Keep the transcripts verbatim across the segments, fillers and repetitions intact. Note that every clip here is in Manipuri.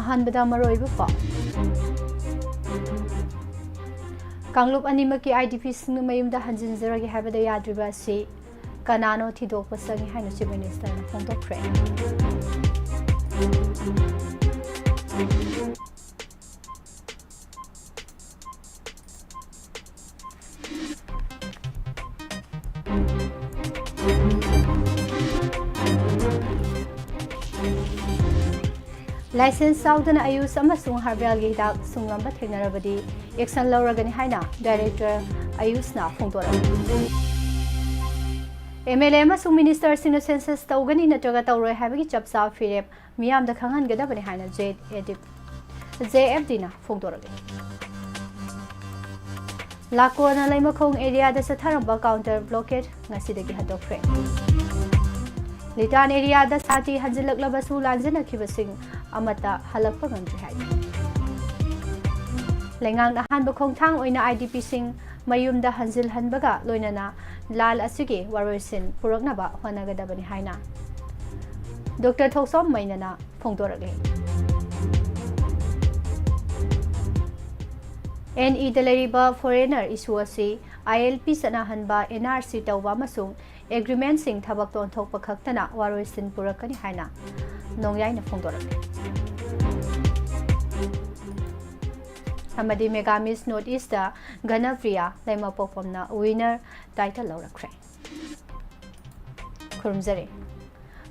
ꯑꯍꯥꯟꯕꯗ ꯃꯔꯨꯑꯣꯏꯕ ꯄꯥꯎ꯫ ꯀꯥꯡꯂꯨꯞ ꯑꯅꯤꯃꯛꯀꯤ IDPꯁꯤꯡꯅ ꯃꯌꯨꯝꯗ ꯍꯟꯖꯤꯟꯖꯔꯒꯦ ꯍꯥꯏꯕꯗ ꯌꯥꯗ꯭ꯔꯤꯕ ꯑꯁꯤ ꯀꯅꯥꯅꯣ ꯊꯤꯗꯣꯛꯄ ꯆꯪꯏ ꯍꯥꯏꯅ Chief Ministerꯅ ꯐꯣꯡꯗꯣꯛꯈ꯭ꯔꯦ꯫ License ꯌꯥꯎꯗꯅ ꯑꯌꯨꯁ ꯑꯃꯁꯨꯡ ꯍꯔꯕꯦꯜꯒꯤ ꯍꯤꯗꯥꯛ ꯁꯨꯡꯂꯝꯕ ꯊꯦꯡꯅꯔꯕꯗꯤ action ꯂꯧꯔꯒꯅꯤ ꯍꯥꯏꯅ Director ꯑꯌꯨꯁꯅ ꯐꯣꯡꯗꯣꯔꯛꯂꯤ꯫ MLA ꯑꯃꯁꯨꯡ ministerꯁꯤꯡꯅ census ꯇꯧꯒꯅꯤ ꯅꯠꯇ꯭ꯔꯒ ꯇꯧꯔꯣꯏ ꯍꯥꯏꯕꯒꯤ ꯆꯞ ꯆꯥꯕ ꯐꯤꯔꯦꯞ ꯃꯤꯌꯥꯝꯗ ꯈꯪꯍꯟꯒꯗꯕꯅꯤ ꯍꯥꯏꯅ JFDꯅ ꯐꯣꯡꯗꯣꯔꯛꯂꯤ꯫ ꯂꯥꯀꯣꯅ ꯂꯩꯃꯈꯣꯡ areaꯗ ꯆꯠꯊꯔꯝꯕ counter blockade ꯉꯁꯤꯗꯒꯤ ꯍꯟꯗꯣꯛꯈ꯭ꯔꯦ꯫ ꯂꯤꯇꯥꯟ areaꯗ ꯁꯥꯟꯇꯤ ꯍꯟꯖꯤꯜꯂꯛꯂꯕꯁꯨ ꯂꯥꯟꯖꯦꯟꯅꯈꯤꯕꯁꯤꯡ ꯑꯃꯠꯇ ꯍꯜꯂꯛꯄ ꯉꯝꯗ꯭ꯔꯤ ꯍꯥꯏꯔꯤ꯫ ꯂꯩꯉꯥꯛꯅ ꯑꯍꯥꯟꯕ ꯈꯣꯡꯊꯥꯡ ꯑꯣꯏꯅ IDPꯁꯤꯡ ꯃꯌꯨꯝꯗ ꯍꯟꯖꯤꯜꯍꯟꯕꯒ ꯂꯣꯏꯅꯅ ꯂꯥꯟ ꯑꯁꯤꯒꯤ ꯋꯥꯔꯣꯏꯁꯤꯟ ꯄꯨꯔꯛꯅꯕ ꯍꯣꯠꯅꯒꯗꯕꯅꯤ ꯍꯥꯏꯅ Doctor ꯊꯣꯛꯆꯣꯝ ꯃꯩꯅꯅ ꯐꯣꯡꯗꯣꯔꯛꯂꯤ꯫ NEꯗ ꯂꯩꯔꯤꯕ foreigner issue ꯑꯁꯤ ILP ꯆꯠꯅꯍꯟꯕ, NRC ꯇꯧꯕ ꯑꯃꯁꯨꯡ agreementꯁꯤꯡ ꯊꯕꯛꯇ ꯑꯣꯟꯊꯣꯛꯄ ꯈꯛꯇꯅ ꯋꯥꯔꯣꯏꯁꯤꯟ ꯄꯨꯔꯛꯀꯅꯤ ꯍꯥꯏꯅ ꯅꯣꯡꯌꯥꯏꯅ ꯐꯣꯡꯗꯣꯔꯛꯂꯤ꯫ ꯑꯃꯗꯤ Mega Miss North Eastꯇ Ghanapriya ꯂꯩꯃꯄꯣꯛꯄꯝꯅ winner title ꯂꯧꯔꯛꯈ꯭ꯔꯦ꯫ ꯈꯨꯔꯨꯝꯖꯔꯤ꯫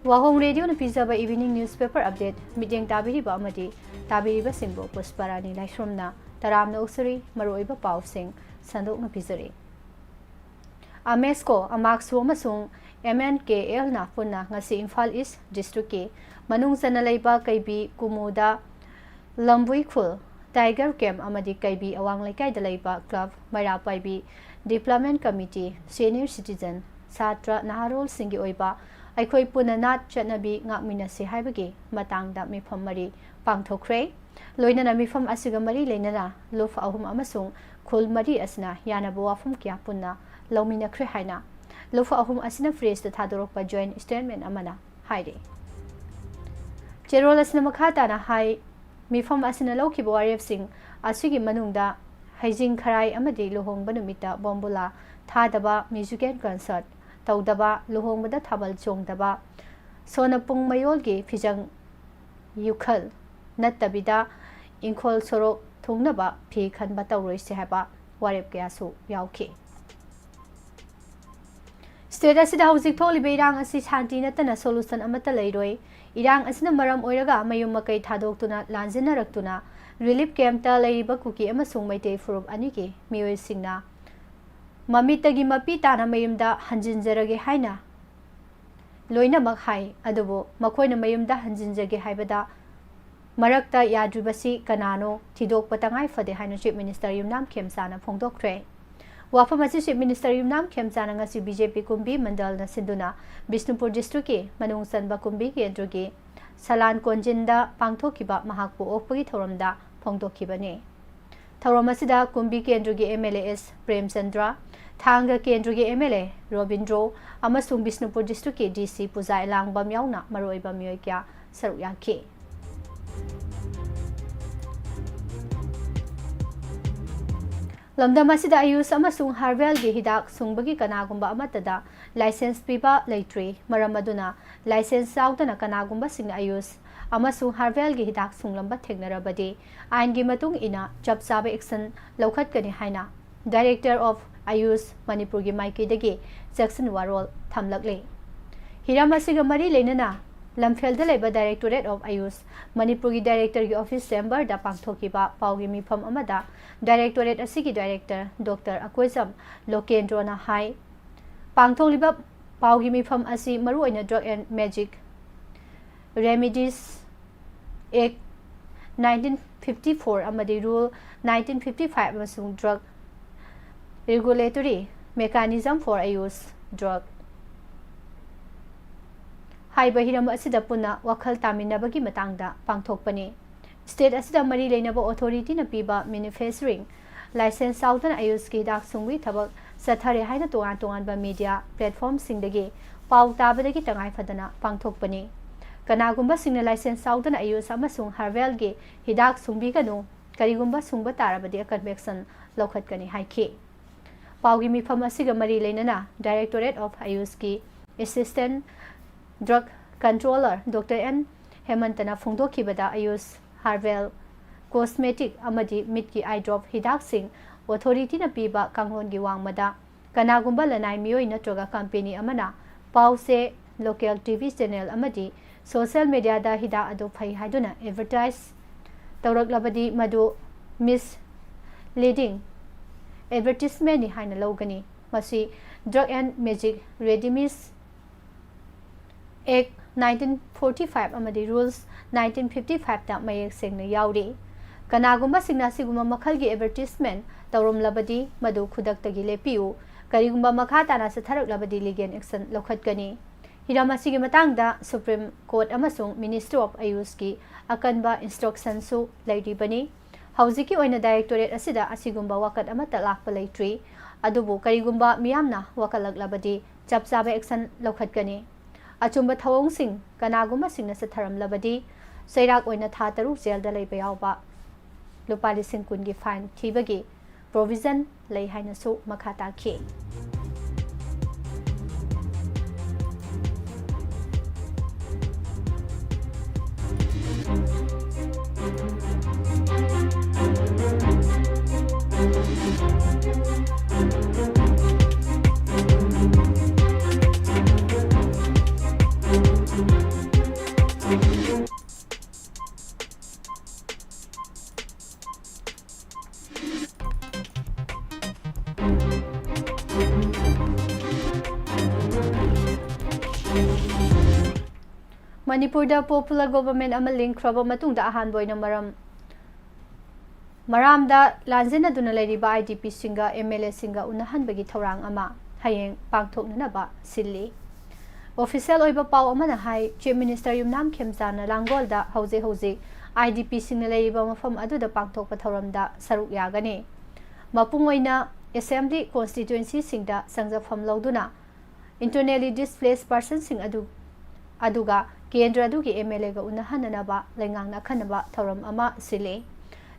ꯋꯥꯍꯣꯡ ꯔꯦꯗꯤꯑꯣꯅ ꯄꯤꯖꯕ evening newspaper update ꯃꯤꯠꯌꯦꯡ ꯇꯥꯕꯤꯔꯤꯕ ꯑꯃꯗꯤ ꯇꯥꯕꯤꯔꯤꯕꯁꯤꯡꯕꯨ ꯄꯨꯁꯄꯥꯔꯥꯅꯤ ꯂꯥꯏꯁ꯭ꯔꯝꯅ ꯇꯔꯥꯝꯅ ꯑꯣꯛꯆꯔꯤ꯫ ꯃꯔꯨꯑꯣꯏꯕ ꯄꯥꯎꯁꯤꯡ ꯁꯟꯗꯣꯛꯅ ꯄꯤꯖꯔꯤ꯫ AMESCO, ꯑꯃꯥꯛꯁꯨ ꯑꯃꯁꯨꯡ MNKLꯅ ꯄꯨꯟꯅ ꯉꯁꯤ ꯏꯝꯐꯥꯜ ꯏꯁ ꯗꯤꯁꯇ꯭ꯔꯤꯛꯀꯤ ꯃꯅꯨꯡ ꯆꯟꯅ ꯂꯩꯕ ꯀꯩꯕꯤ ꯀꯨꯃꯨꯗ, ꯂꯝꯕꯨꯏ ꯈꯨꯜ, Tiger Camp ꯑꯃꯗꯤ ꯀꯩꯕꯤ ꯑꯋꯥꯡ ꯂꯩꯀꯥꯏꯗ ꯂꯩꯕ club, ꯃꯩꯔꯥ ꯄꯥꯏꯕꯤ, development committee, senior citizen, ꯁꯥꯇ꯭ꯔ, ꯅꯍꯥꯔꯣꯜꯁꯤꯡꯒꯤ ꯑꯣꯏꯕ ꯑꯩꯈꯣꯏ ꯄꯨꯟꯅ ꯅꯥꯠ ꯆꯠꯅꯕꯤ ꯉꯥꯛꯃꯤꯟꯅꯁꯤ ꯍꯥꯏꯕꯒꯤ ꯃꯇꯥꯡꯗ ꯃꯤꯐꯝ ꯃꯔꯤ ꯄꯥꯡꯊꯣꯛꯈ꯭ꯔꯦ꯫ ꯂꯣꯏꯅꯅ ꯃꯤꯐꯝ ꯑꯁꯤꯒ ꯃꯔꯤ ꯂꯩꯅꯅ ꯂꯨꯞ ꯑꯍꯨꯝ ꯑꯃꯁꯨꯡ ꯈꯨꯜ ꯃꯔꯤ ꯑꯁꯤꯅ ꯌꯥꯅꯕ ꯋꯥꯐꯝ ꯀꯌꯥ ꯄꯨꯟꯅ ꯂꯧꯃꯤꯟꯅꯈ꯭ꯔꯦ ꯍꯥꯏꯅ ꯂꯨꯞ ꯑꯍꯨꯝ ꯑꯁꯤꯅ pressꯇ ꯊꯥꯗꯣꯔꯛꯄ joint statement ꯑꯃꯅ ꯍꯥꯏꯔꯤ꯫ ꯆꯦꯔꯣꯜ ꯑꯁꯤꯅ ꯃꯈꯥ ꯇꯥꯅ ꯍꯥꯏ, ꯃꯤꯐꯝ ꯑꯁꯤꯅ ꯂꯧꯈꯤꯕ ꯋꯥꯔꯦꯞꯁꯤꯡ ꯑꯁꯤꯒꯤ ꯃꯅꯨꯡꯗ ꯍꯩꯖꯤꯡ ꯈꯔꯥꯏ ꯑꯃꯗꯤ ꯂꯨꯍꯣꯡꯕ ꯅꯨꯃꯤꯠꯇ ꯕꯣꯝꯕꯨꯂꯥ ꯊꯥꯗꯕ, ꯃ꯭ꯌꯨꯖꯤꯀꯦꯜ ꯀꯟꯁꯔꯠ ꯇꯧꯗꯕ, ꯂꯨꯍꯣꯡꯕꯗ ꯊꯥꯕꯜ ꯆꯣꯡꯗꯕ, ꯁꯣꯅꯄꯨꯡ ꯃꯌꯣꯜꯒꯤ ꯐꯤꯖꯪ ꯌꯨꯈꯜ ꯅꯠꯇꯕꯤꯗ ꯏꯪꯈꯣꯜ ꯁꯣꯔꯣꯛ ꯊꯨꯡꯅꯕ ꯐꯤ ꯈꯟꯕ ꯇꯧꯔꯣꯏꯁꯤ ꯍꯥꯏꯕ ꯋꯥꯔꯦꯞ ꯀꯌꯥꯁꯨ ꯌꯥꯎꯈꯤ꯫ ꯁ꯭ꯇꯦꯠ ꯑꯁꯤꯗ ꯍꯧꯖꯤꯛ ꯊꯣꯛꯂꯤꯕ ꯏꯔꯥꯡ ꯑꯁꯤ ꯁꯥꯟꯇꯤ ꯅꯠꯇꯅ ꯁꯣꯂꯨꯁꯟ ꯑꯃꯠꯇ ꯂꯩꯔꯣꯏ꯫ ꯏꯔꯥꯡ ꯑꯁꯤꯅ ꯃꯔꯝ ꯑꯣꯏꯔꯒ ꯃꯌꯨꯝ ꯃꯀꯩ ꯊꯥꯗꯣꯛꯇꯨꯅ ꯂꯥꯟꯖꯦꯟꯅꯔꯛꯇꯨꯅ ꯔꯤꯂꯤꯐ ꯀꯦꯝꯞꯇ ꯂꯩꯔꯤꯕ ꯀꯨꯀꯤ ꯑꯃꯁꯨꯡ ꯃꯩꯇꯩ ꯐꯨꯔꯨꯞ ꯑꯅꯤꯒꯤ ꯃꯤꯑꯣꯏꯁꯤꯡꯅ ꯃꯃꯤꯠꯇꯒꯤ ꯃꯄꯤ ꯇꯥꯅ ꯃꯌꯨꯝꯗ ꯍꯟꯖꯤꯟꯖꯔꯒꯦ ꯍꯥꯏꯅ ꯂꯣꯏꯅꯃꯛ ꯍꯥꯏ꯫ ꯑꯗꯨꯕꯨ ꯃꯈꯣꯏꯅ ꯃꯌꯨꯝꯗ ꯍꯟꯖꯤꯟꯖꯒꯦ ꯍꯥꯏꯕꯗ ꯃꯔꯛꯇ ꯌꯥꯗ꯭ꯔꯤꯕꯁꯤ ꯀꯅꯥꯅꯣ ꯊꯤꯗꯣꯛꯄ ꯇꯉꯥꯏ ꯐꯗꯦ ꯍꯥꯏꯅ ꯆꯤꯐ ꯃꯤꯅꯤꯁꯇꯔ ꯌꯨꯝꯅꯥꯝ ꯈꯦꯝꯆꯥꯅ ꯐꯣꯡꯗꯣꯛꯈ꯭ꯔꯦ꯫ ꯋꯥꯐꯝ ꯑꯁꯤ ꯆꯤꯐ ꯃꯤꯅꯤꯁꯇꯔ ꯌꯨꯝꯅꯥꯝ ꯈꯦꯝꯆꯥꯅ ꯉꯁꯤ ꯕꯤ ꯖꯦ ꯄꯤ ꯀꯨꯝꯕꯤ ꯃꯟꯗꯜꯅ ꯁꯤꯟꯗꯨꯅ ꯕꯤꯁꯅꯨꯄꯨꯔ ꯗꯤꯁꯇ꯭ꯔꯤꯛꯀꯤ ꯃꯅꯨꯡ ꯆꯟꯕ ꯀꯨꯝꯕꯤ ꯀꯦꯟꯗ꯭ꯔꯒꯤ ꯁꯂꯥꯟ ꯀꯣꯟꯖꯤꯟꯗ ꯄꯥꯡꯊꯣꯛꯈꯤꯕ ꯃꯍꯥꯛꯄꯨ ꯑꯣꯛꯄꯒꯤ ꯊꯧꯔꯝꯗ ꯐꯣꯡꯗꯣꯛꯈꯤꯕꯅꯤ꯫ ꯊꯧꯔꯝ ꯑꯁꯤꯗ ꯀꯨꯝꯕꯤ ꯀꯦꯟꯗ꯭ꯔꯒꯤ M L A S Premchandra, ꯊꯥꯡꯒ ꯀꯦꯟꯗ꯭ꯔꯒꯤ ꯑꯦꯝ ꯑꯦꯜ ꯑꯦ ꯔꯣꯕꯤꯟꯗ꯭ꯔꯣ ꯑꯃꯁꯨꯡ ꯕꯤꯁꯅꯨꯄꯨꯔ ꯗꯤꯁꯇ꯭ꯔꯤꯛꯀꯤ ꯗꯤ ꯁꯤ ꯄꯨꯖꯥ ꯑꯦꯂꯥꯡꯕꯝ ꯌꯥꯎꯅ ꯃꯔꯨꯑꯣꯏꯕ ꯃꯤꯑꯣꯏ ꯀꯌꯥ ꯁꯔꯨꯛ ꯌꯥꯈꯤ꯫ ꯂꯝꯗꯝ ꯑꯁꯤꯗ ꯑꯌꯨꯁ ꯑꯃꯁꯨꯡ ꯍꯔꯕꯦꯜꯒꯤ ꯍꯤꯗꯥꯛ ꯁꯨꯡꯕꯒꯤ ꯀꯅꯥꯒꯨꯝꯕ ꯑꯃꯠꯇꯗ ꯂꯥꯏꯁꯦꯟꯁ ꯄꯤꯕ ꯂꯩꯇ꯭ꯔꯤ꯫ ꯃꯔꯝ ꯑꯗꯨꯅ ꯂꯥꯏꯁꯦꯟꯁ ꯌꯥꯎꯗꯅ ꯀꯅꯥꯒꯨꯝꯕꯁꯤꯡꯅ ꯑꯌꯨꯁ ꯑꯃꯁꯨꯡ ꯍꯔꯕꯦꯜꯒꯤ ꯍꯤꯗꯥꯛ ꯁꯨꯡꯂꯝꯕ ꯊꯦꯡꯅꯔꯕꯗꯤ ꯑꯥꯏꯟꯒꯤ ꯃꯇꯨꯡ ꯏꯟꯅ ꯆꯞ ꯆꯥꯕ ꯑꯦꯛꯁꯟ ꯂꯧꯈꯠꯀꯅꯤ ꯍꯥꯏꯅ Director of Ayush ꯃꯅꯤꯄꯨꯔꯒꯤ ꯃꯥꯏꯀꯩꯗꯒꯤ ꯆꯦꯛꯁꯤꯟ ꯋꯥꯔꯣꯜ ꯊꯝꯂꯛꯂꯤ꯫ ꯍꯤꯔꯝ ꯑꯁꯤꯒ ꯃꯔꯤ ꯂꯩꯅꯅ ꯂꯝꯐꯦꯜꯗ ꯂꯩꯕ Directorate of Ayush ꯃꯅꯤꯄꯨꯔꯒꯤ ꯗꯥꯏꯔꯦꯛꯇꯔꯒꯤ ꯑꯣꯐꯤꯁ ꯆꯦꯝꯕꯔꯗ ꯄꯥꯡꯊꯣꯛꯈꯤꯕ ꯄꯥꯎꯒꯤ ꯃꯤꯐꯝ ꯑꯃꯗ ꯗꯥꯏꯔꯦꯛꯇꯣꯔꯦꯠ ꯑꯁꯤꯒꯤ ꯗꯥꯏꯔꯦꯛꯇꯔ ꯗꯣꯛꯇꯔ ꯑꯀꯣꯏꯖꯝ ꯂꯣꯀꯦꯟꯗ꯭ꯔꯣꯅ ꯍꯥꯏ, ꯄꯥꯡꯊꯣꯛꯂꯤꯕ ꯄꯥꯎꯒꯤ ꯃꯤꯐꯝ ꯑꯁꯤ ꯃꯔꯨꯑꯣꯏꯅ Drug and Magic Remedies Act nineteen fifty four ꯑꯃꯗꯤ Rule nineteen fifty five ꯑꯃꯁꯨꯡ Drug Regulatory Mechanism for Ayush Drug ꯍꯥꯏꯕ ꯍꯤꯔꯝ ꯑꯁꯤꯗ ꯄꯨꯟꯅ ꯋꯥꯈꯜ ꯇꯥꯃꯤꯟꯅꯕꯒꯤ ꯃꯇꯥꯡꯗ ꯄꯥꯡꯊꯣꯛꯄꯅꯤ꯫ ꯁ꯭ꯇꯦꯠ ꯑꯁꯤꯗ ꯃꯔꯤ ꯂꯩꯅꯕ ꯑꯣꯊꯣꯔꯤꯇꯤꯅ ꯄꯤꯕ ꯃꯦꯅꯨꯐꯦꯛꯆꯔꯤꯡ ꯂꯥꯏꯁꯦꯟꯁ ꯌꯥꯎꯗꯅ ꯑꯌꯨꯁꯀꯤ ꯍꯤꯗꯥꯛ ꯁꯨꯡꯕꯒꯤ ꯊꯕꯛ ꯆꯠꯊꯔꯦ ꯍꯥꯏꯅ ꯇꯣꯉꯥꯟ ꯇꯣꯉꯥꯟꯕ ꯃꯤꯗꯤꯌꯥ ꯄ꯭ꯂꯦꯠꯐꯣꯔꯝꯁꯤꯡꯗꯒꯤ ꯄꯥꯎ ꯇꯥꯕꯗꯒꯤ ꯇꯉꯥꯏ ꯐꯗꯅ ꯄꯥꯡꯊꯣꯛꯄꯅꯤ꯫ ꯀꯅꯥꯒꯨꯝꯕꯁꯤꯡꯅ ꯂꯥꯏꯁꯦꯟꯁ ꯌꯥꯎꯗꯅ ꯑꯌꯨꯁ ꯑꯃꯁꯨꯡ ꯍꯔꯕꯦꯜꯒꯤ ꯍꯤꯗꯥꯛ ꯁꯨꯡꯕꯤꯒꯅꯨ, ꯀꯔꯤꯒꯨꯝꯕ ꯁꯨꯡꯕ ꯇꯥꯔꯕꯗꯤ ꯑꯀꯟꯕ ꯑꯦꯛꯁꯟ ꯂꯧꯈꯠꯀꯅꯤ ꯍꯥꯏꯈꯤ꯫ ꯄꯥꯎꯒꯤ ꯃꯤꯐꯝ ꯑꯁꯤꯒ ꯃꯔꯤ ꯂꯩꯅꯅ Directorate of Ayushꯀꯤ Assistant Drug Controller Doctor N ꯍꯦꯃꯟꯇꯅ ꯐꯣꯡꯗꯣꯛꯈꯤꯕꯗ, ꯑꯌꯨꯁ ꯍꯔꯕꯦꯜ, ꯀꯣꯁꯃꯦꯇꯤꯛ ꯑꯃꯗꯤ ꯃꯤꯠꯀꯤ ꯑꯥꯏ ꯗ꯭ꯔꯣꯞ ꯍꯤꯗꯥꯛꯁꯤꯡ ꯑꯣꯊꯣꯔꯤꯇꯤꯅ ꯄꯤꯕ ꯀꯥꯡꯂꯣꯟꯒꯤ ꯋꯥꯡꯃꯗ ꯀꯅꯥꯒꯨꯝꯕ ꯂꯅꯥꯏ ꯃꯤꯑꯣꯏ ꯅꯠꯇ꯭ꯔꯒ ꯀꯝꯄꯦꯅꯤ ꯑꯃꯅ ꯄꯥꯎ ꯆꯦ, ꯂꯣꯀꯦꯜ ꯇꯤ ꯚꯤ ꯆꯦꯅꯦꯜ ꯑꯃꯗꯤ ꯁꯣꯁꯤꯌꯦꯜ ꯃꯤꯗꯤꯌꯥꯗ ꯍꯤꯗꯥꯛ ꯑꯗꯨ ꯐꯩ ꯍꯥꯏꯗꯨꯅ ꯑꯦꯗꯚꯔꯇꯥꯏꯖ ꯇꯧꯔꯛꯂꯕꯗꯤ, ꯃꯗꯨ ꯃꯤꯁꯂꯤꯗꯤꯡ ꯑꯦꯗꯚꯔꯇꯤꯁꯃꯦꯟꯅꯤ ꯍꯥꯏꯅ ꯂꯧꯒꯅꯤ꯫ ꯃꯁꯤ Drug and Magic Remedies Act nineteen forty five ꯑꯃꯗꯤ Rules nineteen fifty five ꯇ ꯃꯌꯦꯛ ꯁꯦꯡꯅ ꯌꯥꯎꯔꯤ꯫ ꯀꯅꯥꯒꯨꯝꯕꯁꯤꯡꯅ ꯑꯁꯤꯒꯨꯝꯕ ꯃꯈꯜꯒꯤ ꯑꯦꯗꯚꯔꯇꯤꯁꯃꯦꯟ ꯇꯧꯔꯝꯂꯕꯗꯤ, ꯃꯗꯨ ꯈꯨꯗꯛꯇꯒꯤ ꯂꯦꯞꯄꯤꯌꯨ꯫ ꯀꯔꯤꯒꯨꯝꯕ ꯃꯈꯥ ꯇꯥꯅ ꯆꯠꯊꯔꯛꯂꯕꯗꯤ, ꯂꯤꯒꯦꯜ ꯑꯦꯛꯁꯟ ꯂꯧꯈꯠꯀꯅꯤ꯫ ꯍꯤꯔꯝ ꯑꯁꯤꯒꯤ ꯃꯇꯥꯡꯗ ꯁꯨꯄ꯭ꯔꯤꯝ ꯀꯣꯔꯠ ꯑꯃꯁꯨꯡ ꯃꯤꯅꯤꯁꯇ꯭ꯔꯤ ꯑꯣꯐ ꯑꯌꯨꯁꯀꯤ ꯑꯀꯟꯕ ꯏꯟꯁꯇ꯭ꯔꯛꯁꯟꯁꯨ ꯂꯩꯔꯤꯕꯅꯤ꯫ ꯍꯧꯖꯤꯛꯀꯤ ꯑꯣꯏꯅ ꯗꯥꯏꯔꯦꯛꯇꯣꯔꯦꯠ ꯑꯁꯤꯗ ꯑꯁꯤꯒꯨꯝꯕ ꯋꯥꯀꯠ ꯑꯃꯠꯇ ꯂꯥꯛꯄ ꯂꯩꯇ꯭ꯔꯤ꯫ ꯑꯗꯨꯕꯨ ꯀꯔꯤꯒꯨꯝꯕ ꯃꯤꯌꯥꯝꯅ ꯋꯥꯀꯠꯂꯛꯂꯕꯗꯤ, ꯆꯞ ꯆꯥꯕ ꯑꯦꯛꯁꯟ ꯂꯧꯈꯠꯀꯅꯤ꯫ ꯑꯆꯨꯝꯕ ꯊꯧꯑꯣꯡꯁꯤꯡ ꯀꯅꯥꯒꯨꯝꯕꯁꯤꯡꯅ ꯆꯠꯊꯔꯝꯂꯕꯗꯤ, ꯆꯩꯔꯥꯛ ꯑꯣꯏꯅ ꯊꯥ ꯇꯔꯨꯛ ꯖꯦꯜꯗ ꯂꯩꯕ ꯌꯥꯎꯕ, ꯂꯨꯄꯥ ꯂꯤꯁꯤꯡ ꯀꯨꯟꯒꯤ ꯐꯥꯏꯟ ꯊꯤꯕꯒꯤ ꯄ꯭ꯔꯣꯚꯤꯖꯟ ꯂꯩ ꯍꯥꯏꯅꯁꯨ ꯃꯈꯥ ꯇꯥꯈꯤ꯫ ꯃꯅꯤꯄꯨꯔꯗ ꯄꯣꯄꯨꯂꯔ ꯒꯣꯚꯔꯟꯃꯦꯟꯠ ꯑꯃ ꯂꯤꯡꯈ꯭ꯔꯕ ꯃꯇꯨꯡꯗ ꯑꯍꯥꯟꯕ ꯑꯣꯏꯅ ꯃꯔꯝ ꯃꯔꯥꯝꯗ ꯂꯥꯟꯖꯦꯟꯅꯗꯨꯅ ꯂꯩꯔꯤꯕ ꯑꯥꯏ ꯗꯤ ꯄꯤꯁꯤꯡꯒ ꯑꯦꯝ ꯑꯦꯜ ꯑꯦꯁꯤꯡꯒ ꯎꯅꯍꯟꯕꯒꯤ ꯊꯧꯔꯥꯡ ꯑꯃ ꯍꯌꯦꯡ ꯄꯥꯡꯊꯣꯛꯅꯅꯕ ꯁꯤꯜꯂꯤ꯫ ꯑꯣꯐꯤꯁꯤꯌꯦꯜ ꯑꯣꯏꯕ ꯄꯥꯎ ꯑꯃꯅ ꯍꯥꯏ, ꯆꯤꯐ ꯃꯤꯅꯤꯁꯇꯔ ꯌꯨꯝꯅꯥꯝ ꯈꯦꯝꯆꯥꯟꯅ ꯂꯥꯡꯒꯣꯜꯗ ꯍꯧꯖꯤꯛ ꯍꯧꯖꯤꯛ ꯑꯥꯏ ꯗꯤ ꯄꯤꯁꯤꯡꯅ ꯂꯩꯔꯤꯕ ꯃꯐꯝ ꯑꯗꯨꯗ ꯄꯥꯡꯊꯣꯛꯄ ꯊꯧꯔꯝꯗ ꯁꯔꯨꯛ ꯌꯥꯒꯅꯤ꯫ ꯃꯄꯨꯡ ꯑꯣꯏꯅ ꯑꯦꯁꯦꯝꯕ꯭ꯂꯤ ꯀꯣꯟꯁꯇꯤꯇ꯭ꯋꯦꯟꯁꯤꯁꯤꯡꯗ ꯆꯪꯖꯐꯝ ꯂꯧꯗꯨꯅ internally displaced personꯁꯤꯡ ꯑꯗꯨ, ꯑꯗꯨꯒ ꯀꯦꯟꯗ꯭ꯔ ꯑꯗꯨꯒꯤ ꯑꯦꯝ ꯑꯦꯜ ꯑꯦꯒ ꯎꯅꯍꯟꯅꯅꯕ ꯂꯩꯉꯥꯛꯅ ꯑꯈꯟꯅꯕ ꯊꯧꯔꯝ ꯑꯃ ꯁꯤꯜꯂꯤ꯫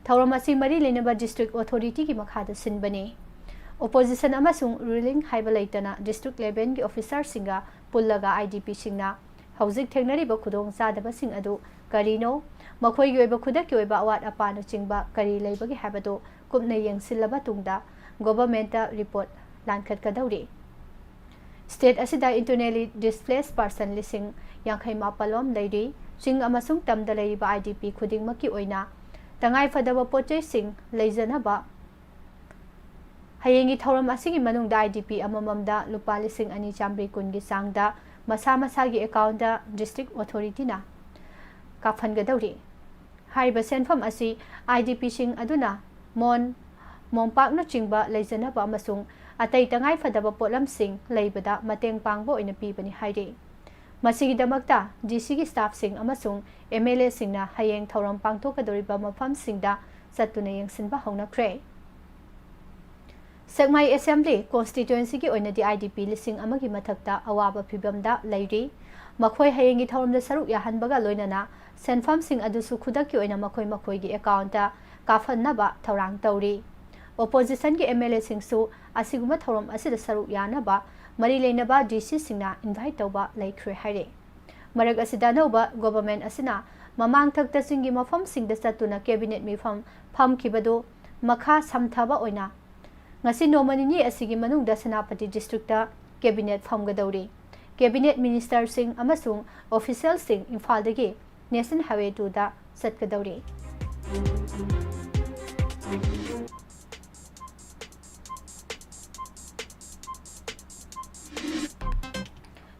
ꯊꯧꯔꯝ ꯑꯁꯤ ꯃꯔꯤ ꯂꯩꯅꯕ ꯗꯤꯁꯇ꯭ꯔꯤꯛ ꯑꯣꯊꯣꯔꯤꯇꯤꯒꯤ ꯃꯈꯥꯗ ꯁꯤꯟꯕꯅꯤ꯫ ꯑꯣꯄꯣꯖꯤꯁꯟ ꯑꯃꯁꯨꯡ ꯔꯨꯂꯤꯡ ꯍꯥꯏꯕ ꯂꯩꯇꯅ ꯗꯤꯁꯇ꯭ꯔꯤꯛ ꯂꯦꯚꯦꯜꯒꯤ ꯑꯣꯐꯤꯁꯥꯔꯁꯤꯡꯒ ꯄꯨꯜꯂꯒ ꯑꯥꯏ ꯗꯤ ꯄꯤꯁꯤꯡꯅ ꯍꯧꯖꯤꯛ ꯊꯦꯡꯅꯔꯤꯕ ꯈꯨꯗꯣꯡꯆꯥꯗꯕꯁꯤꯡ ꯑꯗꯨ ꯀꯔꯤꯅꯣ, ꯃꯈꯣꯏꯒꯤ ꯑꯣꯏꯕ ꯈꯨꯗꯛꯀꯤ ꯑꯣꯏꯕ ꯑꯋꯥꯠ ꯑꯄꯥꯅꯆꯤꯡꯕ ꯀꯔꯤ ꯂꯩꯕꯒꯦ ꯍꯥꯏꯕꯗꯨ ꯀꯨꯞꯅ ꯌꯦꯡꯁꯤꯜꯂꯕ ꯇꯨꯡꯗ ꯒꯣꯚꯔꯟꯃꯦꯟꯠꯇ ꯔꯤꯄꯣꯔꯠ ꯂꯥꯟꯈꯠꯀꯗꯧꯔꯤ꯫ ꯁ꯭ꯇꯦꯠ ꯑꯁꯤꯗ internally displaced person ꯂꯤꯁꯤꯡ ꯌꯥꯡꯈꯩ ꯃꯥꯄꯜ ꯂꯣꯝ ꯂꯩꯔꯤ꯫ ꯆꯤꯡ ꯑꯃꯁꯨꯡ ꯇꯝꯗ ꯂꯩꯔꯤꯕ ꯑꯥꯏ ꯗꯤ ꯄꯤ ꯈꯨꯗꯤꯡꯃꯛꯀꯤ ꯑꯣꯏꯅ ꯇꯉꯥꯏꯐꯗꯕ ꯄꯣꯠꯆꯩꯁꯤꯡ ꯂꯩꯖꯅꯕ ꯍꯌꯦꯡꯒꯤ ꯊꯧꯔꯝ ꯑꯁꯤꯒꯤ ꯃꯅꯨꯡꯗ ꯑꯥꯏ ꯗꯤ ꯄꯤ ꯑꯃꯃꯝꯗ ꯂꯨꯄꯥ ꯂꯤꯁꯤꯡ ꯑꯅꯤ ꯆꯥꯃꯔꯤ ꯀꯨꯟꯒꯤ ꯆꯥꯡꯗ ꯃꯁꯥ ꯃꯁꯥꯒꯤ ꯑꯦꯀꯥꯎꯟꯗ ꯗꯤꯁꯇ꯭ꯔꯤꯛ ꯑꯣꯊꯣꯔꯤꯇꯤꯅ ꯀꯥꯞꯍꯟꯒꯗꯧꯔꯤ꯫ ꯍꯥꯏꯔꯤꯕ ꯁꯦꯟꯐꯝ ꯑꯁꯤ ꯑꯥꯏ ꯗꯤ ꯄꯤꯁꯤꯡ ꯑꯗꯨꯅ ꯃꯣꯟ, ꯃꯣꯝꯄꯥꯛꯅꯆꯤꯡꯕ ꯂꯩꯖꯅꯕ ꯑꯃꯁꯨꯡ ꯑꯇꯩ ꯇꯉꯥꯏꯐꯗꯕ ꯄꯣꯠꯂꯝꯁꯤꯡ ꯂꯩꯕꯗ ꯃꯇꯦꯡ ꯄꯥꯡꯕ ꯑꯣꯏꯅ ꯄꯤꯕꯅꯤ ꯍꯥꯏꯔꯤ꯫ ꯃꯁꯤꯒꯤꯗꯃꯛꯇ ꯗꯤ ꯁꯤꯒꯤ ꯁ꯭ꯇꯥꯐꯁꯤꯡ ꯑꯃꯁꯨꯡ ꯑꯦꯝ ꯑꯦꯜ ꯑꯦꯁꯤꯡꯅ ꯍꯌꯦꯡ ꯊꯧꯔꯝ ꯄꯥꯡꯊꯣꯛꯀꯗꯧꯔꯤꯕ ꯃꯐꯝꯁꯤꯡꯗ ꯆꯠꯇꯨꯅ ꯌꯦꯡꯁꯤꯟꯕ ꯍꯧꯅꯈ꯭ꯔꯦ꯫ ꯁꯦꯛꯃꯥꯏ ꯑꯦꯁꯦꯝꯕ꯭ꯂꯤ ꯀꯣꯟꯁꯇꯤꯇ꯭ꯋꯦꯟꯁꯤꯒꯤ ꯑꯣꯏꯅꯗꯤ ꯑꯥꯏ ꯗꯤ ꯄꯤ ꯂꯤꯁꯤꯡ ꯑꯃꯒꯤ ꯃꯊꯛꯇ ꯑꯋꯥꯕ ꯐꯤꯚꯝꯗ ꯂꯩꯔꯤ꯫ ꯃꯈꯣꯏ ꯍꯌꯦꯡꯒꯤ ꯊꯧꯔꯝꯗ ꯁꯔꯨꯛ ꯌꯥꯍꯟꯕꯒ ꯂꯣꯏꯅꯅ ꯁꯦꯟꯐꯝꯁꯤꯡ ꯑꯗꯨꯁꯨ ꯈꯨꯗꯛꯀꯤ ꯑꯣꯏꯅ ꯃꯈꯣꯏ ꯃꯈꯣꯏꯒꯤ ꯑꯦꯀꯥꯎꯟꯠꯇ ꯀꯥꯞꯍꯟꯅꯕ ꯊꯧꯔꯥꯡ ꯇꯧꯔꯤ꯫ ꯑꯣꯄꯣꯖꯤꯁꯟꯒꯤ ꯑꯦꯝ ꯑꯦꯜ ꯑꯦꯁꯤꯡꯁꯨ ꯑꯁꯤꯒꯨꯝꯕ ꯊꯧꯔꯝ ꯑꯁꯤꯗ ꯁꯔꯨꯛ ꯌꯥꯅꯕ ꯃꯔꯤ ꯂꯩꯅꯕ ꯗꯤ ꯁꯤꯁꯤꯡꯅ ꯏꯟꯚꯥꯏꯠ ꯇꯧꯕ ꯂꯩꯈ꯭ꯔꯦ ꯍꯥꯏꯔꯤ꯫ ꯃꯔꯛ ꯑꯁꯤꯗ ꯑꯅꯧꯕ ꯒꯣꯚꯔꯟꯃꯦꯟꯠ ꯑꯁꯤꯅ ꯃꯃꯥꯡꯊꯛꯇ ꯆꯤꯡꯒꯤ ꯃꯐꯝꯁꯤꯡꯗ ꯆꯠꯇꯨꯅ ꯀꯦꯕꯤꯅꯦꯠ ꯃꯤꯐꯝ ꯐꯝꯈꯤꯕꯗꯨ ꯃꯈꯥ ꯁꯝꯊꯕ ꯑꯣꯏꯅ ꯉꯁꯤ ꯅꯣꯡꯃ ꯅꯤꯅꯤ ꯑꯁꯤꯒꯤ ꯃꯅꯨꯡꯗ ꯁꯦꯅꯥꯄꯇꯤ ꯗꯤꯁꯇ꯭ꯔꯤꯛꯇ ꯀꯦꯕꯤꯅꯦꯠ ꯐꯝꯒꯗꯧꯔꯤ꯫ ꯀꯦꯕꯤꯅꯦꯠ ꯃꯤꯅꯤꯁꯇꯔꯁꯤꯡ ꯑꯃꯁꯨꯡ ꯑꯣꯐꯤꯁꯤꯌꯦꯜꯁꯤꯡ ꯏꯝꯐꯥꯜꯗꯒꯤ ꯅꯦꯁꯅꯦꯜ ꯍꯥꯏꯋꯦ ꯇꯨꯗ ꯆꯠꯀꯗꯧꯔꯤ꯫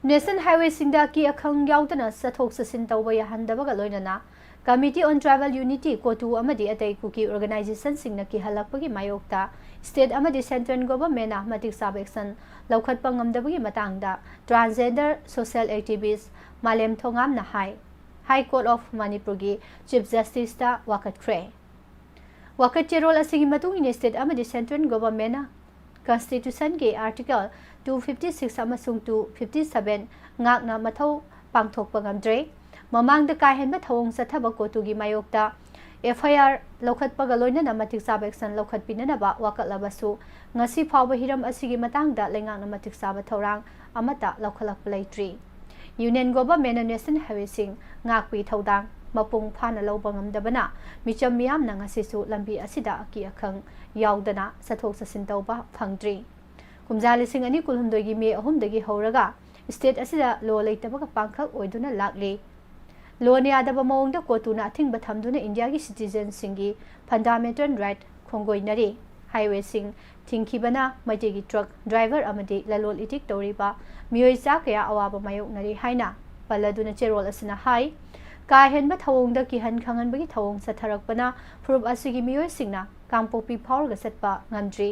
ꯅꯦꯁꯅꯦꯜ ꯍꯥꯏꯋꯦꯁꯤꯡꯗ ꯑꯀꯤ ꯑꯈꯪ ꯌꯥꯎꯗꯅ ꯆꯠꯊꯣꯛ ꯆꯠꯁꯤꯟ ꯇꯧꯕ ꯌꯥꯍꯟꯗꯕꯒ ꯂꯣꯏꯅꯅ Committee on Tribal Unity, ꯀꯣꯇꯨ ꯑꯃꯗꯤ ꯑꯇꯩ ꯀꯨꯀꯤ ꯑꯣꯔꯒꯅꯥꯏꯖꯦꯁꯟꯁꯤꯡꯅ ꯀꯤꯍꯜꯂꯛꯄꯒꯤ ꯃꯥꯌꯣꯛꯇ ꯁ꯭ꯇꯦꯠ ꯑꯃꯗꯤ ꯁꯦꯟꯇ꯭ꯔꯦꯜ ꯒꯣꯚꯔꯟꯃꯦꯟꯠꯅ ꯃꯇꯤꯛ ꯆꯥꯕ ꯑꯦꯛꯁꯟ ꯂꯧꯈꯠꯄ ꯉꯝꯗꯕꯒꯤ ꯃꯇꯥꯡꯗ ꯇ꯭ꯔꯥꯟꯁꯖꯦꯟꯗꯔ ꯁꯣꯁꯤꯌꯦꯜ ꯑꯦꯛꯇꯤꯚꯤꯁ꯭ꯠ ꯃꯥꯂꯦꯝ ꯊꯣꯉꯥꯝꯅ ꯍꯥꯏ, ꯍꯥꯏ ꯀꯣꯔꯠ ꯑꯣꯐ ꯃꯅꯤꯄꯨꯔꯒꯤ ꯆꯤꯐ ꯖꯁꯇꯤꯁꯇ ꯋꯥꯀꯠꯈ꯭ꯔꯦ꯫ ꯋꯥꯀꯠ ꯆꯦꯔꯣꯜ ꯑꯁꯤꯒꯤ ꯃꯇꯨꯡ ꯏꯟꯅ ꯁ꯭ꯇꯦꯠ ꯑꯃꯗꯤ ꯁꯦꯟꯇ꯭ꯔꯦꯜ ꯒꯣꯚꯔꯟꯃꯦꯟꯠꯅ ꯀꯟꯁꯇꯤꯇ꯭ꯌꯨꯁꯟꯒꯤ ꯑꯥꯔꯇꯤꯀꯜ two fifty six ꯑꯃꯁꯨꯡ two fifty seven ꯉꯥꯛꯅ ꯃꯊꯧ ꯄꯥꯡꯊꯣꯛꯄ ꯉꯝꯗ꯭ꯔꯦ꯫ ꯃꯃꯥꯡꯗ ꯀꯥ ꯍꯦꯟꯕ ꯊꯧꯑꯣꯡ ꯆꯠꯊꯕ ꯀꯣꯇꯨꯒꯤ ꯃꯥꯌꯣꯛꯇ F I R ꯂꯧꯈꯠꯄꯒ ꯂꯣꯏꯅꯅ ꯃꯇꯤꯛ ꯆꯥꯕ action ꯂꯧꯈꯠꯄꯤꯅꯅꯕ ꯋꯥꯀꯠꯂꯕꯁꯨ, ꯉꯁꯤ ꯐꯥꯎꯕ ꯍꯤꯔꯝ ꯑꯁꯤꯒꯤ ꯃꯇꯥꯡꯗ ꯂꯩꯉꯥꯛꯅ ꯃꯇꯤꯛ ꯆꯥꯕ ꯊꯧꯔꯥꯡ ꯑꯃꯠꯇ ꯂꯧꯈꯠꯂꯛꯄ ꯂꯩꯇ꯭ꯔꯤ꯫ Union Government ꯅ national highway ꯁꯤꯡ ꯉꯥꯛꯄꯒꯤ ꯊꯧꯗꯥꯡ ꯃꯄꯨꯡ ꯐꯥꯅ ꯂꯧꯕ ꯉꯝꯗꯕꯅ ꯃꯤꯆꯝ ꯃꯤꯌꯥꯝꯅ ꯉꯁꯤꯁꯨ ꯂꯝꯕꯤ ꯑꯁꯤꯗ ꯑꯀꯤ ꯑꯈꯪ ꯌꯥꯎꯗꯅ ꯆꯠꯊꯣꯛ ꯆꯠꯁꯤꯟ ꯇꯧꯕ ꯐꯪꯗ꯭ꯔꯤ꯫ ꯀꯨꯝꯖꯥ ꯂꯤꯁꯤꯡ ꯑꯅꯤ ꯀꯨꯟꯍꯨꯝꯗꯣꯏꯒꯤ May ꯑꯍꯨꯝꯗꯒꯤ ꯍꯧꯔꯒ state ꯑꯁꯤꯗ law ꯂꯩꯇꯕꯒ ꯄꯥꯡꯈꯛ ꯑꯣꯏꯗꯨꯅ ꯂꯥꯛꯂꯤ꯫ Law ꯅ ꯌꯥꯗꯕ ꯃꯑꯣꯡꯗ ꯀꯣꯇꯨꯅ ꯑꯊꯤꯡꯕ ꯊꯝꯗꯨꯅ ꯏꯟꯗꯤꯌꯥꯒꯤ citizen ꯁꯤꯡꯒꯤ fundamental right ꯈꯣꯡꯒꯣꯏꯅꯔꯤ꯫ Highway ꯁꯤꯡ ꯊꯤꯡꯈꯤꯕꯅ ꯃꯩꯇꯩꯒꯤ truck driver ꯑꯃꯗꯤ ꯂꯂꯣꯟ ꯏꯇꯤꯛ ꯇꯧꯔꯤꯕ ꯃꯤꯑꯣꯏ ꯆꯥ ꯀꯌꯥ ꯑꯋꯥꯕ ꯃꯥꯌꯣꯛꯅꯔꯤ ꯍꯥꯏꯅ ꯄꯜꯂꯗꯨꯅ ꯆꯦꯔꯣꯜ ꯑꯁꯤꯅ ꯍꯥꯏ꯫ ꯀꯥ ꯍꯦꯟꯕ ꯊꯧꯑꯣꯡꯗ ꯀꯤꯍꯟ ꯈꯪꯍꯟꯕꯒꯤ ꯊꯧꯑꯣꯡ ꯆꯠꯊꯔꯛꯄꯅ ꯐꯨꯔꯨꯞ ꯑꯁꯤꯒꯤ ꯃꯤꯑꯣꯏꯁꯤꯡꯅ ꯀꯥꯡꯄꯣꯛꯄꯤ ꯐꯥꯎꯔꯒ ꯆꯠꯄ ꯉꯝꯗ꯭ꯔꯤ꯫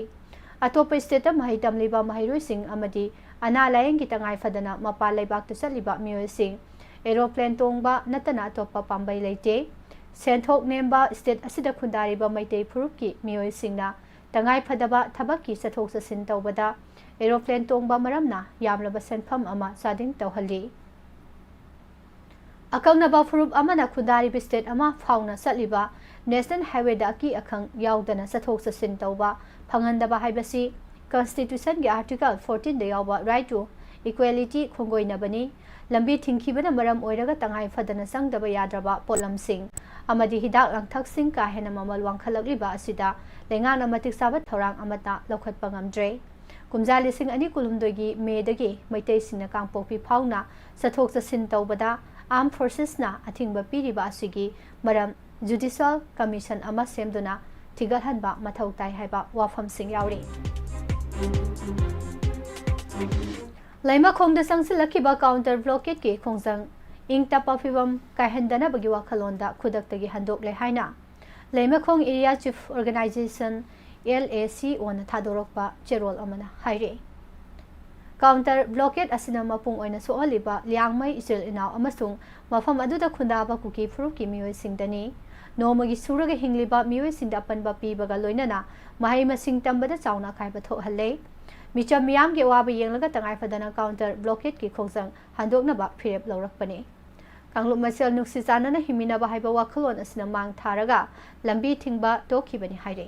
ꯑꯇꯣꯞꯄ state ꯇ ꯃꯍꯩ ꯇꯝꯂꯤꯕ ꯃꯍꯩꯔꯣꯏꯁꯤꯡ ꯑꯃꯗꯤ ꯑꯅꯥ ꯂꯥꯌꯦꯡꯒꯤ ꯇꯉꯥꯏ ꯐꯗꯅ ꯃꯄꯥꯟ ꯂꯩꯕꯥꯛꯇ ꯆꯠꯂꯤꯕ ꯃꯤꯑꯣꯏꯁꯤꯡ aeroplane ꯇꯣꯡꯕ ꯅꯠꯇꯅ ꯑꯇꯣꯞꯄ ꯄꯥꯝꯕꯩ ꯂꯩꯇꯦ꯫ ꯁꯦꯟꯊꯣꯛ ꯅꯦꯝꯕ state ꯑꯁꯤꯗ ꯈꯨꯟꯗꯥꯔꯤꯕ ꯃꯩꯇꯩ ꯐꯨꯔꯨꯞꯀꯤ ꯃꯤꯑꯣꯏꯁꯤꯡꯅ ꯇꯉꯥꯏ ꯐꯗꯕ ꯊꯕꯛꯀꯤ ꯆꯠꯊꯣꯛ ꯆꯠꯁꯤꯟ ꯇꯧꯕꯗ aeroplane ꯇꯣꯡꯕ ꯃꯔꯝꯅ ꯌꯥꯝꯂꯕ ꯁꯦꯟꯐꯝ ꯑꯃ ꯆꯥꯗꯤꯡ ꯇꯧꯍꯜꯂꯤ꯫ ꯑꯀꯛꯅꯕ ꯐꯨꯔꯨꯞ ꯑꯃꯅ ꯈꯨꯟꯗꯥꯔꯤꯕ state ꯑꯃ ꯐꯥꯎꯅ ꯆꯠꯂꯤꯕ national highway ꯗ ꯑꯀꯤ ꯑꯈꯪ ꯌꯥꯎꯗꯅ ꯆꯠꯊꯣꯛ ꯆꯠꯁꯤꯟ ꯇꯧꯕ ꯐꯪꯍꯟꯗꯕ ꯍꯥꯏꯕꯁꯤ constitution ꯒꯤ article fourteen ꯗ ꯌꯥꯎꯕ right to equality ꯈꯣꯡꯒꯣꯏꯅꯕꯅꯤ꯫ ꯂꯝꯕꯤ ꯊꯤꯡꯈꯤꯕꯅ ꯃꯔꯝ ꯑꯣꯏꯔꯒ ꯇꯉꯥꯏ ꯐꯗꯅ ꯆꯪꯗꯕ ꯌꯥꯗ꯭ꯔꯕ ꯄꯣꯠꯂꯝꯁꯤꯡ ꯑꯃꯗꯤ ꯍꯤꯗꯥꯛ ꯂꯥꯡꯊꯛꯁꯤꯡ ꯀꯥ ꯍꯦꯟꯅ ꯃꯃꯜ ꯋꯥꯡꯈꯠꯂꯛꯂꯤꯕ ꯑꯁꯤꯗ ꯂꯩꯉꯥꯛꯅ ꯃꯇꯤꯛ ꯆꯥꯕ ꯊꯧꯔꯥꯡ ꯑꯃꯠꯇ ꯂꯧꯈꯠꯄ ꯉꯝꯗ꯭ꯔꯦ꯫ ꯀꯨꯝꯖꯥ ꯂꯤꯁꯤꯡ ꯑꯅꯤ ꯀꯨꯟꯍꯨꯝꯗꯣꯏꯒꯤ May ꯗꯒꯤ ꯃꯩꯇꯩꯁꯤꯡꯅ ꯀꯥꯡꯄꯣꯛꯄꯤ ꯐꯥꯎꯅ ꯆꯠꯊꯣꯛ ꯆꯠꯁꯤꯟ ꯇꯧꯕꯗ armed forces ꯅ ꯑꯊꯤꯡꯕ ꯄꯤꯔꯤꯕ ꯑꯁꯤꯒꯤ ꯃꯔꯝ judicial commission ꯑꯃ ꯁꯦꯝꯗꯨꯅ ꯊꯤꯒꯠꯍꯟꯕ ꯃꯊꯧ ꯇꯥꯏ ꯍꯥꯏꯕ ꯋꯥꯐꯝꯁꯤꯡ ꯌꯥꯎꯔꯤ꯫ ꯂꯩꯃꯈꯣꯡꯗ ꯆꯪꯁꯤꯜꯂꯛꯈꯤꯕ counter blockade ꯀꯤ ꯈꯣꯡꯖꯪ ꯏꯪ ꯇꯞꯄ ꯐꯤꯕꯝ ꯀꯥꯏꯍꯟꯗꯅꯕꯒꯤ ꯋꯥꯈꯜꯂꯣꯟꯗ ꯈꯨꯗꯛꯇꯒꯤ ꯍꯟꯗꯣꯛꯂꯦ ꯍꯥꯏꯅ ꯂꯩꯃꯈꯣꯡ Area Chief Organization, L A C O ꯅ ꯊꯥꯗꯣꯔꯛꯄ ꯆꯦꯔꯣꯜ ꯑꯃꯅ ꯍꯥꯏꯔꯤ꯫ Counter blockade ꯑꯁꯤꯅ ꯃꯄꯨꯡ ꯑꯣꯏꯅ ꯁꯣꯛꯍꯜꯂꯤꯕ ꯂꯤꯌꯥꯡꯃꯩ ꯏꯆꯤꯜ ꯏꯅꯥꯎ ꯑꯃꯁꯨꯡ ꯃꯐꯝ ꯑꯗꯨꯗ ꯈꯨꯟꯗꯥꯕ ꯀꯨꯀꯤ ꯐꯨꯔꯨꯞꯀꯤ ꯃꯤꯑꯣꯏꯁꯤꯡꯗꯅꯤ꯫ ꯅꯣꯡꯃꯒꯤ ꯁꯨꯔꯒ ꯍꯤꯡꯂꯤꯕ ꯃꯤꯑꯣꯏꯁꯤꯡꯗ ꯑꯄꯟꯕ ꯄꯤꯕꯒ ꯂꯣꯏꯅꯅ ꯃꯍꯩ ꯃꯁꯤꯡ ꯇꯝꯕꯗ ꯆꯥꯎꯅ ꯑꯀꯥꯏꯕ ꯊꯣꯛꯍꯜꯂꯦ꯫ ꯃꯤꯆꯝ ꯃꯤꯌꯥꯝꯒꯤ ꯑꯋꯥꯕ ꯌꯦꯡꯂꯒ ꯇꯉꯥꯏ ꯐꯗꯅ counter blockade ꯀꯤ ꯈꯣꯡꯖꯪ ꯍꯟꯗꯣꯛꯅꯕ ꯐꯤꯔꯦꯞ ꯂꯧꯔꯛꯄꯅꯤ꯫ ꯀꯥꯡꯂꯨꯞ ꯃꯁꯦꯜ ꯅꯨꯡꯁꯤ ꯆꯥꯟꯅꯅ ꯍꯤꯡꯃꯤꯟꯅꯕ ꯍꯥꯏꯕ ꯋꯥꯈꯜꯂꯣꯟ ꯑꯁꯤꯅ ꯃꯥꯡ ꯊꯥꯔꯒ ꯂꯝꯕꯤ ꯊꯤꯡꯕ ꯇꯣꯛꯈꯤꯕꯅꯤ ꯍꯥꯏꯔꯤ꯫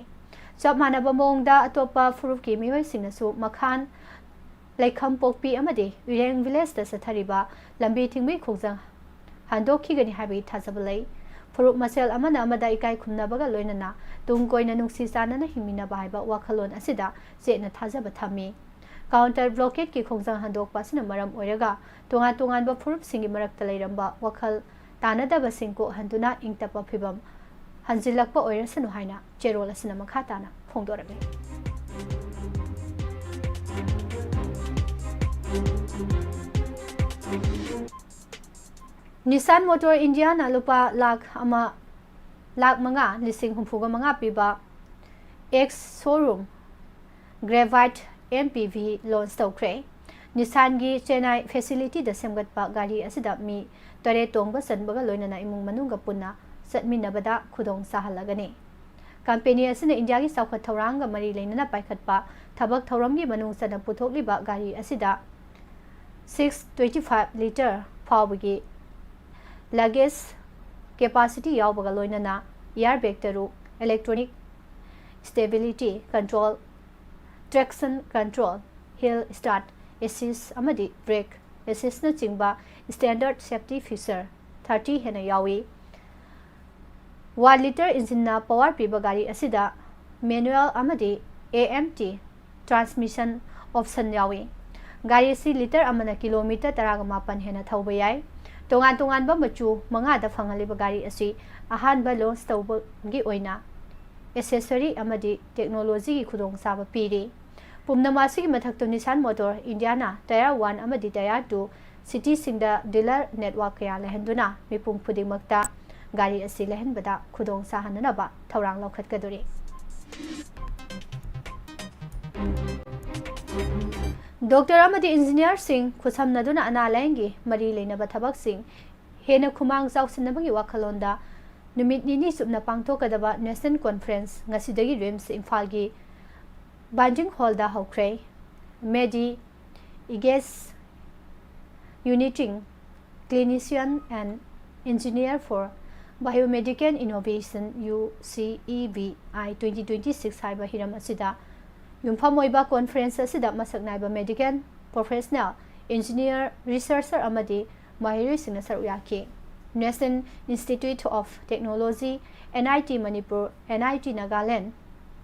ꯆꯞ ꯃꯥꯟꯅꯕ ꯃꯑꯣꯡꯗ ꯑꯇꯣꯞꯄ ꯐꯨꯔꯨꯞꯀꯤ ꯃꯤꯑꯣꯏꯁꯤꯡꯅꯁꯨ ꯃꯈꯥꯟ, ꯂꯩꯈꯝ ꯄꯣꯛꯄꯤ ꯑꯃꯗꯤ ꯎꯏꯔꯦꯡ village ꯇ ꯆꯠꯊꯔꯤꯕ ꯂꯝꯕꯤ ꯊꯤꯡꯕꯒꯤ ꯈꯣꯡꯖꯪ ꯍꯟꯗꯣꯛꯈꯤꯒꯅꯤ ꯍꯥꯏꯕꯒꯤ ꯊꯥꯖꯕ ꯂꯩ꯫ ꯐꯨꯔꯨꯞ ꯃꯁꯦꯜ ꯑꯃꯅ ꯑꯃꯗ ꯏꯀꯥꯏ ꯈꯨꯝꯅꯕꯒ ꯂꯣꯏꯅꯅ ꯇꯨꯡ ꯀꯣꯏꯅ ꯅꯨꯡꯁꯤ ꯆꯥꯟꯅꯅ ꯍꯤꯡꯃꯤꯟꯅꯕ ꯍꯥꯏꯕ ꯋꯥꯈꯜꯂꯣꯟ ꯑꯁꯤꯗ ꯆꯦꯠꯅ ꯊꯥꯖꯕ ꯊꯝꯃꯤ꯫ Counter blockade ꯀꯤ ꯈꯣꯡꯖꯪ ꯍꯟꯗꯣꯛꯄ ꯑꯁꯤꯅ ꯃꯔꯝ ꯑꯣꯏꯔꯒ ꯇꯣꯉꯥꯟ ꯇꯣꯉꯥꯟꯕ ꯐꯨꯔꯨꯞꯁꯤꯡꯒꯤ ꯃꯔꯛꯇ ꯂꯩꯔꯝꯕ ꯋꯥꯈꯜ ꯇꯥꯅꯗꯕꯁꯤꯡ ꯀꯣꯛꯍꯟꯗꯨꯅ ꯏꯪ ꯇꯞꯄ ꯐꯤꯕꯝ ꯍꯟꯖꯤꯜꯂꯛꯄ ꯑꯣꯏꯔꯁꯅꯨ ꯍꯥꯏꯅ ꯆꯦꯔꯣꯜ ꯑꯁꯤꯅ ꯃꯈꯥ ꯇꯥꯅ ꯐꯣꯡꯗꯣꯔꯛꯂꯤ꯫ Nissan Motor India ꯅ ꯂꯨꯄꯥ ꯂꯥꯈ ꯑꯃ, ꯂꯥꯈ ꯃꯉꯥ ꯂꯤꯁꯤꯡ ꯍꯨꯝꯐꯨꯒ ꯃꯉꯥ ꯄꯤꯕ X showroom Gravite M P V launch ꯇꯧꯈ꯭ꯔꯦ꯫ Nissan ꯒꯤ ꯆꯦꯟꯅꯥꯏ facility ꯗ ꯁꯦꯝꯒꯠꯄ ꯒꯥꯔꯤ ꯑꯁꯤꯗ ꯃꯤ ꯇꯔꯦꯠ ꯇꯣꯡꯕ ꯆꯟꯕꯒ ꯂꯣꯏꯅꯅ ꯏꯃꯨꯡ ꯃꯅꯨꯡꯒ ꯄꯨꯟꯅ ꯆꯠꯃꯤꯟꯅꯕꯗ ꯈꯨꯗꯣꯡ ꯆꯥꯍꯜꯂꯒꯅꯤ꯫ Company ꯑꯁꯤꯅ ꯏꯟꯗꯤꯌꯥꯒꯤ ꯆꯥꯎꯈꯠ ꯊꯧꯔꯥꯡꯒ ꯃꯔꯤ ꯂꯩꯅꯅ ꯄꯥꯏꯈꯠꯄ ꯊꯕꯛ ꯊꯧꯔꯝꯒꯤ ꯃꯅꯨꯡ ꯆꯟꯅ ꯄꯨꯊꯣꯛꯂꯤꯕ ꯒꯥꯔꯤ ꯑꯁꯤꯗ six twenty five litre ꯐꯥꯎꯕꯒꯤ luggage capacity ꯌꯥꯎꯕꯒ ꯂꯣꯏꯅꯅ airbag ꯇꯔꯨꯛ, electronic stability control, traction control, hill start assist ꯑꯃꯗꯤ brake assist ꯅꯆꯤꯡꯕ standard safety feature thirty ꯍꯦꯟꯅ ꯌꯥꯎꯏ꯫ One litre engine ꯅ power ꯄꯤꯕ ꯒꯥꯔꯤ ꯑꯁꯤꯗ manual ꯑꯃꯗꯤ A M T transmission option ꯌꯥꯎꯏ꯫ ꯒꯥꯔꯤ ꯑꯁꯤ litre ꯑꯃꯅ kilometre ꯇꯔꯥꯒ ꯃꯥꯄꯟ ꯍꯦꯟꯅ ꯊꯧꯕ ꯌꯥꯏ꯫ ꯇꯣꯉꯥꯟ ꯇꯣꯉꯥꯟꯕ ꯃꯆꯨ ꯃꯉꯥꯗ ꯐꯪꯍꯜꯂꯤꯕ ꯒꯥꯔꯤ ꯑꯁꯤ ꯑꯍꯥꯟꯕ launch ꯇꯧꯕꯒꯤ ꯑꯣꯏꯅ accessory ꯑꯃꯗꯤ technology ꯒꯤ ꯈꯨꯗꯣꯡꯆꯥꯕ ꯄꯤꯔꯤ꯫ ꯄꯨꯝꯅꯃꯛ ꯑꯁꯤꯒꯤ ꯃꯊꯛꯇ Nissan Motor India ꯅ Tier one ꯑꯃꯗꯤ Tier two city ꯁꯤꯡꯗ dealer network ꯀꯌꯥ ꯂꯩꯍꯟꯗꯨꯅ ꯃꯤꯄꯨꯝ ꯈꯨꯗꯤꯡꯃꯛꯇ ꯒꯥꯔꯤ ꯑꯁꯤ ꯂꯩꯍꯟꯕꯗ ꯈꯨꯗꯣꯡ ꯆꯥꯍꯟꯅꯅꯕ ꯊꯧꯔꯥꯡ ꯂꯧꯈꯠꯀꯗꯧꯔꯤ꯫ Doctor ꯑꯃꯗꯤ engineer ꯁꯤꯡ ꯈꯨꯠꯁꯝꯅꯗꯨꯅ ꯑꯅꯥ ꯂꯥꯌꯦꯡꯒꯤ ꯃꯔꯤ ꯂꯩꯅꯕ ꯊꯕꯛꯁꯤꯡ ꯍꯦꯟꯅ ꯈꯨꯃꯥꯡ ꯆꯥꯎꯁꯤꯟꯅꯕꯒꯤ ꯋꯥꯈꯜꯂꯣꯟꯗ ꯅꯨꯃꯤꯠ ꯅꯤꯅꯤ ꯆꯨꯞꯅ ꯄꯥꯡꯊꯣꯛꯀꯗꯕ National Conference ꯉꯁꯤꯗꯒꯤ RIMS ꯏꯝꯐꯥꯜꯒꯤ Banting Hall ꯗ ꯍꯧꯈ꯭ꯔꯦ꯫ Medi Iges, Uniting Clinician and Engineer for Biomedical Innovation, U C E B I twenty twenty-six ꯍꯥꯏꯕ ꯍꯤꯔꯝ ꯑꯁꯤꯗ ꯌꯨꯝꯐꯝ ꯑꯣꯏꯕ conference ꯑꯁꯤꯗ ꯃꯁꯛ ꯅꯥꯏꯕ medical professional, engineer, researcher ꯑꯃꯗꯤ ꯃꯍꯩꯔꯣꯏꯁꯤꯡꯅ ꯁꯔꯨꯛ ꯌꯥꯈꯤ꯫ National Institute of Technology, N I T Manipur, N I T Nagaland,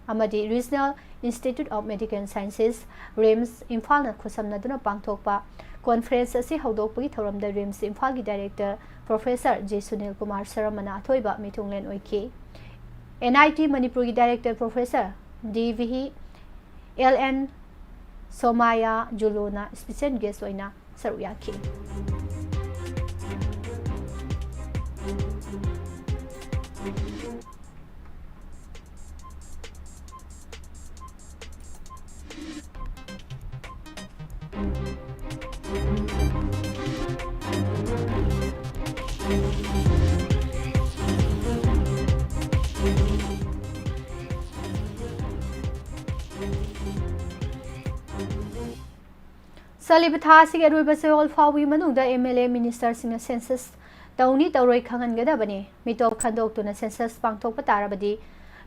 ꯑꯃꯗꯤ Regional Institute of Medical Sciences, RIMS, ꯏꯝꯐꯥꯜꯅ ꯈꯨꯠꯁꯝꯅꯗꯨꯅ ꯄꯥꯡꯊꯣꯛꯄ conference ꯑꯁꯤ ꯍꯧꯗꯣꯛꯄꯒꯤ ꯊꯧꯔꯝꯗ RIMS ꯏꯝꯐꯥꯜꯒꯤ director Professor J Sunil Kumar ꯁꯔꯃꯅ ꯑꯊꯣꯏꯕ ꯃꯤꯊꯨꯡꯂꯦꯟ ꯑꯣꯏꯈꯤ꯫ N I T ꯃꯅꯤꯄꯨꯔꯒꯤ director Professor D V L N ꯁꯣꯃꯥꯌꯥ ꯖꯨꯂꯨꯅ special guest ꯑꯣꯏꯅ ꯁꯔꯨꯛ ꯌꯥꯈꯤ꯫ ꯆꯠꯂꯤꯕ ꯊꯥ ꯑꯁꯤꯒꯤ ꯑꯔꯣꯏꯕ ꯆꯌꯣꯜ ꯐꯥꯎꯕꯒꯤ ꯃꯅꯨꯡꯗ M L A ministerꯁꯤꯡꯅ census ꯇꯧꯅꯤ ꯇꯧꯔꯣꯏ ꯈꯪꯍꯟꯒꯗꯕꯅꯤ꯫ ꯃꯤꯇꯣꯞ ꯈꯟꯗꯣꯛꯇꯨꯅ census ꯄꯥꯡꯊꯣꯛꯄ ꯇꯥꯔꯕꯗꯤ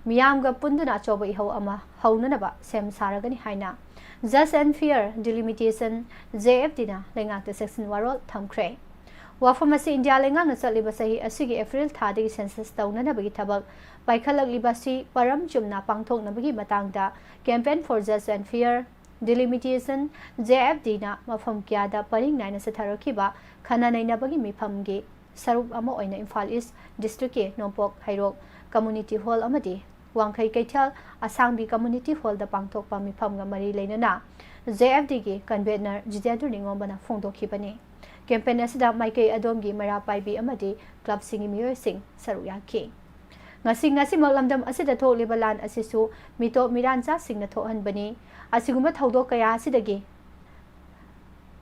ꯃꯤꯌꯥꯝꯒ ꯄꯨꯟꯗꯨꯅ ꯑꯆꯧꯕ ꯏꯍꯧ ꯑꯃ ꯍꯧꯅꯅꯕ ꯁꯦꯝ ꯁꯥꯔꯒꯅꯤ ꯍꯥꯏꯅ Just and Fair Delimitation, J F D ꯅ ꯂꯩꯉꯥꯛꯇ ꯆꯦꯛꯁꯤꯟ ꯋꯥꯔꯣꯜ ꯊꯝꯈ꯭ꯔꯦ꯫ ꯋꯥꯐꯝ ꯑꯁꯤ ꯏꯟꯗꯤꯌꯥ ꯂꯩꯉꯥꯛꯅ ꯆꯠꯂꯤꯕ ꯆꯍꯤ ꯑꯁꯤꯒꯤ April ꯊꯥꯗꯒꯤ census ꯇꯧꯅꯅꯕꯒꯤ ꯊꯕꯛ ꯄꯥꯏꯈꯠꯂꯛꯂꯤꯕ ꯑꯁꯤ ꯄꯔꯝ ꯆꯨꯝꯅ ꯄꯥꯡꯊꯣꯛꯅꯕꯒꯤ ꯃꯇꯥꯡꯗ Campaign for Just and Fair Delimitation, J F D ꯅ ꯃꯐꯝ ꯀꯌꯥꯗ ꯄꯔꯤꯡ ꯅꯥꯏꯅ ꯆꯠꯊꯔꯛꯈꯤꯕ ꯈꯟꯅ ꯅꯩꯅꯕꯒꯤ ꯃꯤꯐꯝꯒꯤ ꯁꯔꯨꯛ ꯑꯃ ꯑꯣꯏꯅ ꯏꯝꯐꯥꯜ ꯏꯁ ꯗꯤꯁꯇ꯭ꯔꯤꯛꯀꯤ ꯅꯣꯡꯄꯣꯛ ꯍꯩꯔꯣꯛ ꯀꯝꯃ꯭ꯌꯨꯅꯤꯇꯤ ꯍꯣꯜ ꯑꯃꯗꯤ ꯋꯥꯡꯈꯩ ꯀꯩꯊꯦꯜ ꯑꯁꯥꯡꯕꯤ ꯀꯝꯃ꯭ꯌꯨꯅꯤꯇꯤ ꯍꯣꯜꯗ ꯄꯥꯡꯊꯣꯛꯄ ꯃꯤꯐꯝꯒ ꯃꯔꯤ ꯂꯩꯅꯅ J F D ꯒꯤ convener ꯖꯤꯇꯦꯟꯗ꯭ꯔ ꯅꯤꯉꯣꯝꯕꯅ ꯐꯣꯡꯗꯣꯛꯈꯤꯕꯅꯤ꯫ Campaign ꯑꯁꯤꯗ ꯃꯥꯏꯀꯩ ꯑꯗꯣꯝꯒꯤ ꯃꯩꯔꯥ ꯄꯥꯏꯕꯤ ꯑꯃꯗꯤ clubꯁꯤꯡꯒꯤ ꯃꯤꯑꯣꯏꯁꯤꯡ ꯁꯔꯨꯛ ꯌꯥꯈꯤ꯫ ꯉꯁꯤ, ꯉꯁꯤꯃꯛ ꯂꯝꯗꯝ ꯑꯁꯤꯗ ꯊꯣꯛꯂꯤꯕ ꯂꯥꯟ ꯑꯁꯤꯁꯨ ꯃꯤꯇꯣꯞ ꯃꯤꯔꯥꯟꯆꯥꯁꯤꯡꯅ ꯊꯣꯛꯍꯟꯕꯅꯤ꯫ ꯑꯁꯤꯒꯨꯝꯕ ꯊꯧꯗꯣꯛ ꯀꯌꯥ ꯑꯁꯤꯗꯒꯤ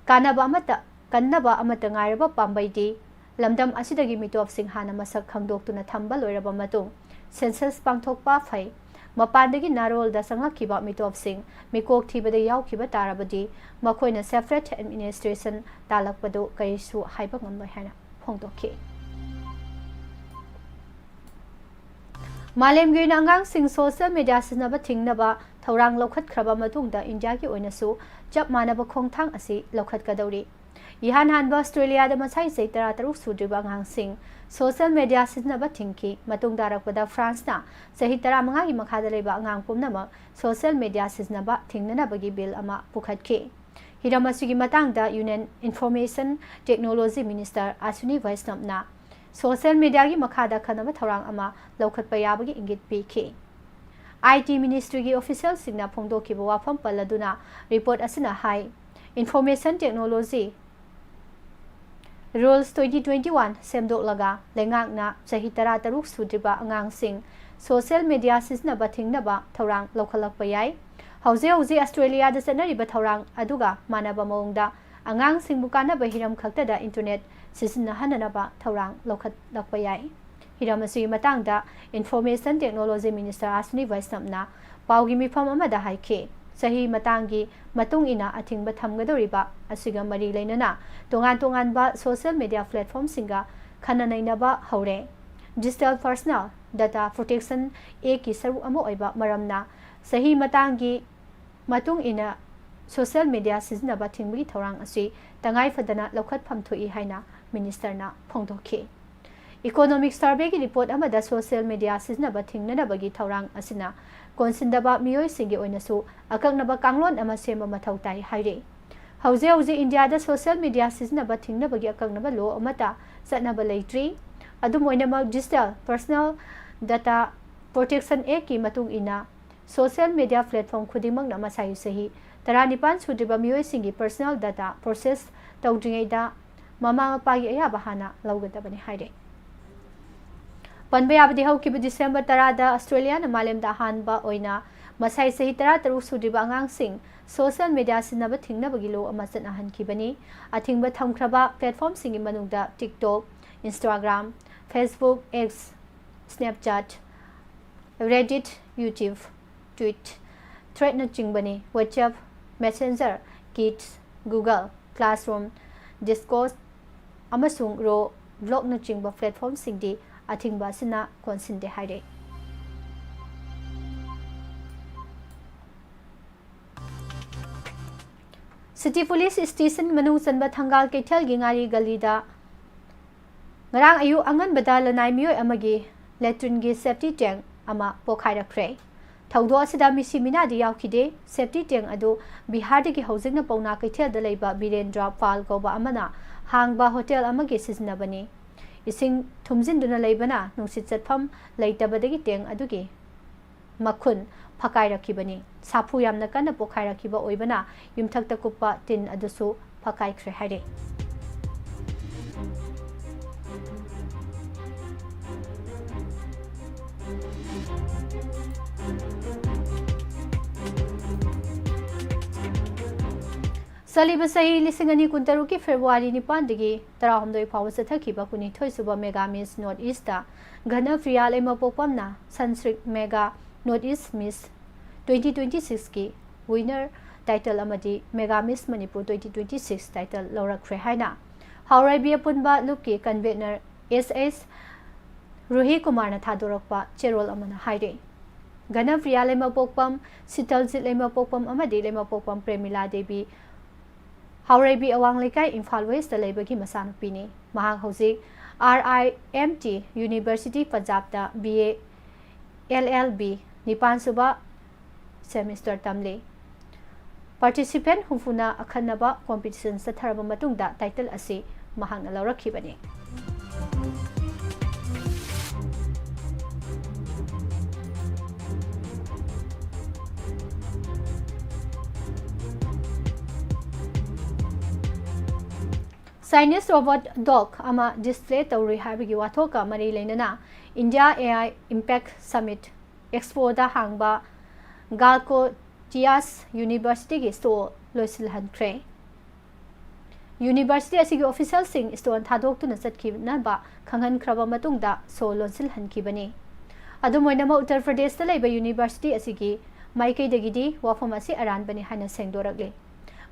ꯀꯥꯟꯅꯕ ꯑꯃꯠꯇ, ꯀꯟꯅꯕ ꯑꯃꯠꯇ ꯉꯥꯏꯔꯕ ꯄꯥꯝꯕꯩꯗꯤ ꯂꯝꯗꯝ ꯑꯁꯤꯗꯒꯤ ꯃꯤꯇꯣꯞꯁꯤꯡ ꯍꯥꯟꯅ ꯃꯁꯛ ꯈꯪꯗꯣꯛꯇꯨꯅ ꯊꯝꯕ ꯂꯣꯏꯔꯕ ꯃꯇꯨꯡ census ꯄꯥꯡꯊꯣꯛꯄ ꯐꯩ꯫ ꯃꯄꯥꯟꯗꯒꯤ ꯅꯥꯔꯣꯜꯗ ꯆꯪꯂꯛꯈꯤꯕ ꯃꯤꯇꯣꯞꯁꯤꯡ ꯃꯤꯀꯣꯛ ꯊꯤꯕꯗ ꯌꯥꯎꯈꯤꯕ ꯇꯥꯔꯕꯗꯤ ꯃꯈꯣꯏꯅ separate administration ꯇꯥꯜꯂꯛꯄꯗꯨ ꯀꯔꯤꯁꯨ ꯍꯥꯏꯕ ꯉꯝꯂꯣꯏ ꯍꯥꯏꯅ ꯐꯣꯡꯗꯣꯛꯈꯤ꯫ ꯃꯥꯂꯦꯝꯒꯤ ꯑꯣꯏꯅ ꯑꯉꯥꯡꯁꯤꯡ social media ꯁꯤꯖꯤꯟꯅꯕ ꯊꯤꯡꯅꯕ ꯊꯧꯔꯥꯡ ꯂꯧꯈꯠꯈ꯭ꯔꯕ ꯃꯇꯨꯡꯗ ꯏꯟꯗꯤꯌꯥꯒꯤ ꯑꯣꯏꯅꯁꯨ ꯆꯞ ꯃꯥꯟꯅꯕ ꯈꯣꯡꯊꯥꯡ ꯑꯁꯤ ꯂꯧꯈꯠꯀꯗꯧꯔꯤ꯫ ꯏꯍꯥꯟ ꯍꯥꯟꯕ ꯑꯁꯇ꯭ꯔꯦꯂꯤꯌꯥꯗ ꯃꯁꯥꯏ ꯆꯍꯤ ꯇꯔꯥ ꯇꯔꯨꯛ ꯁꯨꯗ꯭ꯔꯤꯕ ꯑꯉꯥꯡꯁꯤꯡ social media ꯁꯤꯖꯤꯟꯅꯕ ꯊꯤꯡꯈꯤ꯫ ꯃꯇꯨꯡ ꯇꯥꯔꯛꯄꯗ ꯐ꯭ꯔꯥꯟꯁꯅ ꯆꯍꯤ ꯇꯔꯥ ꯃꯉꯥꯒꯤ ꯃꯈꯥꯗ ꯂꯩꯕ ꯑꯉꯥꯡ ꯄꯨꯝꯅꯃꯛ social media ꯁꯤꯖꯤꯟꯅꯕ ꯊꯤꯡꯅꯅꯕꯒꯤ ꯕꯤꯜ ꯑꯃ ꯄꯨꯈꯠꯈꯤ꯫ ꯍꯤꯔꯝ ꯑꯁꯤꯒꯤ ꯃꯇꯥꯡꯗ Union Information Technology Minister Ashwini Vaishnaw ꯅ social media ꯒꯤ ꯃꯈꯥꯗ ꯈꯟꯅꯕ ꯊꯧꯔꯥꯡ ꯑꯃ ꯂꯧꯈꯠꯄ ꯌꯥꯕꯒꯤ ꯏꯪꯒꯤꯠ ꯄꯤꯈꯤ꯫ I T ministry ꯒꯤ official ꯁꯤꯡꯅ ꯐꯣꯡꯗꯣꯛꯈꯤꯕ ꯋꯥꯐꯝ ꯄꯜꯂꯗꯨꯅ report ꯑꯁꯤꯅ ꯍꯥꯏ, Information Technology Rules twenty twenty-one ꯁꯦꯝꯗꯣꯛꯂꯒ ꯂꯩꯉꯥꯛꯅ ꯆꯍꯤ ꯇꯔꯥ ꯇꯔꯨꯛ ꯁꯨꯗ꯭ꯔꯤꯕ ꯑꯉꯥꯡꯁꯤꯡ social media ꯁꯤꯖꯤꯟꯅꯕ ꯊꯤꯡꯅꯕ ꯊꯧꯔꯥꯡ ꯂꯧꯈꯠꯂꯛꯄ ꯌꯥꯏ꯫ ꯍꯧꯖꯤꯛ ꯍꯧꯖꯤꯛ ꯑꯁꯇ꯭ꯔꯦꯂꯤꯌꯥꯗ ꯆꯠꯅꯔꯤꯕ ꯊꯧꯔꯥꯡ ꯑꯗꯨꯒ ꯃꯥꯟꯅꯕ ꯃꯑꯣꯡꯗ ꯑꯉꯥꯡꯁꯤꯡꯕꯨ ꯀꯥꯟꯅꯕ ꯍꯤꯔꯝ ꯈꯛꯇꯗ internet ꯁꯤꯖꯤꯟꯅꯍꯟꯅꯅꯕ ꯊꯧꯔꯥꯡ ꯂꯧꯈꯠꯂꯛꯄ ꯌꯥꯏ꯫ ꯍꯤꯔꯝ ꯑꯁꯤꯒꯤ ꯃꯇꯥꯡꯗ Information Technology Minister Ashwini Vaishnaw ꯅ ꯄꯥꯎꯒꯤ ꯃꯤꯐꯝ ꯑꯃꯗ ꯍꯥꯏꯈꯤ꯫ ꯆꯍꯤ ꯃꯇꯥꯡꯒꯤ ꯃꯇꯨꯡ ꯏꯟꯅ ꯑꯊꯤꯡꯕ ꯊꯝꯒꯗꯧꯔꯤꯕ ꯑꯁꯤꯒ ꯃꯔꯤ ꯂꯩꯅꯅ ꯇꯣꯉꯥꯟ ꯇꯣꯉꯥꯟꯕ social media platform ꯁꯤꯡꯒ ꯈꯟꯅ ꯅꯩꯅꯕ ꯍꯧꯔꯦ꯫ Digital Personal Data Protection Act ꯀꯤ ꯁꯔꯨꯛ ꯑꯃ ꯑꯣꯏꯕ ꯃꯔꯝꯅ ꯆꯍꯤ ꯃꯇꯥꯡꯒꯤ ꯃꯇꯨꯡ ꯏꯟꯅ social media ꯁꯤꯖꯤꯟꯅꯕ ꯊꯤꯡꯕꯒꯤ ꯊꯧꯔꯥꯡ ꯑꯁꯤ ꯇꯉꯥꯏ ꯐꯗꯅ ꯂꯧꯈꯠꯐꯝ ꯊꯣꯛꯏ ꯍꯥꯏꯅ minister ꯅ ꯐꯣꯡꯗꯣꯛꯈꯤ꯫ Economic Survey ꯒꯤ report ꯑꯃꯗ social media ꯁꯤꯖꯤꯟꯅꯕ ꯊꯤꯡꯅꯅꯕꯒꯤ ꯊꯧꯔꯥꯡ ꯑꯁꯤꯅ ꯀꯣꯟꯁꯤꯟꯗꯕ ꯃꯤꯑꯣꯏꯁꯤꯡꯒꯤ ꯑꯣꯏꯅꯁꯨ ꯑꯀꯛꯅꯕ ꯀꯥꯡꯂꯣꯟ ꯑꯃ ꯁꯦꯝꯕ ꯃꯊꯧ ꯇꯥꯏ ꯍꯥꯏꯔꯤ꯫ ꯍꯧꯖꯤꯛ ꯍꯧꯖꯤꯛ ꯏꯟꯗꯤꯌꯥꯗ social media ꯁꯤꯖꯤꯟꯅꯕ ꯊꯤꯡꯅꯕꯒꯤ ꯑꯀꯛꯅꯕ law ꯑꯃꯠꯇ ꯆꯠꯅꯕ ꯂꯩꯇ꯭ꯔꯤ꯫ ꯑꯗꯨꯝ ꯑꯣꯏꯅꯃꯛ, Digital Personal Data Protection Act ꯀꯤ ꯃꯇꯨꯡ ꯏꯟꯅ social media platform ꯈꯨꯗꯤꯡꯃꯛꯅ ꯃꯁꯥꯒꯤ ꯆꯍꯤ ꯇꯔꯥꯅꯤꯄꯥꯟ ꯁꯨꯗ꯭ꯔꯤꯕ ꯃꯤꯑꯣꯏꯁꯤꯡꯒꯤ personal data process ꯇꯧꯗ꯭ꯔꯤꯉꯩꯗ ꯃꯃꯥ ꯃꯄꯥꯒꯤ ꯑꯌꯥꯕ ꯍꯥꯟꯅ ꯂꯧꯒꯗꯕꯅꯤ ꯍꯥꯏꯔꯤ꯫ ꯄꯟꯕ ꯌꯥꯕꯗꯤ, ꯍꯧꯈꯤꯕ December ꯇꯔꯥꯗ ꯑꯁꯇ꯭ꯔꯦꯂꯤꯌꯥꯅ ꯃꯥꯂꯦꯝꯗ ꯑꯍꯥꯟꯕ ꯑꯣꯏꯅ ꯃꯁꯥꯏ ꯆꯍꯤ ꯇꯔꯥ ꯇꯔꯨꯛ ꯁꯨꯗ꯭ꯔꯤꯕ ꯑꯉꯥꯡꯁꯤꯡ social media ꯁꯤꯖꯤꯟꯅꯕ ꯊꯤꯡꯅꯕꯒꯤ law ꯑꯃ ꯆꯠꯅꯍꯟꯈꯤꯕꯅꯤ꯫ ꯑꯊꯤꯡꯕ ꯊꯝꯈ꯭ꯔꯕ platform ꯁꯤꯡꯒꯤ ꯃꯅꯨꯡꯗ TikTok, Instagram, Facebook, X, Snapchat, Reddit, YouTube, Twitch, Thread ꯅꯆꯤꯡꯕꯅꯤ꯫ WhatsApp, Messenger, Kids, Google Classroom, Discord ꯑꯃꯁꯨꯡ ꯔꯣ ꯕ꯭ꯂꯣꯛꯅꯆꯤꯡꯕ platformꯁꯤꯡꯗꯤ ꯑꯊꯤꯡꯕ ꯑꯁꯤꯅ ꯀꯣꯟꯁꯤꯟꯗꯦ ꯍꯥꯏꯔꯦ꯫ City Police Station ꯃꯅꯨꯡ ꯆꯟꯕ ꯊꯪꯒꯥꯜ ꯀꯩꯊꯦꯜꯒꯤ ꯉꯥꯔꯤ ꯒꯂꯤꯗ ꯉꯔꯥꯡ ꯑꯌꯨꯛ ꯑꯉꯟꯕꯗ ꯂꯅꯥꯏ ꯃꯤꯑꯣꯏ ꯑꯃꯒꯤ latrineꯒꯤ safety tank ꯑꯃ ꯄꯣꯈꯥꯏꯔꯛꯈ꯭ꯔꯦ꯫ ꯊꯧꯗꯣꯛ ꯑꯁꯤꯗ ꯃꯤꯁꯤ ꯃꯤꯅꯥꯗꯤ ꯌꯥꯎꯈꯤꯗꯦ꯫ Safety tank ꯑꯗꯨ ꯕꯤꯍꯥꯔꯗꯒꯤ ꯍꯧꯖꯤꯛꯅ ꯄꯥꯎꯅꯥ ꯀꯩꯊꯦꯜꯗ ꯂꯩꯕ ꯕꯤꯔꯦꯟꯗ꯭ꯔ ꯄꯥꯜ ꯀꯧꯕ ꯑꯃꯅ ꯍꯥꯡꯕ ꯍꯣꯇꯦꯜ ꯑꯃꯒꯤ ꯁꯤꯖꯤꯟꯅꯕꯅꯤ꯫ ꯏꯁꯤꯡ ꯊꯨꯝꯖꯤꯟꯗꯨꯅ ꯂꯩꯕꯅ ꯅꯨꯡꯁꯤꯠ ꯆꯠꯐꯝ ꯂꯩꯇꯕꯗꯒꯤ tank ꯑꯗꯨꯒꯤ ꯃꯈꯨꯟ ꯐꯛꯀꯥꯏꯔꯛꯈꯤꯕꯅꯤ꯫ ꯁꯥꯐꯨ ꯌꯥꯝꯅ ꯀꯟꯅ ꯄꯣꯈꯥꯏꯔꯛꯈꯤꯕ ꯑꯣꯏꯕꯅ ꯌꯨꯝꯊꯛꯇ ꯀꯨꯞꯄ ꯇꯤꯟ ꯑꯗꯨꯁꯨ ꯐꯛꯀꯥꯏꯈ꯭ꯔꯦ ꯍꯥꯏꯔꯤ꯫ ꯆꯠꯂꯤꯕ ꯆꯍꯤ ꯂꯤꯁꯤꯡ ꯑꯅꯤ ꯀꯨꯟꯇꯔꯨꯛꯀꯤ February ꯅꯤꯄꯥꯟꯗꯒꯤ ꯇꯔꯥꯍꯨꯝꯗꯣꯏ ꯐꯥꯎꯕ ꯆꯠꯊꯈꯤꯕ ꯀꯨꯟꯅꯤꯊꯣꯏ ꯁꯨꯕ Mega Miss North East Ghanapriya ꯂꯩꯃꯄꯣꯛꯄꯝꯅ Sunstreak Mega North East Miss twenty twenty-six ꯀꯤ winner title ꯑꯃꯗꯤ Mega Miss Manipur twenty twenty-six title ꯂꯧꯔꯛꯈ꯭ꯔꯦ ꯍꯥꯏꯅ ꯍꯥꯎꯔꯩꯕꯤ ꯑꯄꯨꯟꯕ ꯂꯨꯞꯀꯤ convener S S ꯔꯨꯍꯤ ꯀꯨꯃꯥꯔꯅ ꯊꯥꯗꯣꯔꯛꯄ ꯆꯦꯔꯣꯜ ꯑꯃꯅ ꯍꯥꯏꯔꯤ꯫ ꯘꯅꯄ꯭ꯔꯤꯌꯥ ꯂꯩꯃꯄꯣꯛꯄꯝ, ꯁꯤꯇꯜꯖꯤꯠ ꯂꯩꯃꯄꯣꯛꯄꯝ ꯑꯃꯗꯤ ꯂꯩꯃꯄꯣꯛꯄꯝ ꯄ꯭ꯔꯦꯃꯤꯂꯥ ꯗꯦꯕꯤ ꯍꯥꯎꯔꯩꯕꯤ ꯑꯋꯥꯡ ꯂꯩꯀꯥꯏ, ꯏꯝꯐꯥꯜ West ꯂꯩꯕꯒꯤ ꯃꯆꯥꯅꯨꯄꯤꯅꯤ꯫ ꯃꯍꯥꯛ ꯍꯧꯖꯤꯛ R I M T University, ꯄꯟꯖꯥꯕꯇ B A L L B ꯅꯤꯄꯥꯟ ꯁꯨꯕ semester ꯇꯝꯂꯤ꯫ Participant ꯍꯨꯝꯐꯨꯅ ꯑꯈꯟꯅꯕ competition ꯆꯠꯊꯔꯕ ꯃꯇꯨꯡꯗ title ꯑꯁꯤ ꯃꯍꯥꯛꯅ ꯂꯧꯔꯛꯈꯤꯕꯅꯤ꯫ Chinese robot dog ꯑꯃ display ꯇꯧꯔꯨꯏ ꯍꯥꯏꯕꯒꯤ ꯋꯥꯊꯣꯛꯀ ꯃꯔꯤ ꯂꯩꯅꯅ India A I Impact Summit Expoꯗ ꯍꯥꯡꯕ Galco Tias Universityꯒꯤ store ꯂꯣꯏꯁꯤꯜꯍꯟꯈ꯭ꯔꯦ꯫ University ꯑꯁꯤꯒꯤ officialꯁꯤꯡ store ꯊꯥꯗꯣꯛꯇꯨꯅ ꯆꯠꯈꯤꯅꯕ ꯈꯪꯍꯟꯈ꯭ꯔꯕ ꯃꯇꯨꯡꯗ store ꯂꯣꯟꯁꯤꯜꯍꯟꯈꯤꯕꯅꯤ꯫ ꯑꯗꯨꯝ ꯑꯣꯏꯅꯃꯛ, ꯎꯠꯇꯔ ꯄ꯭ꯔꯗꯦꯁꯇ ꯂꯩꯕ ꯌꯨꯅꯤꯚꯔꯁꯤꯇꯤ ꯑꯁꯤꯒꯤ ꯃꯥꯏꯀꯩꯗꯒꯤꯗꯤ ꯋꯥꯐꯝ ꯑꯁꯤ ꯑꯔꯥꯟꯕꯅꯤ ꯍꯥꯏꯅ ꯁꯦꯡꯗꯣꯔꯛꯂꯤ꯫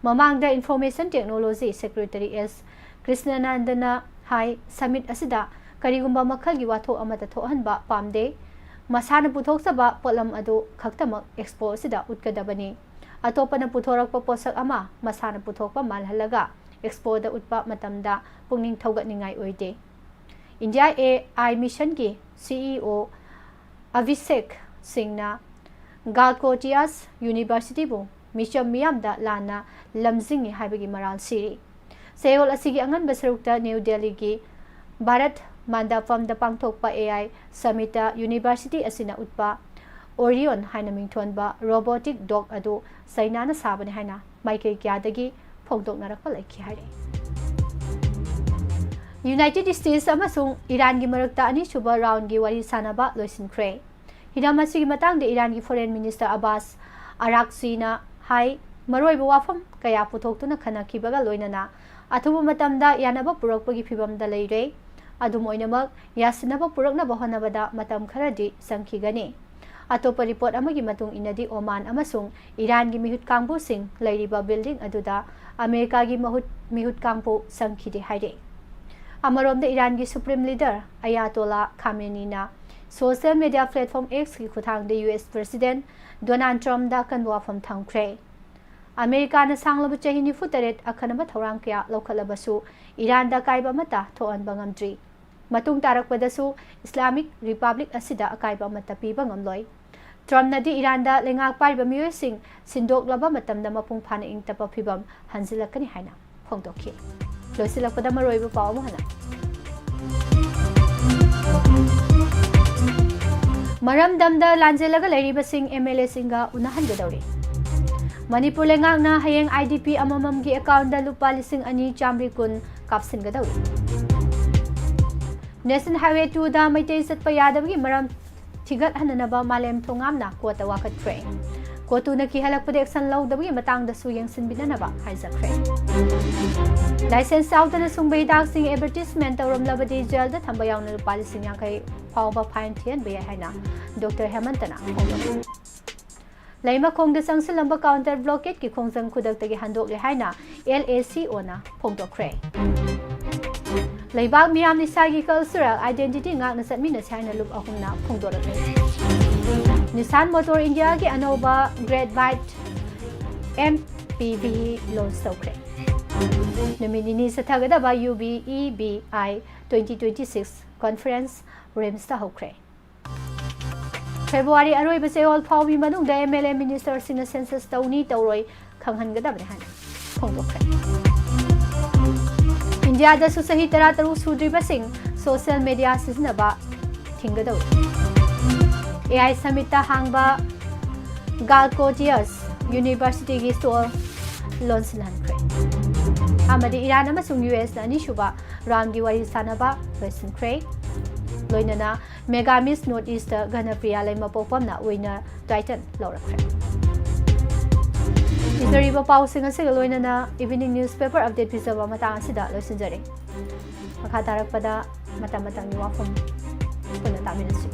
ꯃꯃꯥꯡꯗ Information Technology Secretary S ꯀ꯭ꯔꯤꯁꯅꯅꯟꯗꯅ ꯍꯥꯏ, summit ꯑꯁꯤꯗ ꯀꯔꯤꯒꯨꯝꯕ ꯃꯈꯜꯒꯤ ꯋꯥꯊꯣꯛ ꯑꯃꯠꯇ ꯊꯣꯛꯍꯟꯕ ꯄꯥꯝꯗꯦ꯫ ꯃꯁꯥꯅ ꯄꯨꯊꯣꯛꯆꯕ ꯄꯣꯠꯂꯝ ꯑꯗꯨ ꯈꯛꯇꯃꯛ expo ꯑꯁꯤꯗ ꯎꯠꯀꯗꯕꯅꯤ꯫ ꯑꯇꯣꯞꯄꯅ ꯄꯨꯊꯣꯔꯛꯄ ꯄꯣꯠꯁꯛ ꯑꯃ ꯃꯁꯥꯅ ꯄꯨꯊꯣꯛꯄ ꯃꯥꯜꯍꯜꯂꯒ expo ꯗ ꯎꯠꯄ ꯃꯇꯝꯗ ꯄꯨꯛꯅꯤꯡ ꯊꯧꯒꯠꯅꯤꯡꯉꯥꯏ ꯑꯣꯏꯗꯦ꯫ India A I Mission ꯒꯤ C E O ꯑꯚꯤꯁꯦꯛ ꯁꯤꯡꯅ ꯒꯥꯜꯀꯣꯇꯤꯌꯥꯁ ꯌꯨꯅꯤꯚꯔꯁꯤꯇꯤꯕꯨ ꯃꯤꯆꯝ ꯃꯤꯌꯥꯝꯗ ꯂꯥꯟꯅ ꯂꯝꯖꯤꯡꯉꯤ ꯍꯥꯏꯕꯒꯤ ꯃꯔꯥꯜ ꯁꯤꯔꯤ꯫ ꯆꯌꯣꯜ ꯑꯁꯤꯒꯤ ꯑꯉꯟꯕ ꯁꯔꯨꯛꯇ ꯅ꯭ꯌꯨ ꯗꯦꯜꯂꯤꯒꯤ ꯚꯥꯔꯠ ꯃꯟꯗꯄꯝꯗ ꯄꯥꯡꯊꯣꯛꯄ A I summit ꯇ ꯌꯨꯅꯤꯚꯔꯁꯤꯇꯤ ꯑꯁꯤꯅ ꯎꯠꯄ ꯑꯣꯔꯤꯌꯣꯟ ꯍꯥꯏꯅ ꯃꯤꯡꯊꯣꯟꯕ robotic dog ꯑꯗꯨ ꯆꯩꯅꯥꯅ ꯁꯥꯕꯅꯤ ꯍꯥꯏꯅ ꯃꯥꯏꯀꯩ ꯀꯌꯥꯗꯒꯤ ꯐꯣꯡꯗꯣꯛꯅꯔꯛꯄ ꯂꯩꯈꯤ ꯍꯥꯏꯔꯤ꯫ ꯌꯨꯅꯥꯏꯇꯦꯗ ꯁ꯭ꯇꯦꯠꯁ ꯑꯃꯁꯨꯡ ꯏꯔꯥꯟꯒꯤ ꯃꯔꯛꯇ ꯑꯅꯤꯁꯨꯕ round ꯒꯤ ꯋꯥꯔꯤ ꯁꯥꯅꯕ ꯂꯣꯏꯁꯤꯟꯈ꯭ꯔꯦ꯫ ꯍꯤꯔꯝ ꯑꯁꯤꯒꯤ ꯃꯇꯥꯡꯗ ꯏꯔꯥꯟꯒꯤ Foreign Minister ꯑꯕꯥꯁ ꯑꯔꯥꯛꯆꯤꯅ ꯍꯥꯏ, ꯃꯔꯨꯑꯣꯏꯕ ꯋꯥꯐꯝ ꯀꯌꯥ ꯄꯨꯊꯣꯛꯇꯨꯅ ꯈꯟꯅꯈꯤꯕꯒ ꯂꯣꯏꯅꯅ ꯑꯊꯨꯕ ꯃꯇꯝꯗ ꯌꯥꯅꯕ ꯄꯨꯔꯛꯄꯒꯤ ꯐꯤꯚꯝꯗ ꯂꯩꯔꯦ꯫ ꯑꯗꯨꯝ ꯑꯣꯏꯅꯃꯛ, ꯌꯥꯁꯤꯟꯅꯕ ꯄꯨꯔꯛꯅꯕ ꯍꯣꯠꯅꯕꯗ ꯃꯇꯝ ꯈꯔꯗꯤ ꯆꯪꯈꯤꯒꯅꯤ꯫ ꯑꯇꯣꯞꯄ ꯔꯤꯄꯣꯔꯠ ꯑꯃꯒꯤ ꯃꯇꯨꯡ ꯏꯟꯅꯗꯤ, ꯑꯣꯃꯥꯟ ꯑꯃꯁꯨꯡ ꯏꯔꯥꯟꯒꯤ ꯃꯤꯍꯨꯠ ꯀꯥꯡꯕꯨꯁꯤꯡ ꯂꯩꯔꯤꯕ building ꯑꯗꯨꯗ ꯑꯃꯦꯔꯤꯀꯥꯒꯤ ꯃꯍꯨꯠ, ꯃꯤꯍꯨꯠ ꯀꯥꯡꯕꯨ ꯆꯪꯈꯤꯗꯦ ꯍꯥꯏꯔꯤ꯫ ꯑꯃꯔꯣꯝꯗ, ꯏꯔꯥꯟꯒꯤ Supreme Leader ꯑꯌꯥꯇꯣꯂꯥ ꯈꯥꯃꯦꯅꯤꯅ social media platform X ꯀꯤ ꯈꯨꯠꯊꯥꯡꯗ U S President ꯗꯣꯅꯥꯜꯗ ꯇ꯭ꯔꯝꯞꯗ ꯑꯀꯟꯕ ꯋꯥꯐꯝ ꯊꯝꯈ꯭ꯔꯦ꯫ ꯑꯃꯦꯔꯤꯀꯥꯅ ꯁꯥꯡꯂꯕ ꯆꯍꯤ ꯅꯤꯐꯨ ꯇꯔꯦꯠ ꯑꯈꯟꯅꯕ ꯊꯧꯔꯥꯡ ꯀꯌꯥ ꯂꯧꯈꯠꯂꯕꯁꯨ ꯏꯔꯥꯟꯗ ꯑꯀꯥꯏꯕ ꯑꯃꯠꯇ ꯊꯣꯛꯍꯟꯕ ꯉꯝꯗ꯭ꯔꯤ꯫ ꯃꯇꯨꯡ ꯇꯥꯔꯛꯄꯗꯁꯨ ꯏꯁꯂꯥꯃꯤꯛ ꯔꯤꯄꯕ꯭ꯂꯤꯛ ꯑꯁꯤꯗ ꯑꯀꯥꯏꯕ ꯑꯃꯠꯇ ꯄꯤꯕ ꯉꯝꯂꯣꯏ꯫ ꯇ꯭ꯔꯝꯞꯅꯗꯤ ꯏꯔꯥꯟꯗ ꯂꯩꯉꯥꯛ ꯄꯥꯏꯔꯤꯕ ꯃꯤꯑꯣꯏꯁꯤꯡ ꯁꯤꯟꯗꯣꯛꯂꯕ ꯃꯇꯝꯗ ꯃꯄꯨꯡ ꯐꯥꯅ ꯏꯪ ꯇꯞꯄ ꯐꯤꯚꯝ ꯍꯟꯖꯤꯜꯂꯛꯀꯅꯤ ꯍꯥꯏꯅ ꯐꯣꯡꯗꯣꯛꯈꯤ꯫ ꯂꯣꯏꯁꯤꯜꯂꯛꯄꯗ ꯃꯔꯨꯑꯣꯏꯕ ꯄꯥꯎ ꯑꯃꯨꯛ ꯍꯟꯅ꯫ ꯃꯔꯝꯗꯝꯗ ꯂꯥꯟꯖꯦꯜꯂꯒ ꯂꯩꯔꯤꯕꯁꯤꯡ M L A ꯁꯤꯡꯒ ꯎꯅꯍꯟꯒꯗꯧꯔꯤ꯫ ꯃꯅꯤꯄꯨꯔ ꯂꯩꯉꯥꯛꯅ ꯍꯌꯦꯡ I D P ꯑꯃꯃꯝꯒꯤ account ꯗ ꯂꯨꯄꯥ ꯂꯤꯁꯤꯡ ꯑꯅꯤ ꯆꯥꯃꯔꯤ ꯀꯨꯟ ꯀꯥꯞꯁꯤꯟꯒꯗꯧꯔꯤ꯫ National Highway two ꯗ ꯃꯩꯇꯩ ꯆꯠꯄ ꯌꯥꯗꯕꯒꯤ ꯃꯔꯝ ꯊꯤꯒꯠꯍꯟꯅꯅꯕ ꯃꯥꯂꯦꯝ ꯊꯣꯉꯥꯝꯅ ꯀꯣꯔꯠꯇ ꯋꯥꯀꯠꯈ꯭ꯔꯦ꯫ ꯀꯣꯔꯠꯇꯨꯅ ꯀꯤꯍꯜꯂꯛꯄꯗ action ꯂꯧꯗꯕꯒꯤ ꯃꯇꯥꯡꯗꯁꯨ ꯌꯦꯡꯁꯤꯟꯕꯤꯅꯅꯕ ꯍꯥꯏꯖꯈ꯭ꯔꯦ꯫ License ꯌꯥꯎꯗꯅ ꯁꯨꯡꯕ ꯍꯤꯗꯥꯛꯁꯤꯡ advertisement ꯇꯧꯔꯝꯂꯕꯗꯤ jail ꯗ ꯊꯝꯕ ꯌꯥꯎꯅ ꯂꯨꯄꯥ ꯂꯤꯁꯤꯡ ꯌꯥꯡꯈꯩ ꯐꯥꯎꯕ fine ꯊꯤꯍꯟꯕ ꯌꯥꯏ ꯍꯥꯏꯅ ꯗꯣꯛꯇꯔ ꯍꯦꯃꯟꯇꯅ ꯐꯣꯡꯗꯣꯛꯈꯤ꯫ ꯂꯩꯃꯈꯣꯡꯗ ꯆꯪꯁꯤꯜꯂꯝꯕ counter blockade ꯀꯤ ꯈꯣꯡꯖꯪ ꯈꯨꯗꯛꯇꯒꯤ ꯍꯟꯗꯣꯛꯂꯦ ꯍꯥꯏꯅ L A C O ꯅ ꯐꯣꯡꯗꯣꯛꯈ꯭ꯔꯦ꯫ ꯂꯩꯕꯥꯛ ꯃꯤꯌꯥꯝꯅ ꯏꯁꯥꯒꯤ cultural identity ꯉꯥꯛꯅ ꯆꯠꯃꯤꯟꯅꯁꯤ ꯍꯥꯏꯅ ꯂꯨꯞ ꯑꯍꯨꯝꯅ ꯐꯣꯡꯗꯣꯔꯛꯂꯦ꯫ Nissan Motor India ꯒꯤ ꯑꯅꯧꯕ Great Bike M P V launch ꯇꯧꯈ꯭ꯔꯦ꯫ ꯅꯨꯃꯤꯠ ꯅꯤꯅꯤ ꯆꯠꯊꯒꯗꯕ U B E B I twenty twenty-six conference RIMS ꯇ ꯍꯧꯈ꯭ꯔꯦ꯫ February ꯑꯔꯣꯏꯕ ꯆꯌꯣꯜ ꯐꯥꯎꯕꯒꯤ ꯃꯅꯨꯡꯗ M L A minister ꯁꯤꯡꯅ census ꯇꯧꯅꯤ ꯇꯧꯔꯣꯏ ꯈꯪꯍꯟꯒꯗꯕꯅꯤ ꯍꯥꯏꯅ ꯐꯣꯡꯗꯣꯛꯈ꯭ꯔꯦ꯫ ꯏꯟꯗꯤꯌꯥꯗꯁꯨ ꯆꯍꯤ ꯇꯔꯥꯇꯔꯨꯛ ꯁꯨꯗ꯭ꯔꯤꯕꯁꯤꯡ social media ꯁꯤꯖꯤꯟꯅꯕ ꯊꯤꯡꯒꯗꯧꯔꯤ꯫ A I Summit ꯇ ꯍꯥꯡꯕ Galcodius University ꯒꯤ stall ꯂꯣꯟꯁꯤꯟꯍꯟꯈ꯭ꯔꯦ꯫ ꯑꯃꯗꯤ ꯏꯔꯥꯟ ꯑꯃꯁꯨꯡ U S ꯅ ꯑꯅꯤꯁꯨꯕ round ꯒꯤ ꯋꯥꯔꯤ ꯁꯥꯟꯅꯕ ꯂꯣꯏꯁꯤꯟꯈ꯭ꯔꯦ꯫ ꯂꯣꯏꯅꯅ Mega Miss North East Ghanapriya ꯂꯩꯃꯄꯣꯛꯄꯝꯅ winner title ꯂꯧꯔꯛꯈ꯭ꯔꯦ꯫ ꯏꯖꯔꯤꯕ ꯄꯥꯎꯁꯤꯡ ꯑꯁꯤꯒ ꯂꯣꯏꯅꯅ evening newspaper update ꯄꯤꯖꯕ ꯃꯇꯥꯡ ꯑꯁꯤꯗ ꯂꯣꯏꯁꯤꯟꯖꯔꯦ꯫ ꯃꯈꯥ ꯇꯥꯔꯛꯄꯗ ꯃꯇꯝ ꯃꯇꯝꯒꯤ ꯋꯥꯐꯝ ꯄꯨꯟꯅ ꯇꯥꯃꯤꯟꯅꯁꯤ꯫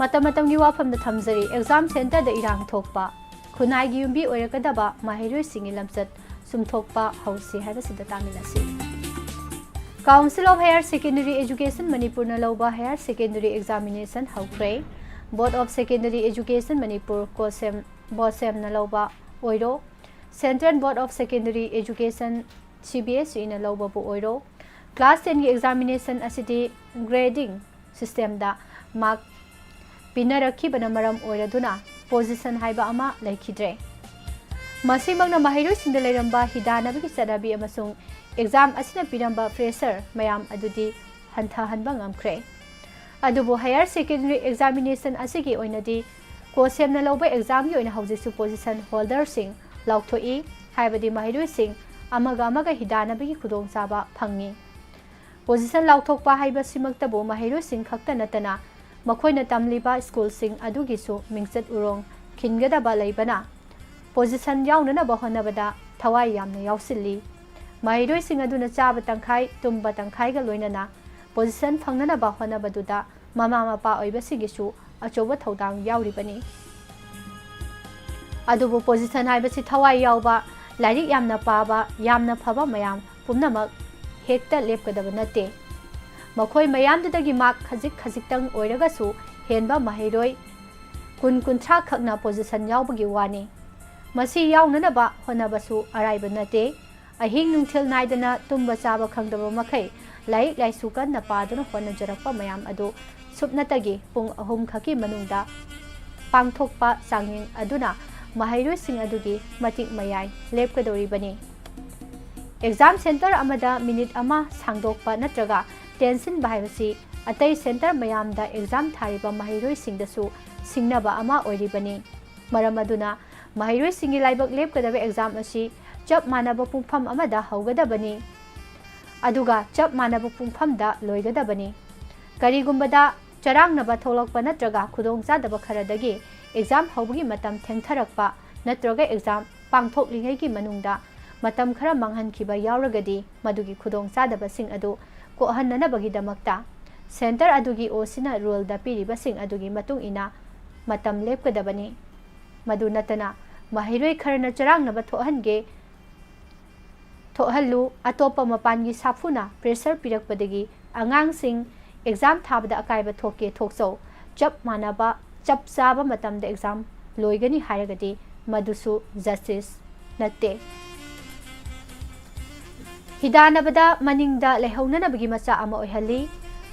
ꯃꯇꯝ ꯃꯇꯝꯒꯤ ꯋꯥꯐꯝꯗ ꯊꯝꯖꯔꯤ꯫ ꯑꯦꯛꯖꯥꯝ ꯁꯦꯟꯇꯔꯗ ꯏꯔꯥꯡ ꯊꯣꯛꯄ, ꯈꯨꯟꯅꯥꯏꯒꯤ ꯌꯨꯝꯕꯤ ꯑꯣꯏꯔꯛꯀꯗꯕ ꯃꯍꯩꯔꯣꯏꯁꯤꯡꯒꯤ ꯂꯝꯆꯠ ꯆꯨꯝꯊꯣꯛꯄ ꯍꯧꯁꯤ ꯍꯥꯏꯕꯁꯤꯗ ꯇꯥꯃꯤꯟꯅꯁꯤ꯫ Council of Higher Secondary Education ꯃꯅꯤꯄꯨꯔꯅ ꯂꯧꯕ higher secondary examination ꯍꯧꯈ꯭ꯔꯦ꯫ Board of Secondary Education Manipur, ꯀꯣꯁꯦꯝ, ꯕꯣꯁꯦꯝꯅ ꯂꯧꯕ ꯑꯣꯏꯔꯣ, Central Board of Secondary Education, C B S Eꯅ ꯂꯧꯕꯕꯨ ꯑꯣꯏꯔꯣ, class tenꯒꯤ examination ꯑꯁꯤꯗꯤ grading systemꯗ mark ꯄꯤꯅꯔꯛꯈꯤꯕꯅ ꯃꯔꯝ ꯑꯣꯏꯔꯗꯨꯅ position ꯍꯥꯏꯕ ꯑꯃ ꯂꯩꯈꯤꯗ꯭ꯔꯦ꯫ ꯃꯁꯤꯃꯛꯅ ꯃꯍꯩꯔꯣꯏꯁꯤꯡꯗ ꯂꯩꯔꯝꯕ ꯍꯤꯗꯥꯟꯅꯕꯒꯤ ꯆꯠꯅꯕꯤ ꯑꯃꯁꯨꯡ exam ꯑꯁꯤꯅ ꯄꯤꯔꯝꯕ pressure ꯃꯌꯥꯝ ꯑꯗꯨꯗꯤ ꯍꯟꯊꯍꯟꯕ ꯉꯝꯈ꯭ꯔꯦ꯫ ꯑꯗꯨꯕꯨ higher secondary examination ꯑꯁꯤꯒꯤ ꯑꯣꯏꯅꯗꯤ ꯀꯣꯁꯦꯝꯅ ꯂꯧꯕ examꯒꯤ ꯑꯣꯏꯅ ꯍꯧꯖꯤꯛꯁꯨ position holderꯁꯤꯡ ꯂꯥꯎꯊꯣꯛꯏ, ꯍꯥꯏꯕꯗꯤ ꯃꯍꯩꯔꯣꯏꯁꯤꯡ ꯑꯃꯒ ꯑꯃꯒ ꯍꯤꯗꯥꯟꯅꯕꯒꯤ ꯈꯨꯗꯣꯡꯆꯥꯕ ꯐꯪꯉꯤ꯫ Position ꯂꯥꯎꯊꯣꯛꯄ ꯍꯥꯏꯕꯁꯤꯃꯛꯇꯕꯨ ꯃꯍꯩꯔꯣꯏꯁꯤꯡ ꯈꯛꯇ ꯅꯠꯇꯅ ꯃꯈꯣꯏꯅ ꯇꯝꯂꯤꯕ ꯁ꯭ꯀꯨꯜꯁꯤꯡ ꯑꯗꯨꯒꯤꯁꯨ ꯃꯤꯡꯆꯠ ꯎꯔꯣꯡ ꯈꯤꯟꯒꯗꯕ ꯂꯩꯕꯅ position ꯌꯥꯎꯅꯅꯕ ꯍꯣꯠꯅꯕꯗ ꯊꯋꯥꯏ ꯌꯥꯝꯅ ꯌꯥꯎꯁꯤꯜꯂꯤ꯫ ꯃꯍꯩꯔꯣꯏꯁꯤꯡ ꯑꯗꯨꯅ ꯆꯥꯕ ꯇꯪꯈꯥꯏ, ꯇꯨꯝꯕ ꯇꯪꯈꯥꯏꯒ ꯂꯣꯏꯅꯅ position ꯐꯪꯅꯅꯕ ꯍꯣꯠꯅꯕꯗꯨꯗ ꯃꯃꯥ ꯃꯄꯥ ꯑꯣꯏꯕꯁꯤꯡꯒꯤꯁꯨ ꯑꯆꯧꯕ ꯊꯧꯗꯥꯡ ꯌꯥꯎꯔꯤꯕꯅꯤ꯫ ꯑꯗꯨꯕꯨ position ꯍꯥꯏꯕꯁꯤ ꯊꯋꯥꯏ ꯌꯥꯎꯕ, ꯂꯥꯏꯔꯤꯛ ꯌꯥꯝꯅ ꯄꯥꯕ, ꯌꯥꯝꯅ ꯐꯕ ꯃꯌꯥꯝ ꯄꯨꯝꯅꯃꯛ ꯍꯦꯛꯇ ꯂꯦꯞꯀꯗꯕ ꯅꯠꯇꯦ꯫ ꯃꯈꯣꯏ ꯃꯌꯥꯝꯗꯨꯗꯒꯤ mark ꯈꯖꯤꯛ ꯈꯖꯤꯛꯇꯪ ꯑꯣꯏꯔꯒꯁꯨ ꯍꯦꯟꯕ ꯃꯍꯩꯔꯣꯏ ꯀꯨꯟ ꯀꯨꯟꯊ꯭ꯔꯥ ꯈꯛꯅ position ꯌꯥꯎꯕꯒꯤ ꯋꯥꯅꯤ꯫ ꯃꯁꯤ ꯌꯥꯎꯅꯅꯕ ꯍꯣꯠꯅꯕꯁꯨ ꯑꯔꯥꯏꯕ ꯅꯠꯇꯦ꯫ ꯑꯍꯤꯡ ꯅꯨꯡꯊꯤꯜ ꯅꯥꯏꯗꯅ ꯇꯨꯝꯕ ꯆꯥꯕ ꯈꯪꯗꯕ ꯃꯈꯩ ꯂꯥꯏꯔꯤꯛ ꯂꯥꯏꯁꯨ ꯀꯟꯅ ꯄꯥꯗꯨꯅ ꯍꯣꯠꯅꯖꯔꯛꯄ ꯃꯌꯥꯝ ꯑꯗꯨ ꯁꯨꯞꯅꯇꯒꯤ ꯄꯨꯡ ꯑꯍꯨꯝ ꯈꯛꯀꯤ ꯃꯅꯨꯡꯗ ꯄꯥꯡꯊꯣꯛꯄ ꯆꯥꯡꯌꯦꯡ ꯑꯗꯨꯅ ꯃꯍꯩꯔꯣꯏꯁꯤꯡ ꯑꯗꯨꯒꯤ ꯃꯇꯤꯛ ꯃꯌꯥꯏ ꯂꯦꯞꯀꯗꯧꯔꯤꯕꯅꯤ꯫ Exam center ꯑꯃꯗ minute ꯑꯃ ꯁꯥꯡꯗꯣꯛꯄ ꯅꯠꯇ꯭ꯔꯒ ꯇꯦꯟꯁꯤꯟꯕ ꯍꯥꯏꯕꯁꯤ ꯑꯇꯩ center ꯃꯌꯥꯝꯗ exam ꯊꯥꯔꯤꯕ ꯃꯍꯩꯔꯣꯏꯁꯤꯡꯗꯁꯨ ꯁꯤꯡꯅꯕ ꯑꯃ ꯑꯣꯏꯔꯤꯕꯅꯤ꯫ ꯃꯔꯝ ꯑꯗꯨꯅ ꯃꯍꯩꯔꯣꯏꯁꯤꯡꯒꯤ ꯂꯥꯏꯕꯛ ꯂꯦꯞꯀꯗꯕ exam ꯑꯁꯤ ꯆꯞ ꯃꯥꯟꯅꯕ ꯄꯨꯡꯐꯝ ꯑꯃꯗ ꯍꯧꯒꯗꯕꯅꯤ, ꯑꯗꯨꯒ ꯆꯞ ꯃꯥꯟꯅꯕ ꯄꯨꯡꯐꯝꯗ ꯂꯣꯏꯒꯗꯕꯅꯤ꯫ ꯀꯔꯤꯒꯨꯝꯕꯗ ꯆꯔꯥꯡꯅꯕ ꯊꯣꯛꯂꯛꯄ ꯅꯠꯇ꯭ꯔꯒ ꯈꯨꯗꯣꯡꯆꯥꯗꯕ ꯈꯔꯗꯒꯤ exam ꯍꯧꯕꯒꯤ ꯃꯇꯝ ꯊꯦꯡꯊꯔꯛꯄ ꯅꯠꯇ꯭ꯔꯒ exam ꯄꯥꯡꯊꯣꯛꯂꯤꯉꯩꯒꯤ ꯃꯅꯨꯡꯗ ꯃꯇꯝ ꯈꯔ ꯃꯥꯡꯍꯟꯈꯤꯕ ꯌꯥꯎꯔꯒꯗꯤ, ꯃꯗꯨꯒꯤ ꯈꯨꯗꯣꯡꯆꯥꯗꯕꯁꯤꯡ ꯑꯗꯨ ꯀꯣꯛꯍꯟꯅꯅꯕꯒꯤꯗꯃꯛꯇ ꯁꯦꯟꯇꯔ ꯑꯗꯨꯒꯤ ꯑꯣ ꯁꯤꯅ ꯔꯨꯜꯗ ꯄꯤꯔꯤꯕꯁꯤꯡ ꯑꯗꯨꯒꯤ ꯃꯇꯨꯡ ꯏꯟꯅ ꯃꯇꯝ ꯂꯦꯞꯀꯗꯕꯅꯤ꯫ ꯃꯗꯨ ꯅꯠꯇꯅ ꯃꯍꯩꯔꯣꯏ ꯈꯔꯅ ꯆꯔꯥꯡꯅꯕ ꯊꯣꯛꯍꯟꯒꯦ ꯊꯣꯛꯍꯜꯂꯨ, ꯑꯇꯣꯞꯄ ꯃꯄꯥꯟꯒꯤ ꯁꯥꯐꯨꯅ ꯄ꯭ꯔꯦꯁꯔ ꯄꯤꯔꯛꯄꯗꯒꯤ ꯑꯉꯥꯡꯁꯤꯡ ꯑꯦꯛꯖꯥꯝ ꯊꯥꯕꯗ ꯑꯀꯥꯏꯕ ꯊꯣꯛꯀꯦ ꯊꯣꯛꯆꯧ, ꯆꯞ ꯃꯥꯟꯅꯕ ꯆꯞ ꯆꯥꯕ ꯃꯇꯝꯗ ꯑꯦꯛꯖꯥꯝ ꯂꯣꯏꯒꯅꯤ ꯍꯥꯏꯔꯒꯗꯤ ꯃꯗꯨꯁꯨ ꯖꯁꯇꯤꯁ ꯅꯠꯇꯦ꯫ ꯍꯤꯗꯥꯟꯅꯕꯗ ꯃꯅꯤꯡꯗ ꯂꯩꯍꯧꯅꯅꯕꯒꯤ ꯃꯆꯥꯛ ꯑꯃ ꯑꯣꯏꯍꯜꯂꯤ꯫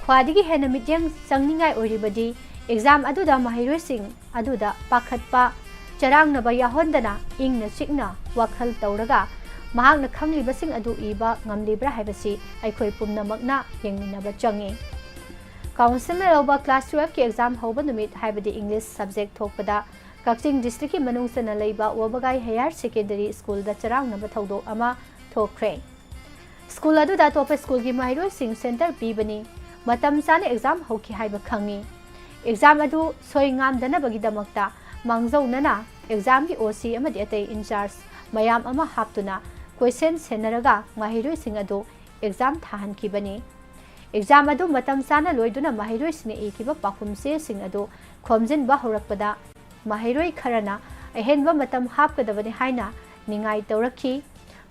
ꯈ꯭ꯋꯥꯏꯗꯒꯤ ꯍꯦꯟꯅ ꯃꯤꯠꯌꯦꯡ ꯆꯪꯅꯤꯡꯉꯥꯏ ꯑꯣꯏꯔꯤꯕꯗꯤ ꯑꯦꯛꯖꯥꯝ ꯑꯗꯨꯗ ꯃꯍꯩꯔꯣꯏꯁꯤꯡ ꯑꯗꯨꯗ ꯄꯥꯈꯠꯄ, ꯆꯔꯥꯡꯅꯕ ꯌꯥꯎꯍꯟꯗꯅ ꯏꯪꯅ ꯆꯤꯛꯅ ꯋꯥꯈꯜ ꯇꯧꯔꯒ ꯃꯍꯥꯛꯅ ꯈꯪꯂꯤꯕꯁꯤꯡ ꯑꯗꯨ ꯏꯕ ꯉꯝꯂꯤꯕ꯭ꯔꯥ ꯍꯥꯏꯕꯁꯤ ꯑꯩꯈꯣꯏ ꯄꯨꯝꯅꯃꯛꯅ ꯌꯦꯡꯃꯤꯟꯅꯕ ꯆꯪꯏ꯫ ꯀꯥꯎꯟꯁꯤꯜꯅ ꯂꯧꯕ ꯀ꯭ꯂꯥꯁ ꯇꯨꯋꯦꯜꯐꯀꯤ ꯑꯦꯛꯖꯥꯝ ꯍꯧꯕ ꯅꯨꯃꯤꯠ ꯍꯥꯏꯕꯗꯤ ꯏꯪꯂꯤꯁ ꯁꯕꯖꯦꯛ ꯊꯣꯛꯄꯗ ꯀꯛꯆꯤꯡ ꯗꯤꯁꯇ꯭ꯔꯤꯛꯀꯤ ꯃꯅꯨꯡ ꯆꯟꯅ ꯂꯩꯕ ꯋꯥꯕꯒꯥꯏ ꯍꯥꯌꯔ ꯁꯦꯀꯦꯟꯗꯔꯤ ꯁ꯭ꯀꯨꯜꯗ ꯆꯔꯥꯡꯅꯕ ꯊꯧꯗꯣꯛ ꯑꯃ ꯊꯣꯛꯈ꯭ꯔꯦ꯫ ꯁ꯭ꯀꯨꯜ ꯑꯗꯨꯗ ꯑꯇꯣꯞꯄ ꯁ꯭ꯀꯨꯜꯒꯤ ꯃꯍꯩꯔꯣꯏꯁꯤꯡ ꯁꯦꯟꯇꯔ ꯄꯤꯕꯅꯤ꯫ ꯃꯇꯝ ꯆꯥꯅ ꯑꯦꯛꯖꯥꯝ ꯍꯧꯈꯤ ꯍꯥꯏꯕ ꯈꯪꯉꯤ꯫ ꯑꯦꯛꯖꯥꯝ ꯑꯗꯨ ꯁꯣꯏ ꯉꯥꯝꯗꯅꯕꯒꯤꯗꯃꯛꯇ ꯃꯥꯡꯖꯧꯅꯅ ꯑꯦꯛꯖꯥꯝꯒꯤ ꯑꯣ ꯁꯤ ꯑꯃꯗꯤ ꯑꯇꯩ ꯏꯟꯆꯥꯔꯖ ꯃꯌꯥꯝ ꯑꯃ ꯍꯥꯞꯇꯨꯅ ꯀꯣꯏꯁꯦꯟ ꯁꯦꯟꯅꯔꯒ ꯃꯍꯩꯔꯣꯏꯁꯤꯡ ꯑꯗꯨ ꯑꯦꯛꯖꯥꯝ ꯊꯥꯍꯟꯈꯤꯕꯅꯤ꯫ ꯑꯦꯛꯖꯥꯝ ꯑꯗꯨ ꯃꯇꯝ ꯆꯥꯅ ꯂꯣꯏꯗꯨꯅ ꯃꯍꯩꯔꯣꯏꯁꯤꯡꯅ ꯏꯈꯤꯕ ꯄꯥꯎꯈꯨꯝ ꯆꯦꯁꯤꯡ ꯑꯗꯨ ꯈꯣꯝꯖꯤꯟꯕ ꯍꯧꯔꯛꯄꯗ ꯃꯍꯩꯔꯣꯏ ꯈꯔꯅ ꯑꯍꯦꯟꯕ ꯃꯇꯝ ꯍꯥꯞꯀꯗꯕꯅꯤ ꯍꯥꯏꯅ ꯅꯤꯡꯉꯥꯏ ꯇꯧꯔꯛꯈꯤ꯫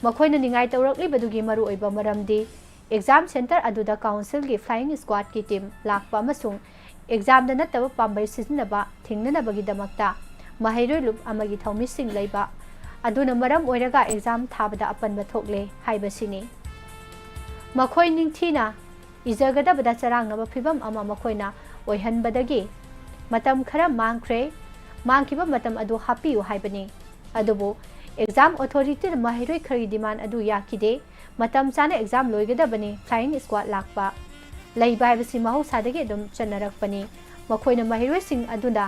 ꯃꯈꯣꯏꯅ ꯅꯤꯡꯉꯥꯏ ꯇꯧꯔꯛꯂꯤꯕꯗꯨꯒꯤ ꯃꯔꯨꯑꯣꯏꯕ ꯃꯔꯝꯗꯤ ꯑꯦꯛꯖꯥꯝ ꯁꯦꯟꯇꯔ ꯑꯗꯨꯗ ꯀꯥꯎꯟꯁꯤꯜꯒꯤ ꯐ꯭ꯂꯥꯏꯌꯤꯡ ꯁ꯭ꯀ꯭ꯋꯥꯗꯀꯤ ꯇꯤꯝ ꯂꯥꯛꯄ ꯑꯃꯁꯨꯡ ꯑꯦꯛꯖꯥꯝꯗ ꯅꯠꯇꯕ ꯄꯥꯝꯕꯩ ꯁꯤꯖꯤꯟꯅꯕ ꯊꯤꯡꯅꯅꯕꯒꯤꯗꯃꯛꯇ ꯃꯍꯩꯔꯣꯏ ꯂꯨꯞ ꯑꯃꯒꯤ ꯊꯧꯃꯤꯁꯤꯡ ꯂꯩꯕ ꯑꯗꯨꯅ ꯃꯔꯝ ꯑꯣꯏꯔꯒ ꯑꯦꯛꯖꯥꯝ ꯊꯥꯕꯗ ꯑꯄꯟꯕ ꯊꯣꯛꯂꯦ ꯍꯥꯏꯕꯁꯤꯅꯤ꯫ ꯃꯈꯣꯏ ꯅꯤꯡꯊꯤꯅ ꯏꯖꯒꯗꯕꯗ ꯆꯔꯥꯡꯅꯕ ꯐꯤꯚꯝ ꯑꯃ ꯃꯈꯣꯏꯅ ꯑꯣꯏꯍꯟꯕꯗꯒꯤ ꯃꯇꯝ ꯈꯔ ꯃꯥꯡꯈ꯭ꯔꯦ꯫ ꯃꯥꯡꯈꯤꯕ ꯃꯇꯝ ꯑꯗꯨ ꯍꯥꯞꯄꯤꯌꯨ ꯍꯥꯏꯕꯅꯤ꯫ ꯑꯗꯨꯕꯨ ꯑꯦꯛꯖꯥꯝ ꯑꯣꯊꯣꯔꯤꯇꯤꯅ ꯃꯍꯩꯔꯣꯏ ꯈꯔꯒꯤ ꯗꯤꯃꯥꯟ ꯑꯗꯨ ꯌꯥꯈꯤꯗꯦ꯫ ꯃꯇꯝ ꯆꯥꯅ ꯑꯦꯛꯖꯥꯝ ꯂꯣꯏꯒꯗꯕꯅꯤ, ꯐ꯭ꯂꯥꯏꯌꯤꯡ ꯁ꯭ꯀ꯭ꯋꯥꯗ ꯂꯥꯛꯄ ꯂꯩꯕ ꯍꯥꯏꯕꯁꯤ ꯃꯍꯧꯁꯥꯗꯒꯤ ꯑꯗꯨꯝ ꯆꯠꯅꯔꯛꯄꯅꯤ꯫ ꯃꯈꯣꯏꯅ ꯃꯍꯩꯔꯣꯏꯁꯤꯡ ꯑꯗꯨꯅ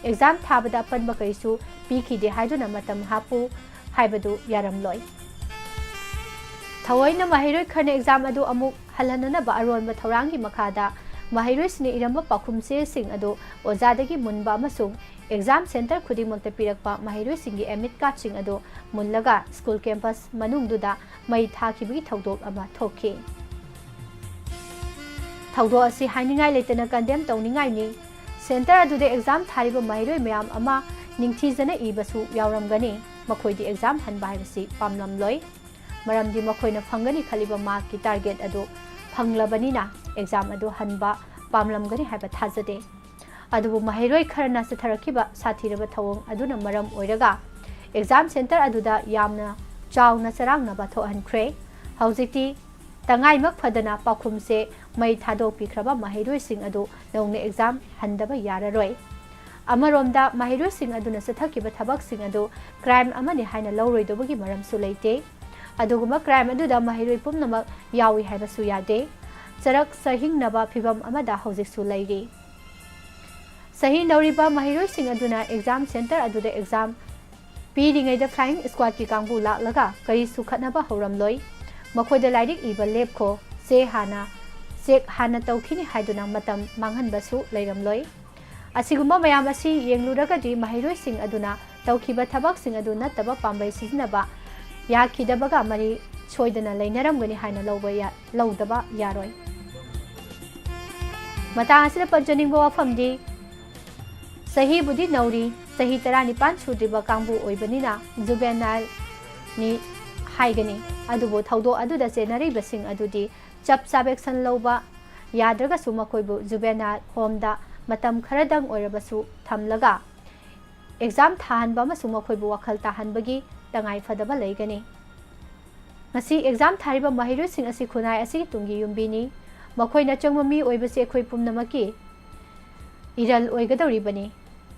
ꯑꯦꯛꯖꯥꯝ ꯊꯥꯕꯗ ꯑꯄꯟꯕ ꯀꯔꯤꯁꯨ ꯄꯤꯈꯤꯗꯦ ꯍꯥꯏꯗꯨꯅ ꯃꯇꯝ ꯍꯥꯞꯄꯨ ꯍꯥꯏꯕꯗꯨ ꯌꯥꯔꯝꯂꯣꯏ꯫ ꯊꯑꯣꯏꯅ ꯃꯍꯩꯔꯣꯏ ꯈꯔꯅ ꯑꯦꯛꯖꯥꯝ ꯑꯗꯨ ꯑꯃꯨꯛ ꯍꯜꯍꯟꯅꯅꯕ ꯑꯔꯣꯟꯕ ꯊꯧꯔꯥꯡꯒꯤ ꯃꯈꯥꯗ ꯃꯍꯩꯔꯣꯏꯁꯤꯡꯅ ꯏꯔꯝꯕ ꯄꯥꯎꯈꯨꯝ ꯆꯦꯁꯤꯡ ꯑꯗꯨ ꯑꯣꯖꯥꯗꯒꯤ ꯃꯨꯟꯕ ꯑꯃꯁꯨꯡ ꯑꯦꯛꯖꯥꯝ ꯁꯦꯟꯇꯔ ꯈꯨꯗꯤꯡꯃꯛꯇ ꯄꯤꯔꯛꯄ ꯃꯍꯩꯔꯣꯏꯁꯤꯡꯒꯤ ꯑꯦꯗꯃꯤꯠ ꯀꯥꯔꯗꯁꯤꯡ ꯑꯗꯨ ꯃꯨꯜꯂꯒ ꯁ꯭ꯀꯨꯜ ꯀꯦꯝꯄꯁ ꯃꯅꯨꯡꯗꯨꯗ ꯃꯩ ꯊꯥꯈꯤꯕꯒꯤ ꯊꯧꯗꯣꯛ ꯑꯃ ꯊꯣꯛꯈꯤ꯫ ꯊꯧꯗꯣꯛ ꯑꯁꯤ ꯍꯥꯏꯅꯤꯡꯉꯥꯏ ꯂꯩꯇꯅ ꯀꯟꯗꯦꯝ ꯇꯧꯅꯤꯡꯉꯥꯏꯅꯤ꯫ ꯁꯦꯟꯇꯔ ꯑꯗꯨꯗ ꯑꯦꯛꯖꯥꯝ ꯊꯥꯔꯤꯕ ꯃꯍꯩꯔꯣꯏ ꯃꯌꯥꯝ ꯑꯃ ꯅꯤꯡꯊꯤꯖꯅ ꯏꯕꯁꯨ ꯌꯥꯎꯔꯝꯒꯅꯤ꯫ ꯃꯈꯣꯏꯗꯤ ꯑꯦꯛꯖꯥꯝ ꯍꯟꯕ ꯍꯥꯏꯕꯁꯤ ꯄꯥꯝꯂꯝꯂꯣꯏ꯫ ꯃꯔꯝꯗꯤ ꯃꯈꯣꯏꯅ ꯐꯪꯒꯅꯤ ꯈꯜꯂꯤꯕ ꯃꯥꯔꯛꯀꯤ ꯇꯥꯔꯒꯦꯠ ꯑꯗꯨ ꯐꯪꯂꯕꯅꯤꯅ ꯑꯦꯛꯖꯥꯝ ꯑꯗꯨ ꯍꯟꯕ ꯄꯥꯝꯂꯝꯒꯅꯤ ꯍꯥꯏꯕ ꯊꯥꯖꯗꯦ꯫ ꯑꯗꯨꯕꯨ ꯃꯍꯩꯔꯣꯏ ꯈꯔꯅ ꯆꯠꯊꯔꯛꯈꯤꯕ ꯁꯥꯊꯤꯔꯕ ꯊꯧꯑꯣꯡ ꯑꯗꯨꯅ ꯃꯔꯝ ꯑꯣꯏꯔꯒ ꯑꯦꯛꯖꯥꯝ ꯁꯦꯟꯇꯔ ꯑꯗꯨꯗ ꯌꯥꯝꯅ ꯆꯥꯎꯅ ꯆꯔꯥꯡꯅꯕ ꯊꯣꯛꯍꯟꯈ꯭ꯔꯦ꯫ ꯍꯧꯖꯤꯛꯇꯤ ꯇꯉꯥꯏꯃꯛ ꯐꯗꯅ ꯄꯥꯎꯈꯨꯝꯁꯦ ꯃꯩ ꯊꯥꯗꯣꯛꯄꯤꯈ꯭ꯔꯕ ꯃꯍꯩꯔꯣꯏꯁꯤꯡ ꯑꯗꯨ ꯅꯧꯅ ꯑꯦꯛꯖꯥꯝ ꯍꯟꯗꯕ ꯌꯥꯔꯔꯣꯏ꯫ ꯑꯃꯔꯣꯝꯗ ꯃꯍꯩꯔꯣꯏꯁꯤꯡ ꯑꯗꯨꯅ ꯆꯠꯊꯈꯤꯕ ꯊꯕꯛꯁꯤꯡ ꯑꯗꯨ ꯀ꯭ꯔꯥꯏꯝ ꯑꯃꯅꯤ ꯍꯥꯏꯅ ꯂꯧꯔꯣꯏꯗꯕꯒꯤ ꯃꯔꯝꯁꯨ ꯂꯩꯇꯦ꯫ ꯑꯗꯨꯒꯨꯝꯕ ꯀ꯭ꯔꯥꯏꯝ ꯑꯗꯨꯗ ꯃꯍꯩꯔꯣꯏ ꯄꯨꯝꯅꯃꯛ ꯌꯥꯎꯏ ꯍꯥꯏꯕꯁꯨ ꯌꯥꯗꯦ꯫ ꯆꯔꯛ ꯆꯍꯤꯡꯅꯕ ꯐꯤꯕꯝ ꯑꯃꯗ ꯍꯧꯖꯤꯛꯁꯨ ꯂꯩꯔꯤ꯫ ꯁꯍꯤ ꯅꯧꯔꯤꯕ ꯃꯍꯩꯔꯣꯏꯁꯤꯡ ꯑꯗꯨꯅ ꯑꯦꯛꯖꯥꯝ ꯁꯦꯟꯇꯔ ꯑꯗꯨꯗ ꯑꯦꯛꯖꯥꯝ ꯄꯤꯔꯤꯉꯩꯗ ꯐ꯭ꯂꯥꯏꯌꯤꯡ ꯁ꯭ꯀ꯭ꯋꯥꯗꯀꯤ ꯀꯥꯡꯕꯨ ꯂꯥꯛꯂꯒ ꯀꯔꯤꯁꯨ ꯈꯠꯅꯕ ꯍꯧꯔꯝꯂꯣꯏ꯫ ꯃꯈꯣꯏꯗ ꯂꯥꯏꯔꯤꯛ ꯏꯕ ꯂꯦꯞꯈꯣ, ꯆꯦ ꯍꯥꯟꯅ, ꯆꯦꯛ ꯍꯥꯟꯅ ꯇꯧꯈꯤꯅꯤ ꯍꯥꯏꯗꯨꯅ ꯃꯇꯝ ꯃꯥꯡꯍꯟꯕꯁꯨ ꯂꯩꯔꯝꯂꯣꯏ꯫ ꯑꯁꯤꯒꯨꯝꯕ ꯃꯌꯥꯝ ꯑꯁꯤ ꯌꯦꯡꯂꯨꯔꯒꯗꯤ ꯃꯍꯩꯔꯣꯏꯁꯤꯡ ꯑꯗꯨꯅ ꯇꯧꯈꯤꯕ ꯊꯕꯛꯁꯤꯡ ꯑꯗꯨ ꯅꯠꯇꯕ ꯄꯥꯝꯕꯩ ꯁꯤꯖꯤꯟꯅꯕ ꯌꯥꯈꯤꯗꯕꯒ ꯃꯔꯤ ꯁꯣꯏꯗꯅ ꯂꯩꯅꯔꯝꯒꯅꯤ ꯍꯥꯏꯅ ꯂꯧꯕ ꯌꯥ-, ꯂꯧꯗꯕ ꯌꯥꯔꯣꯏ꯫ ꯃꯇꯥꯡ ꯑꯁꯤꯗ ꯄꯟꯖꯅꯤꯡꯕ ꯋꯥꯐꯝꯗꯤ, ꯆꯍꯤꯕꯨꯗꯤ ꯅꯧꯔꯤ, ꯆꯍꯤ ꯇꯔꯥꯅꯤꯄꯥꯟ ꯁꯨꯗ꯭ꯔꯤꯕ ꯀꯥꯡꯕꯨ ꯑꯣꯏꯕꯅꯤꯅ ꯖꯨꯕꯦꯅꯥꯏꯜꯅꯤ ꯍꯥꯏꯒꯅꯤ꯫ ꯑꯗꯨꯕꯨ ꯊꯧꯗꯣꯛ ꯑꯗꯨꯗ ꯆꯦꯟꯅꯔꯤꯕꯁꯤꯡ ꯑꯗꯨꯗꯤ ꯆꯞ ꯆꯥꯕ action ꯂꯧꯕ ꯌꯥꯗ꯭ꯔꯒꯁꯨ ꯃꯈꯣꯏꯕꯨ ꯖꯨꯕꯦꯅꯥꯏꯜ ꯍꯣꯝꯗ ꯃꯇꯝ ꯈꯔꯗꯪ ꯑꯣꯏꯔꯕꯁꯨ ꯊꯝꯂꯒ ꯑꯦꯛꯖꯥꯝ ꯊꯥꯍꯟꯕ ꯑꯃꯁꯨꯡ ꯃꯈꯣꯏꯕꯨ ꯋꯥꯈꯜ ꯇꯥꯍꯟꯕꯒꯤ ꯇꯉꯥꯏ ꯐꯗꯕ ꯂꯩꯒꯅꯤ꯫ ꯉꯁꯤ ꯑꯦꯛꯖꯥꯝ ꯊꯥꯔꯤꯕ ꯃꯍꯩꯔꯣꯏꯁꯤꯡ ꯑꯁꯤ ꯈꯨꯟꯅꯥꯏ ꯑꯁꯤꯒꯤ ꯇꯨꯡꯒꯤ ꯌꯨꯝꯕꯤꯅꯤ꯫ ꯃꯈꯣꯏꯅ ꯑꯆꯪꯕ ꯃꯤ ꯑꯣꯏꯕꯁꯤ ꯑꯩꯈꯣꯏ ꯄꯨꯝꯅꯃꯛꯀꯤ ꯏꯔꯜ ꯑꯣꯏꯒꯗꯧꯔꯤꯕꯅꯤ꯫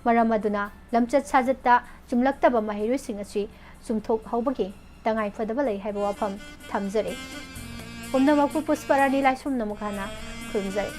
ꯃꯔꯝ ꯑꯗꯨꯅ ꯂꯝꯆꯠ ꯁꯥꯖꯠꯇ ꯆꯨꯝꯂꯛꯇꯕ ꯃꯍꯩꯔꯣꯏꯁꯤꯡ ꯑꯁꯤ ꯆꯨꯝꯊꯣꯛꯍꯧꯕꯒꯤ ꯇꯉꯥꯏ ꯐꯗꯕ ꯂꯩ ꯍꯥꯏꯕ ꯋꯥꯐꯝ ꯊꯝꯖꯔꯤ꯫ ꯄꯨꯝꯅꯃꯛꯄꯨ ꯄꯨꯁꯄꯔꯥꯅꯤ ꯂꯥꯏꯁ꯭ꯔꯝꯅ ꯑꯃꯨꯛ ꯍꯟꯅ ꯈꯨꯔꯨꯝꯖꯔꯤ꯫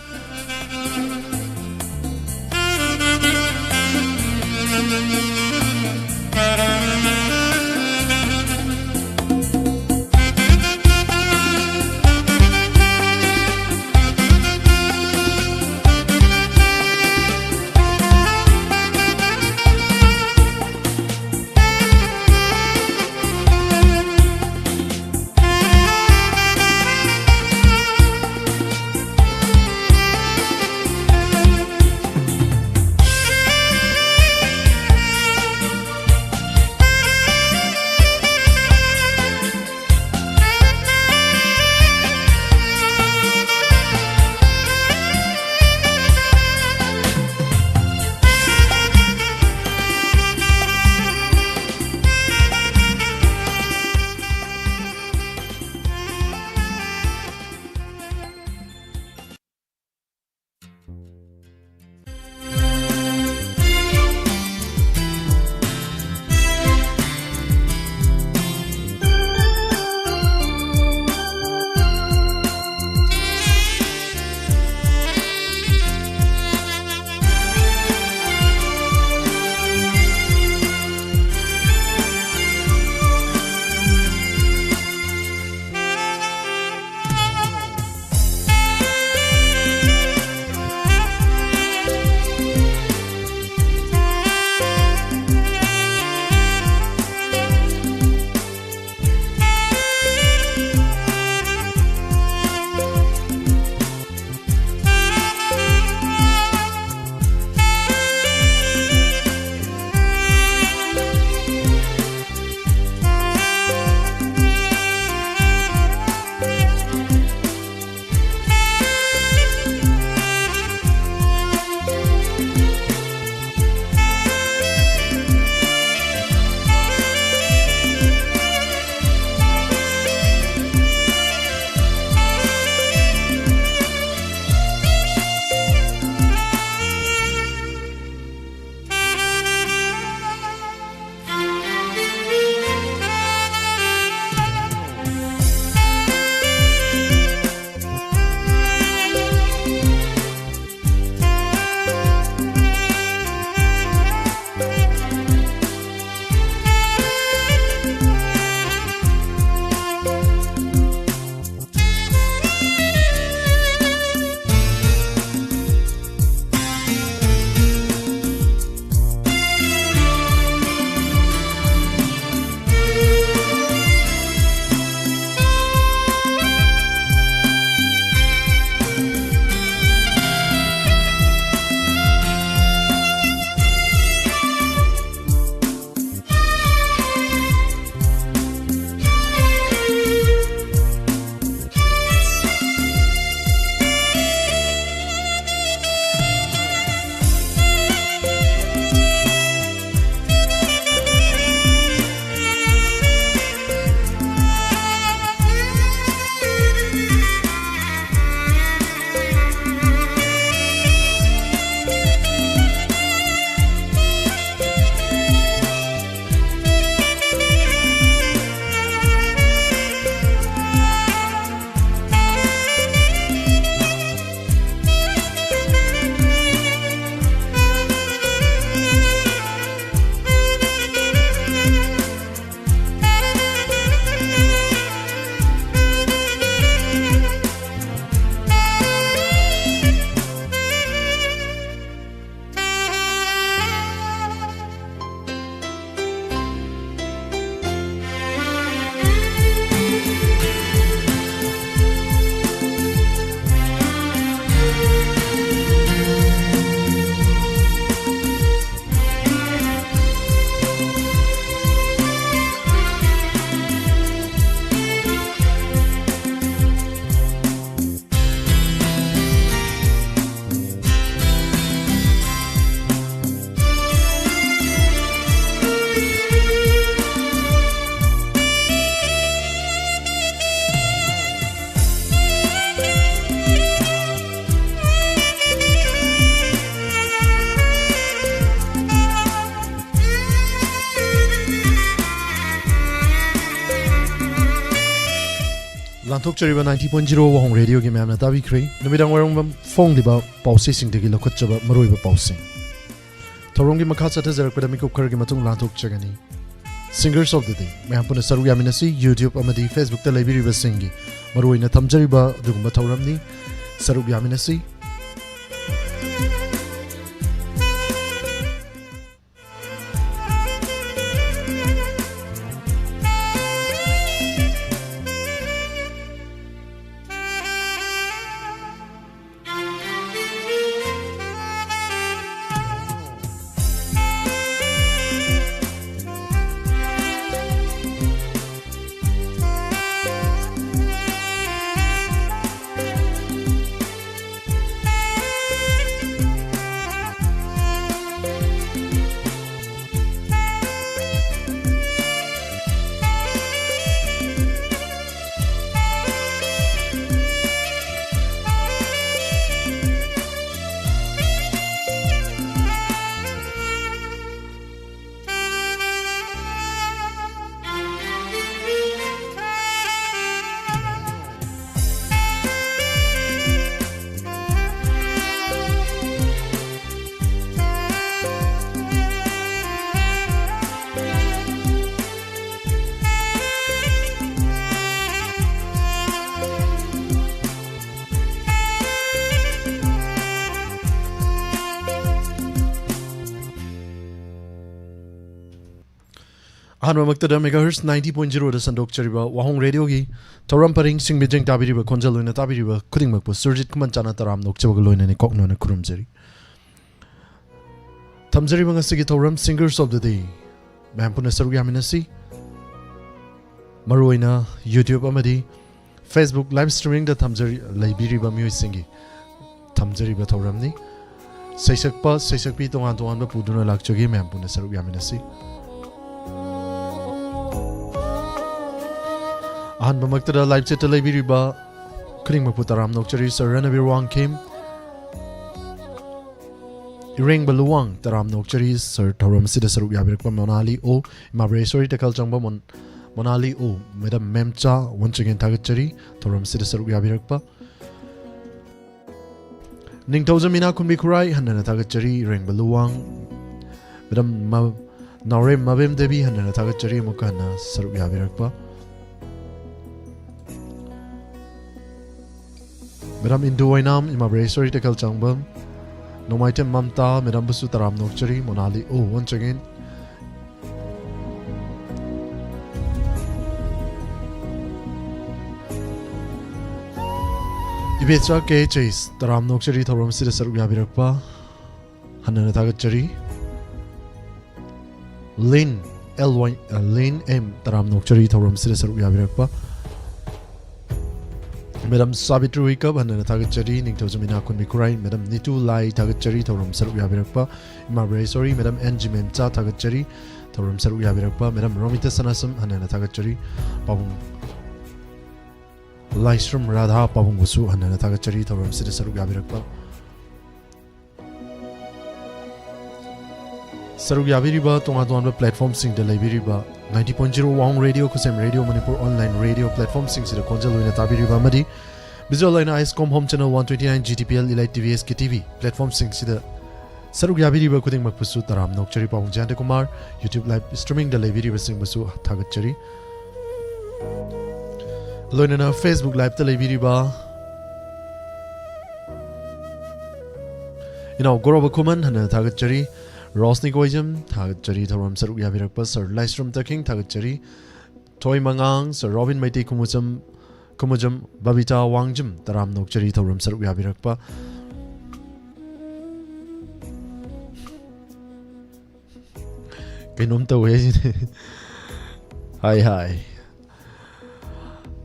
ꯂꯥꯟꯊꯣꯛꯆꯔꯤꯕ ninety point zero ꯋꯥꯍꯣꯡ ꯔꯦꯗꯤꯑꯣꯒꯤ ꯃꯌꯥꯝꯅ ꯇꯥꯕꯤꯈ꯭ꯔꯦ꯫ ꯅꯨꯃꯤꯗꯥꯡ ꯋꯥꯏꯔꯝ ꯐꯣꯡꯂꯤꯕ ꯄꯥꯎꯆꯦꯁꯤꯡꯗꯒꯤ ꯂꯧꯈꯠꯆꯕ ꯃꯔꯨꯑꯣꯏꯕ ꯄꯥꯎꯁꯤꯡ꯫ ꯊꯧꯔꯝꯒꯤ ꯃꯈꯥ ꯆꯠꯊꯖꯔꯛꯄꯗ ꯃꯤꯀꯨꯞ ꯈꯔꯒꯤ ꯃꯇꯨꯡ ꯂꯥꯟꯊꯣꯛꯆꯒꯅꯤ꯫ Singers of the Day ꯃꯌꯥꯝ ꯄꯨꯟꯅ ꯁꯔꯨꯛ ꯌꯥꯃꯤꯟꯅꯁꯤ꯫ YouTube ꯑꯃꯗꯤ Facebookꯇ ꯂꯩꯕꯤꯔꯤꯕꯁꯤꯡꯒꯤ ꯃꯔꯨꯑꯣꯏꯅ ꯊꯝꯖꯔꯤꯕ ꯑꯗꯨꯒꯨꯝꯕ ꯊꯧꯔꯝꯅꯤ꯫ ꯁꯔꯨꯛ ꯌꯥꯃꯤꯟꯅꯁꯤ꯫ ꯑꯍꯥꯟꯕꯃꯛꯇꯗ megahertz ninety point zeroꯗ ꯁꯟꯗꯣꯛꯆꯔꯤꯕ ꯋꯥꯍꯣꯡ ꯔꯦꯗꯤꯑꯣꯒꯤ ꯊꯧꯔꯝ ꯄꯔꯤꯡꯁꯤꯡ ꯃꯤꯠꯌꯦꯡ ꯇꯥꯕꯤꯔꯤꯕ, ꯈꯣꯟꯖꯦꯜ ꯑꯣꯏꯅ ꯇꯥꯕꯤꯔꯤꯕ ꯈꯨꯗꯤꯡꯃꯛꯄꯨ ꯁꯨꯔꯖꯤꯠ ꯈꯨꯃꯟ ꯆꯥꯅ ꯇꯔꯥꯝꯅ ꯑꯣꯛꯆꯕꯒ ꯂꯣꯏꯅꯅ ꯀꯣꯛꯅꯅ ꯈꯨꯔꯨꯝꯖꯔꯤ꯫ ꯊꯝꯖꯔꯤꯕ ꯉꯁꯤꯒꯤ ꯊꯧꯔꯝ Singers of the Day ꯃꯌꯥꯝ ꯄꯨꯟꯅ ꯁꯔꯨꯛ ꯌꯥꯃꯤꯟꯅꯁꯤ꯫ ꯃꯔꯨꯑꯣꯏꯅ YouTube ꯑꯃꯗꯤ Facebook live streamingꯗ ꯊꯝꯖꯔꯤ-, ꯂꯩꯕꯤꯔꯤꯕ ꯃꯤꯑꯣꯏꯁꯤꯡꯒꯤ ꯊꯝꯖꯔꯤꯕ ꯊꯧꯔꯝꯅꯤ꯫ ꯁꯩꯁꯛꯄ, ꯁꯩꯁꯛꯄꯤ ꯇꯣꯉꯥꯟ ꯇꯣꯉꯥꯟꯕ ꯄꯨꯗꯨꯅ ꯂꯥꯛꯆꯒꯦ, ꯃꯌꯥꯝ ꯄꯨꯟꯅ ꯁꯔꯨꯛ ꯌꯥꯃꯤꯟꯅꯁꯤ꯫ ꯑꯍꯥꯟꯕꯃꯛꯇꯗ live chatꯇ ꯂꯩꯕꯤꯔꯤꯕ ꯈꯨꯗꯤꯡꯃꯛꯄꯨ ꯇꯔꯥꯝꯅ ꯑꯣꯛꯆꯔꯤ꯫ Sir ꯔꯅꯕꯤꯔ ꯋꯥꯡꯈꯦꯝ, ꯏꯔꯦꯡꯕ ꯂꯨꯋꯥꯡ, ꯇꯔꯥꯝꯅ ꯑꯣꯛꯆꯔꯤ꯫ Sir ꯊꯧꯔꯝ ꯑꯁꯤꯗ ꯁꯔꯨꯛ ꯌꯥꯕꯤꯔꯛꯄ ꯃꯣꯅꯥꯂꯤ ꯑꯣ, ꯏꯃꯥ ꯕ꯭ꯔꯦꯁꯣꯔꯤ ꯇꯦꯀꯜ ꯆꯪꯕ ꯃꯣꯟ-, ꯃꯣꯅꯥꯂꯤ ꯑꯣ, ꯃꯦꯗꯥꯝ ꯃꯦꯝꯆꯥ, once again ꯊꯥꯒꯠꯆꯔꯤ ꯊꯧꯔꯝꯁꯤꯗ ꯁꯔꯨꯛ ꯌꯥꯕꯤꯔꯛꯄ꯫ ꯅꯤꯡꯊꯧꯖꯝ ꯏꯅꯥꯈꯨꯟꯕꯤ ꯈꯨꯔꯥꯏ, ꯍꯟꯅꯅ ꯊꯥꯒꯠꯆꯔꯤ꯫ ꯏꯔꯦꯡꯕ ꯂꯨꯋꯥꯡ, ꯃꯦꯗꯥꯝ ꯃ-, ꯅꯥꯎꯔꯦꯝ ꯃꯕꯦꯝ ꯗꯦꯕꯤ, ꯍꯟꯅꯅ ꯊꯥꯒꯠꯆꯔꯤ ꯑꯃꯨꯛꯀ ꯍꯟꯅ ꯁꯔꯨꯛ ꯌꯥꯕꯤꯔꯛꯄ꯫ ꯃꯦꯗꯥꯝ ꯏꯟꯗꯨ ꯑꯣꯏꯅꯥꯝ, ꯏꯃꯥ ꯕ꯭ꯔꯦꯁꯣꯔꯤ ꯇꯦꯀꯜ ꯆꯥꯡꯕꯝ, ꯅꯣꯡꯃꯥꯏꯊꯦꯝ ꯃꯝꯇꯥ, ꯃꯦꯗꯥꯝꯕꯨꯁꯨ ꯇꯔꯥꯝꯅ ꯑꯣꯛꯆꯔꯤ꯫ ꯃꯣꯅꯥꯂꯤ ꯑꯣ, once again꯫ ꯏꯕꯦꯆꯥ ꯀꯦ ꯆꯩꯁ, ꯇꯔꯥꯝꯅ ꯑꯣꯛꯆꯔꯤ ꯊꯧꯔꯝꯁꯤꯗ ꯁꯔꯨꯛ ꯌꯥꯕꯤꯔꯛꯄ꯫ ꯍꯟꯅꯅ ꯊꯥꯒꯠꯆꯔꯤ꯫ ꯂꯤꯟ ꯑꯦꯜ ꯋꯥꯏ, ꯑ, ꯂꯤꯟ ꯑꯦꯝ, ꯇꯔꯥꯝꯅ ꯑꯣꯛꯆꯔꯤ ꯊꯧꯔꯝꯁꯤꯗ ꯁꯔꯨꯛ ꯌꯥꯕꯤꯔꯛꯄ꯫ ꯃꯦꯗꯥꯝ ꯁꯥꯕꯤꯇ꯭ꯔꯤ ꯋꯤꯀꯞ, ꯍꯟꯅꯅ ꯊꯥꯒꯠꯆꯔꯤ꯫ ꯅꯤꯡꯊꯧꯖꯝ ꯏꯅꯥꯈꯨꯟꯕꯤ ꯈꯨꯔꯥꯏ, ꯃꯦꯗꯥꯝ ꯅꯤꯇꯨ ꯂꯥꯏ, ꯊꯥꯒꯠꯆꯔꯤ ꯊꯧꯔꯝ ꯁꯔꯨꯛ ꯌꯥꯕꯤꯔꯛꯄ꯫ ꯏꯃꯥ ꯕ꯭ꯔꯦꯁꯣꯔꯤ, ꯃꯦꯗꯥꯝ ꯑꯦꯟ ꯖꯤ ꯃꯦꯝꯆꯥ, ꯊꯥꯒꯠꯆꯔꯤ ꯊꯧꯔꯝ ꯁꯔꯨꯛ ꯌꯥꯕꯤꯔꯛꯄ꯫ ꯃꯦꯗꯥꯝ ꯔꯣꯃꯤꯇꯥ ꯁꯅꯥꯁꯝ, ꯍꯟꯅꯅ ꯊꯥꯒꯠꯆꯔꯤ꯫ ꯄꯥꯕꯨꯡ ꯂꯥꯏꯁ꯭ꯔꯝ ꯔꯥꯙꯥ ꯄꯥꯕꯨꯡꯕꯨꯁꯨ ꯍꯟꯅꯅ ꯊꯥꯒꯠꯆꯔꯤ ꯊꯧꯔꯝꯁꯤꯗ ꯁꯔꯨꯛ ꯌꯥꯕꯤꯔꯛꯄ꯫ ꯁꯔꯨꯛ ꯌꯥꯕꯤꯔꯤꯕ ꯇꯣꯉꯥꯟ ꯇꯣꯉꯥꯟꯕ platformꯁꯤꯡꯗ ꯂꯩꯕꯤꯔꯤꯕ ninety point zero Wang Radio, ꯈꯨꯁꯦꯝ Radio, Manipur online radio platformꯁꯤꯡꯁꯤꯗ ꯈꯣꯟꯖꯦꯜ ꯑꯣꯏꯅ ꯇꯥꯕꯤꯔꯤꯕ ꯑꯃꯗꯤ visual ꯑꯣꯏꯅ ISCOM Home Channel one twenty nine, G T P L, Elite T V, S K T V platformꯁꯤꯡꯁꯤꯗ ꯁꯔꯨꯛ ꯌꯥꯕꯤꯔꯤꯕ ꯈꯨꯗꯤꯡꯃꯛꯄꯨꯁꯨ ꯇꯔꯥꯝꯅ ꯑꯣꯛꯆꯔꯤ꯫ ꯄꯥꯕꯨꯡ ꯖꯌꯟꯇ ꯀꯨꯃꯥꯔ, YouTube live streamingꯗ ꯂꯩꯕꯤꯔꯤꯕꯁꯤꯡꯕꯨꯁꯨ ꯊꯥꯒꯠꯆꯔꯤ꯫ ꯂꯣꯏꯅꯅ Facebook liveꯇ ꯂꯩꯕꯤꯔꯤꯕ ꯏꯅꯥꯎ ꯒꯣꯔꯣꯕ ꯈꯨꯃꯟ, ꯍꯟꯅ ꯊꯥꯒꯠꯆꯔꯤ꯫ ꯔꯣꯁꯅꯤ ꯀꯣꯏꯖꯝ, ꯊꯥꯒꯠꯆꯔꯤ ꯊꯧꯔꯝ ꯁꯔꯨꯛ ꯌꯥꯕꯤꯔꯛꯄ꯫ ꯁꯔ ꯂꯥꯏꯁ꯭ꯔꯝ ꯇꯈꯤꯡ, ꯊꯥꯒꯠꯆꯔꯤ꯫ ꯊꯣꯏ ꯃꯉꯥꯡ, ꯁꯔ ꯔꯣꯕꯤꯟ ꯃꯩꯇꯩ ꯈꯨꯃꯨꯆꯝ, ꯈꯨꯃꯨꯖꯝ, ꯕꯕꯤꯇꯥ ꯋꯥꯡꯖꯝ, ꯇꯔꯥꯝꯅ ꯑꯣꯛꯆꯔꯤ ꯊꯧꯔꯝ ꯁꯔꯨꯛ ꯌꯥꯕꯤꯔꯛꯄ꯫ ꯀꯩꯅꯣꯝ ꯇꯧꯋꯦ ꯍꯥꯏꯁꯤꯅꯦ꯫ ꯍꯥꯏ, ꯍꯥꯏ꯫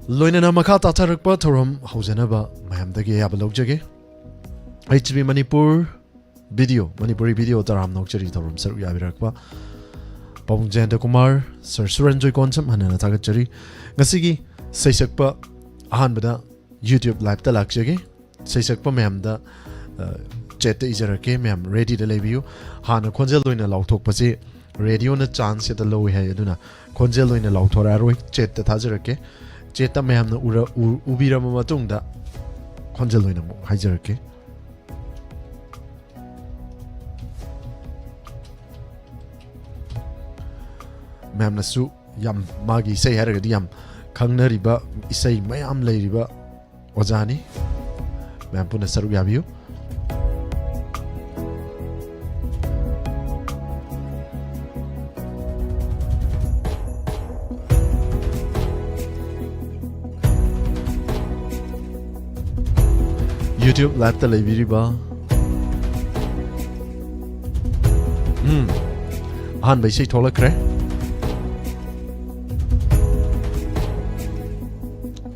ꯂꯣꯏꯅꯅ ꯃꯈꯥ ꯇꯥꯊꯔꯛꯄ ꯊꯧꯔꯝ ꯍꯧꯖꯅꯕ ꯃꯌꯥꯝꯗꯒꯤ ꯑꯌꯥꯕ ꯂꯧꯖꯒꯦ꯫ H B Manipur video, Manipuri video ꯇꯔꯥꯝꯅ ꯑꯣꯛꯆꯔꯤ ꯊꯧꯔꯝ ꯁꯔꯨꯛ ꯌꯥꯕꯤꯔꯛꯄ ꯄꯥꯕꯨꯡ ꯖꯌꯟꯇ ꯀꯨꯃꯥꯔ, ꯁꯔ ꯁꯨꯔꯟꯖꯣꯏ ꯀꯣꯟꯁꯝ, ꯍꯟꯅꯅ ꯊꯥꯒꯠꯆꯔꯤ꯫ ꯉꯁꯤꯒꯤ ꯁꯩꯁꯛꯄ ꯑꯍꯥꯟꯕꯗ YouTube liveꯇ ꯂꯥꯛꯆꯒꯦ꯫ ꯁꯩꯁꯛꯄ ꯃꯌꯥꯝꯗ, ꯑ, chatꯇ ꯏꯖꯔꯛꯀꯦ꯫ ꯃꯌꯥꯝ readyꯗ ꯂꯩꯕꯤꯌꯨ꯫ ꯍꯥꯟꯅ ꯈꯣꯟꯖꯦꯜ ꯑꯣꯏꯅ ꯂꯥꯎꯊꯣꯛꯄꯁꯤ ꯔꯦꯗꯤꯑꯣꯅ ꯆꯥꯟꯁ ꯍꯦꯛꯇ ꯂꯧꯋꯤ ꯍꯥꯏ꯫ ꯑꯗꯨꯅ ꯈꯣꯟꯖꯦꯜ ꯑꯣꯏꯅ ꯂꯥꯎꯊꯣꯔꯛꯑꯔꯣꯏ, ꯆꯦꯠꯇ ꯊꯥꯖꯔꯛꯀꯦ꯫ ꯆꯦꯠꯇ ꯃꯌꯥꯝꯅ ꯎꯔ-, ꯎ-, ꯎꯕꯤꯔꯕ ꯃꯇꯨꯡꯗ ꯈꯣꯟꯖꯦꯜ ꯑꯣꯏꯅ ꯑꯃꯨꯛ ꯍꯥꯏꯖꯔꯛꯀꯦ꯫ ꯃꯌꯥꯝꯅꯁꯨ ꯌꯥꯝ, ꯃꯥꯒꯤ ꯏꯁꯩ ꯍꯥꯏꯔꯒꯗꯤ ꯌꯥꯝ ꯈꯪꯅꯔꯤꯕ, ꯏꯁꯩ ꯃꯌꯥꯝ ꯂꯩꯔꯤꯕ ꯑꯣꯖꯥꯅꯤ꯫ ꯃꯌꯥꯝ ꯄꯨꯟꯅ ꯁꯔꯨꯛ ꯌꯥꯕꯤꯌꯨ꯫ YouTube live-ꯇ ꯂꯩꯕꯤꯔꯤꯕ, ꯎꯝ, ꯑꯍꯥꯟꯕ ꯏꯁꯩ ꯊꯣꯛꯂꯛꯈ꯭ꯔꯦ꯫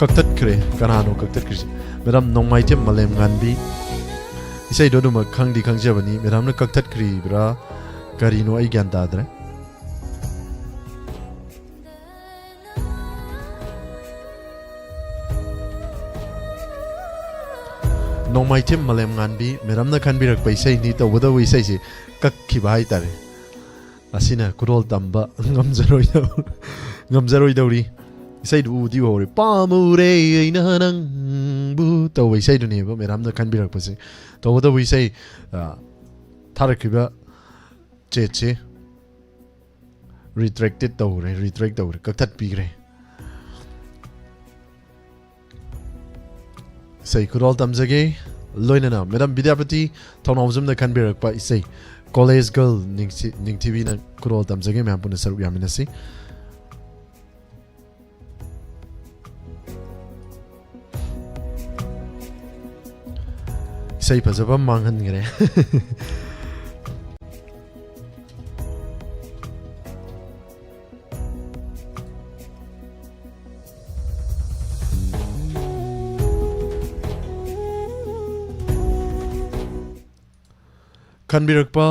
ꯀꯛꯊꯠꯈ꯭ꯔꯦ꯫ ꯀꯅꯥꯅꯣ ꯀꯛꯊꯠꯈ꯭ꯔꯤꯁꯦ? ꯃꯦꯗꯥꯝ ꯅꯣꯡꯃꯥꯏꯊꯦꯝ ꯃꯥꯂꯦꯝꯉꯥꯟꯕꯤ꯫ ꯏꯁꯩꯗꯣ ꯑꯗꯨꯃꯛ ꯈꯪꯗꯤ ꯈꯪꯖꯕꯅꯤ꯫ ꯃꯦꯗꯥꯝꯅ ꯀꯛꯊꯠꯈ꯭ꯔꯤꯕ꯭ꯔꯥ ꯀꯔꯤꯅꯣ ꯑꯩ ꯒ꯭ꯌꯥꯟ ꯇꯥꯗ꯭ꯔꯦ꯫ ꯅꯣꯡꯃꯥꯏꯊꯦꯝ ꯃꯥꯂꯦꯝꯉꯥꯟꯕꯤ ꯃꯦꯗꯥꯝꯅ ꯈꯟꯕꯤꯔꯛꯄ ꯏꯁꯩꯅꯤ, ꯇꯧꯕꯇꯕꯨ ꯏꯁꯩꯁꯤ ꯀꯛꯈꯤꯕ ꯍꯥꯏꯇꯥꯔꯦ꯫ ꯑꯁꯤꯅ ꯈꯨꯗꯣꯜ ꯇꯝꯕ ꯉꯝꯖꯔꯣꯏꯗꯧ-, ꯉꯝꯖꯔꯣꯏꯗꯧꯔꯤ꯫ ꯏꯁꯩꯗꯨ ꯎꯗꯤ ꯎꯍꯧꯔꯦ, "ꯄꯥꯝꯃꯨꯔꯦ ꯑꯩꯅ ꯅꯪꯕꯨ" ꯇꯧꯕ ꯏꯁꯩꯗꯨꯅꯦꯕ ꯃꯦꯗꯥꯝꯅ ꯈꯟꯕꯤꯔꯛꯄꯁꯦ꯫ ꯇꯧꯕꯇꯕꯨ ꯏꯁꯩ, ꯑ, ꯊꯥꯔꯛꯈꯤꯕ ꯆꯦꯠꯁꯦ retracted ꯇꯧꯈ꯭ꯔꯦ, retract ꯇꯧꯈ꯭ꯔꯦ, ꯀꯛꯊꯠꯄꯤꯈ꯭ꯔꯦ꯫ ꯏꯁꯩ ꯈꯨꯗꯣꯜ ꯇꯝꯖꯒꯦ꯫ ꯂꯣꯏꯅꯅ ꯃꯦꯗꯥꯝ ꯕꯤꯗ꯭ꯌꯥꯄꯇꯤ ꯊꯧꯅꯥꯎꯖꯝꯅ ꯈꯟꯕꯤꯔꯛꯄ ꯏꯁꯩ College Girl ꯅꯤꯡꯊꯤ-, ꯅꯤꯡꯊꯤꯕꯤꯅ ꯈꯨꯗꯣꯜ ꯇꯝꯖꯒꯦ꯫ ꯃꯌꯥꯝ ꯄꯨꯟꯅ ꯁꯔꯨꯛ ꯌꯥꯃꯤꯟꯅꯁꯤ꯫ ꯏꯁꯩ ꯐꯖꯕ ꯑꯃ ꯃꯥꯡꯍꯟꯈ꯭ꯔꯦ꯫ ꯈꯟꯕꯤꯔꯛꯄ,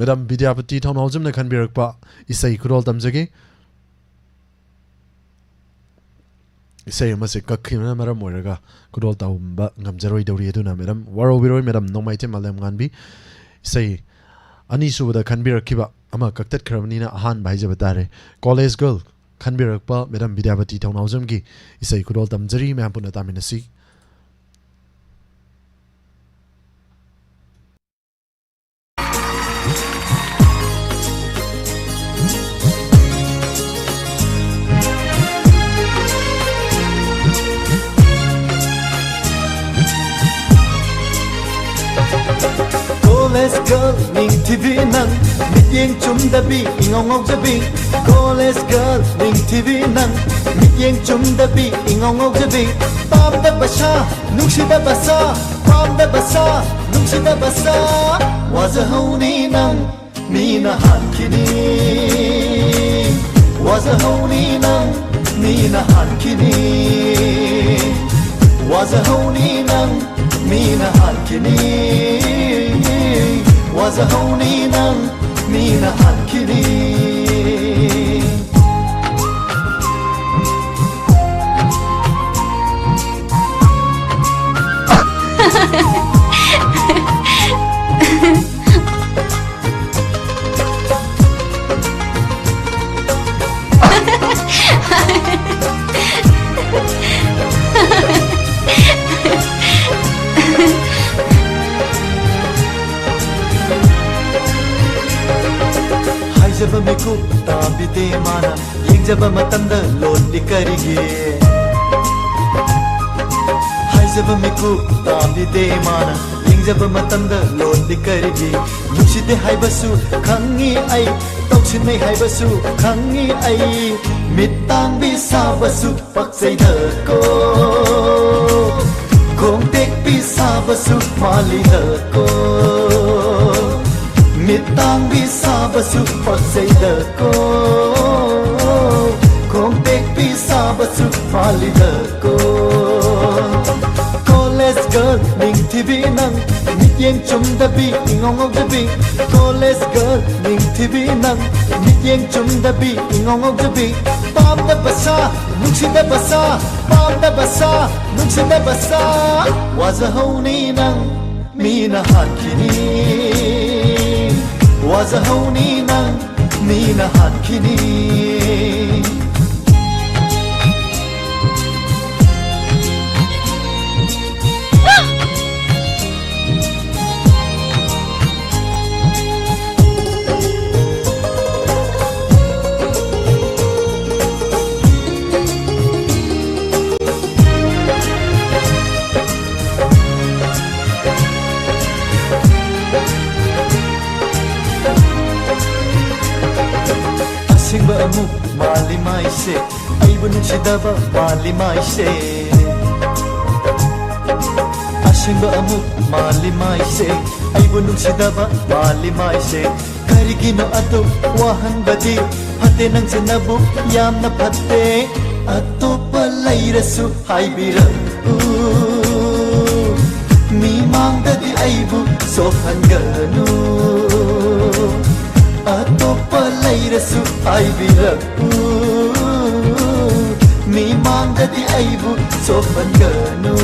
ꯃꯦꯗꯥꯝ ꯕꯤꯗ꯭ꯌꯥꯄꯇꯤ ꯊꯧꯅꯥꯎꯖꯝꯅ ꯈꯟꯕꯤꯔꯛꯄ ꯏꯁꯩ ꯈꯨꯗꯣꯜ ꯇꯝꯖꯒꯦ꯫ ꯏꯁꯩ ꯑꯃꯁꯦ ꯀꯛꯈꯤꯕꯅ ꯃꯔꯝ ꯑꯣꯏꯔꯒ ꯈꯨꯗꯣꯜ ꯇꯝꯕ ꯉꯝꯖꯔꯣꯏꯗꯧꯔꯤ꯫ ꯑꯗꯨꯅ ꯃꯦꯗꯥꯝ ꯋꯥꯔꯧꯕꯤꯔꯣꯏ, ꯃꯦꯗꯥꯝ ꯅꯣꯡꯃꯥꯏꯊꯦꯝ ꯃꯥꯂꯦꯝꯉꯥꯟꯕꯤ꯫ ꯏꯁꯩ ꯑꯅꯤꯁꯨꯕꯗ ꯈꯟꯕꯤꯔꯛꯈꯤꯕ ꯑꯃ ꯀꯛꯊꯠꯈ꯭ꯔꯕꯅꯤꯅ ꯑꯍꯥꯟꯕ ꯍꯥꯏꯖꯕ ꯇꯥꯔꯦ꯫ College Girl ꯈꯟꯕꯤꯔꯛꯄ Madam ꯕꯤꯗ꯭ꯌꯥꯄꯇꯤ ꯊꯧꯅꯥꯎꯖꯝꯒꯤ ꯏꯁꯩ ꯈꯨꯗꯣꯜ ꯇꯝꯖꯔꯤ, ꯃꯌꯥꯝ ꯄꯨꯟꯅ ꯇꯥꯃꯤꯟꯅꯁꯤ꯫ College Girl ꯅꯤꯡꯊꯤꯕꯤ ꯅꯪ, ꯃꯤꯠꯌꯦꯡ ꯆꯨꯝꯗꯕꯤ ꯏꯉꯧ ꯉꯧꯖꯕꯤ꯫ College Girl ꯅꯤꯡꯊꯤꯕꯤ ꯅꯪ, ꯃꯤꯠꯌꯦꯡ ꯆꯨꯝꯗꯕꯤ ꯏꯉꯧ ꯉꯧꯖꯕꯤ꯫ ꯄꯥꯝꯗꯕ ꯁꯥ, ꯅꯨꯡꯁꯤꯗꯕ ꯁꯥ, ꯄꯥꯝꯗꯕ ꯁꯥ, ꯅꯨꯡꯁꯤꯗꯕ ꯁꯥ꯫ ꯋꯥꯖꯍꯧꯅꯤ ꯅꯪ, ꯃꯤꯅ ꯍꯥꯠꯈꯤꯅꯤ꯫ ꯋꯥꯖꯍꯧꯅꯤ ꯅꯪ, ꯃꯤꯅ ꯍꯥꯠꯈꯤꯅꯤ꯫ ꯋꯥꯖꯍꯧꯅꯤ ꯅꯪ, ꯃꯤꯅ ꯍꯥꯠꯈꯤꯅꯤ꯫ ꯋꯥꯖꯍꯧꯅꯤ ꯅꯪ, ꯃꯤꯅ ꯍꯥꯠꯈꯤꯅꯤ꯫ ꯍꯥꯏꯖꯕ ꯃꯤꯀꯨꯞ ꯇꯥꯕꯤꯗꯦ ꯃꯥꯅ, ꯌꯦꯡꯖꯕ ꯃꯇꯝꯗ ꯂꯣꯠꯂꯤ ꯀꯔꯤꯒꯤ? ꯍꯥꯏꯖꯕ ꯃꯤꯀꯨꯞ ꯇꯥꯕꯤꯗꯦ ꯃꯥꯅ, ꯌꯦꯡꯖꯕ ꯃꯇꯝꯗ ꯂꯣꯠꯂꯤ ꯀꯔꯤꯒꯤ? ꯅꯨꯡꯁꯤꯗꯦ ꯍꯥꯏꯕꯁꯨ ꯈꯪꯉꯤ ꯑꯩ, ꯇꯧꯁꯤꯟꯅꯩ ꯍꯥꯏꯕꯁꯨ ꯈꯪꯉꯤ ꯑꯩ꯫ ꯃꯤꯠ ꯇꯥꯡꯕꯤ ꯁꯥꯕꯁꯨ ꯄꯛꯆꯩꯗꯀꯣ, ꯈꯣꯡ ꯇꯦꯛꯄꯤ ꯁꯥꯕꯁꯨ ꯃꯥꯜꯂꯤꯗꯀꯣ꯫ ꯃꯤꯠ ꯇꯥꯡꯕꯤ ꯁꯥꯕꯁꯨ ꯄꯛꯆꯩꯗꯀꯣ, ꯈꯣꯡ ꯇꯦꯛꯄꯤ ꯁꯥꯕꯁꯨ ꯃꯥꯜꯂꯤꯗꯀꯣ꯫ College Girl ꯅꯤꯡꯊꯤꯕꯤ ꯅꯪ, ꯃꯤꯠꯌꯦꯡ ꯆꯨꯝꯗꯕꯤ ꯏꯉꯧ ꯉꯧꯖꯕꯤ꯫ College Girl ꯅꯤꯡꯊꯤꯕꯤ ꯅꯪ, ꯃꯤꯠꯌꯦꯡ ꯆꯨꯝꯗꯕꯤ ꯏꯉꯧ ꯉꯧꯖꯕꯤ꯫ ꯄꯥꯝꯗꯕ ꯁꯥ, ꯅꯨꯡꯁꯤꯗꯕ ꯁꯥ, ꯄꯥꯝꯗꯕ ꯁꯥ, ꯅꯨꯡꯁꯤꯗꯕ ꯁꯥ꯫ ꯋꯥꯖꯍꯧꯅꯤ ꯅꯪ, ꯃꯤꯅ ꯍꯥꯠꯈꯤꯅꯤ꯫ ꯋꯥꯖꯍꯧꯅꯤ ꯅꯪ, ꯃꯤꯅ ꯍꯥꯠꯈꯤꯅꯤ꯫ ꯑꯁꯦꯡꯕ ꯑꯃꯨꯛ ꯃꯥꯜꯂꯤ ꯃꯥꯏꯁꯦ, ꯑꯩꯕꯨ ꯅꯨꯡꯁꯤꯗꯕ ꯃꯥꯜꯂꯤ ꯃꯥꯏꯁꯦ꯫ ꯑꯁꯦꯡꯕ ꯑꯃꯨꯛ ꯃꯥꯜꯂꯤ ꯃꯥꯏꯁꯦ, ꯑꯩꯕꯨ ꯅꯨꯡꯁꯤꯗꯕ ꯃꯥꯜꯂꯤ ꯃꯥꯏꯁꯦ꯫ ꯀꯔꯤꯒꯤꯅꯣ ꯑꯗꯨꯛ ꯋꯥꯍꯟꯕꯗꯤ? ꯐꯠꯇꯦ ꯅꯪꯁꯦ ꯅꯕꯨꯛ ꯌꯥꯝꯅ ꯐꯠꯇꯦ꯫ ꯑꯇꯣꯞꯄ ꯂꯩꯔꯁꯨ ꯍꯥꯏꯕꯤꯔꯛꯎ, ꯃꯤꯃꯥꯡꯗꯗꯤ ꯑꯩꯕꯨ ꯁꯣꯛꯍꯟꯒꯅꯨ꯫ ꯑꯇꯣꯞꯄ ꯂꯩꯔꯁꯨ ꯍꯥꯏꯕꯤꯔꯛꯎ, ꯃꯤꯃꯥꯡꯗꯗꯤ ꯑꯩꯕꯨ ꯁꯣꯛꯍꯟꯒꯅꯨ꯫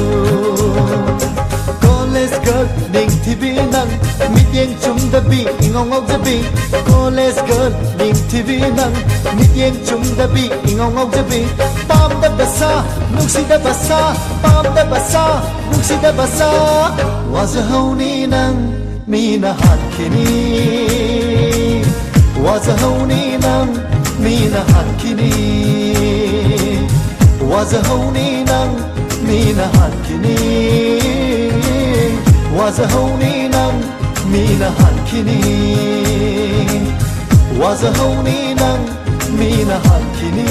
College girl ꯅꯤꯡꯊꯤꯕꯤ ꯅꯪ, ꯃꯤꯠꯌꯦꯡ ꯆꯨꯝꯗꯕꯤ ꯏꯉꯥꯎ ꯉꯥꯎꯖꯕꯤ꯫ College girl ꯅꯤꯡꯊꯤꯕꯤ ꯅꯪ, ꯃꯤꯠꯌꯦꯡ ꯆꯨꯝꯗꯕꯤ ꯏꯉꯥꯎ ꯉꯥꯎꯖꯕꯤ꯫ ꯄꯥꯝꯗꯕ ꯁꯥ, ꯅꯨꯡꯁꯤꯗꯕ ꯁꯥ, ꯄꯥꯝꯗꯕ ꯁꯥ, ꯅꯨꯡꯁꯤꯗꯕ ꯁꯥ꯫ ꯋꯥꯖꯍꯧꯅꯤ ꯅꯪ, ꯃꯤꯅ ꯍꯥꯠꯈꯤꯅꯤ꯫ ꯋꯥꯖꯍꯧꯅꯤ ꯅꯪ, ꯃꯤꯅ ꯍꯥꯠꯈꯤꯅꯤ꯫ ꯋꯥꯖꯍꯧꯅꯤ ꯅꯪ, ꯃꯤꯅ ꯍꯥꯠꯈꯤꯅꯤ꯫ ꯋꯥꯖꯍꯧꯅꯤ ꯅꯪ, ꯃꯤꯅ ꯍꯥꯠꯈꯤꯅꯤ꯫ ꯋꯥꯖꯍꯧꯅꯤ ꯅꯪ, ꯃꯤꯅ ꯍꯥꯠꯈꯤꯅꯤ꯫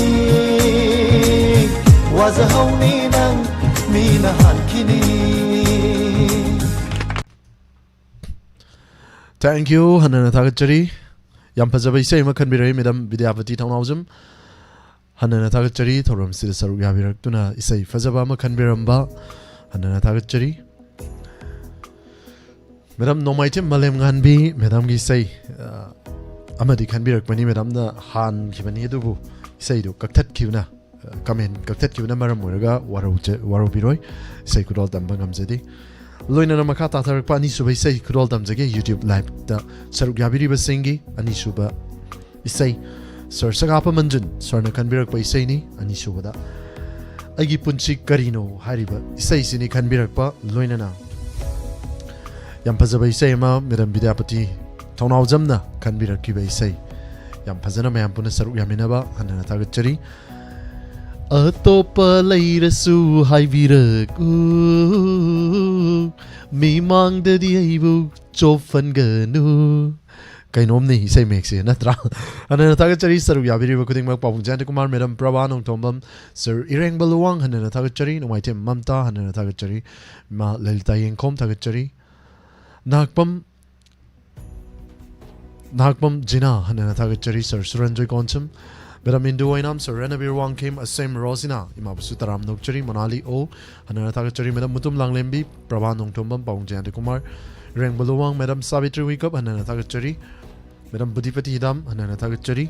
ꯋꯥꯖꯍꯧꯅꯤ ꯅꯪ, ꯃꯤꯅ ꯍꯥꯠꯈꯤꯅꯤ꯫ Thank you. ꯍꯟꯅꯅ ꯊꯥꯒꯠꯆꯔꯤ꯫ ꯌꯥꯝ ꯐꯖꯕ ꯏꯁꯩ ꯑꯃ ꯈꯟꯕꯤꯔꯛꯏ ꯃꯦꯗꯥꯝ ꯕꯤꯗ꯭ꯌꯥꯄꯇꯤ ꯊꯧꯅꯥꯎꯖꯝ꯫ ꯍꯟꯅꯅ ꯊꯥꯒꯠꯆꯔꯤ, ꯊꯧꯔꯝꯁꯤꯗ ꯁꯔꯨꯛ ꯌꯥꯕꯤꯔꯛꯇꯨꯅ ꯏꯁꯩ ꯐꯖꯕ ꯑꯃ ꯈꯟꯕꯤꯔꯝꯕ꯫ ꯍꯟꯅꯅ ꯊꯥꯒꯠꯆꯔꯤ꯫ ꯃꯦꯗꯥꯝ ꯅꯣꯡꯃꯥꯏꯊꯦꯝ ꯃꯥꯂꯦꯝꯉꯥꯟꯕꯤ, ꯃꯦꯗꯥꯝꯒꯤ ꯏꯁꯩ, ꯑ, ꯑꯃꯗꯤ ꯈꯟꯕꯤꯔꯛꯄꯅꯤ꯫ ꯃꯦꯗꯥꯝꯅ ꯍꯥꯟꯈꯤꯕꯅꯤ, ꯑꯗꯨꯕꯨ ꯏꯁꯩꯗꯨ ꯀꯛꯊꯠꯈꯤꯕꯅ, ꯑ, comment ꯀꯛꯊꯠꯈꯤꯕꯅ ꯃꯔꯝ ꯑꯣꯏꯔꯒ ꯋꯥꯔꯧꯖ-, ꯋꯥꯔꯧꯕꯤꯔꯣꯏ꯫ ꯏꯁꯩ ꯈꯨꯗꯣꯜ ꯇꯝꯕ ꯉꯝꯖꯗꯦ꯫ ꯂꯣꯏꯅꯅ ꯃꯈꯥ ꯇꯥꯊꯔꯛꯄ ꯑꯅꯤꯁꯨꯕ ꯏꯁꯩ ꯈꯨꯗꯣꯜ ꯇꯝꯖꯒꯦ꯫ YouTube live ꯇ ꯁꯔꯨꯛ ꯌꯥꯕꯤꯔꯤꯕꯁꯤꯡꯒꯤ ꯑꯅꯤꯁꯨꯕ ꯏꯁꯩ, ꯁꯔ ꯁꯒꯥꯄ ꯃꯟꯖꯨꯟ ꯁꯔꯅ ꯈꯟꯕꯤꯔꯛꯄ ꯏꯁꯩꯅꯤ꯫ ꯑꯅꯤꯁꯨꯕꯗ ꯑꯩꯒꯤ ꯄꯨꯟꯁꯤ ꯀꯔꯤꯅꯣ ꯍꯥꯏꯔꯤꯕ ꯏꯁꯩꯁꯤꯅꯤ ꯈꯟꯕꯤꯔꯛꯄ꯫ ꯂꯣꯏꯅꯅ ꯌꯥꯝ ꯐꯖꯕ ꯏꯁꯩ ꯑꯃ ꯃꯦꯗꯝ ꯕꯤꯗ꯭ꯌꯥꯄꯇꯤ ꯊꯧꯅꯥꯎꯖꯝꯅ ꯈꯟꯕꯤꯔꯛꯈꯤꯕ ꯏꯁꯩ, ꯌꯥꯝ ꯐꯖꯅ ꯃꯌꯥꯝ ꯄꯨꯟꯅ ꯁꯔꯨꯛ ꯌꯥꯃꯤꯟꯅꯕ ꯍꯟꯅꯅ ꯊꯥꯒꯠꯆꯔꯤ꯫ ꯑꯇꯣꯞꯄ ꯂꯩꯔꯁꯨ ꯍꯥꯏꯕꯤꯔꯛꯎ, ꯃꯤꯃꯥꯡꯗꯗꯤ ꯑꯩꯕꯨ ꯆꯣꯞꯍꯟꯒꯅꯨ꯫ ꯀꯩꯅꯣꯝꯅꯤ ꯏꯁꯩ ꯃꯌꯦꯛꯁꯦ, ꯅꯠꯇ꯭ꯔꯥ? ꯑꯗꯨꯅ ꯊꯥꯒꯠꯆꯔꯤ ꯁꯔꯨꯛ ꯌꯥꯕꯤꯔꯤꯕ ꯈꯨꯗꯤꯡꯃꯛ, ꯄꯥꯕꯨꯡ ꯖꯌꯟꯇ ꯀꯨꯃꯥꯔ, ꯃꯦꯗꯝ ꯄ꯭ꯔꯚꯥ ꯅꯣꯡꯊꯣꯝꯕꯝ, ꯁꯔ ꯏꯔꯦꯡꯕ ꯂꯨꯋꯥꯡ ꯍꯟꯅꯅ ꯊꯥꯒꯠꯆꯔꯤ, ꯅꯣꯡꯃꯥꯏꯊꯦꯝ ꯃꯝꯇꯥ ꯍꯟꯅꯅ ꯊꯥꯒꯠꯆꯔꯤ, ꯏꯃꯥ ꯂꯂꯤꯇꯥ ꯌꯦꯡꯈꯣꯝ ꯊꯥꯒꯠꯆꯔꯤ, ꯅꯍꯥꯛꯄꯝ ꯅꯍꯥꯛꯄꯝ ꯖꯤꯅꯥ ꯍꯟꯅꯅ ꯊꯥꯒꯠꯆꯔꯤ, sir Suranjoy Konsam, madam Indu Oinam, sir Renbir Wangkhem, Asem Roshina, ꯏꯃꯥꯕꯨꯁꯨ ꯇꯔꯥꯝ ꯅꯣꯛꯆꯔꯤ, ꯃꯣꯅꯥꯂꯤ ꯑꯣ ꯍꯟꯅꯅ ꯊꯥꯒꯠꯆꯔꯤ, ꯃꯦꯗꯝ ꯃꯨꯇꯨꯝ ꯂꯥꯡꯂꯦꯝꯕꯤ, ꯄ꯭ꯔꯚꯥ ꯅꯣꯡꯊꯣꯝꯕꯝ, ꯄꯥꯕꯨꯡ ꯖꯌꯟꯇ ꯀꯨꯃꯥꯔ, ꯔꯦꯡꯕ ꯂꯨꯋꯥꯡ, ꯃꯦꯗꯝ ꯁꯥꯕꯤꯇ꯭ꯔꯤ ꯋꯤꯀꯞ ꯍꯟꯅꯅ ꯊꯥꯒꯠꯆꯔꯤ, ꯃꯦꯗꯝ ꯕꯨꯙꯤꯄꯇꯤ ꯍꯤꯗꯥꯝ ꯍꯟꯅꯅ ꯊꯥꯒꯠꯆꯔꯤ꯫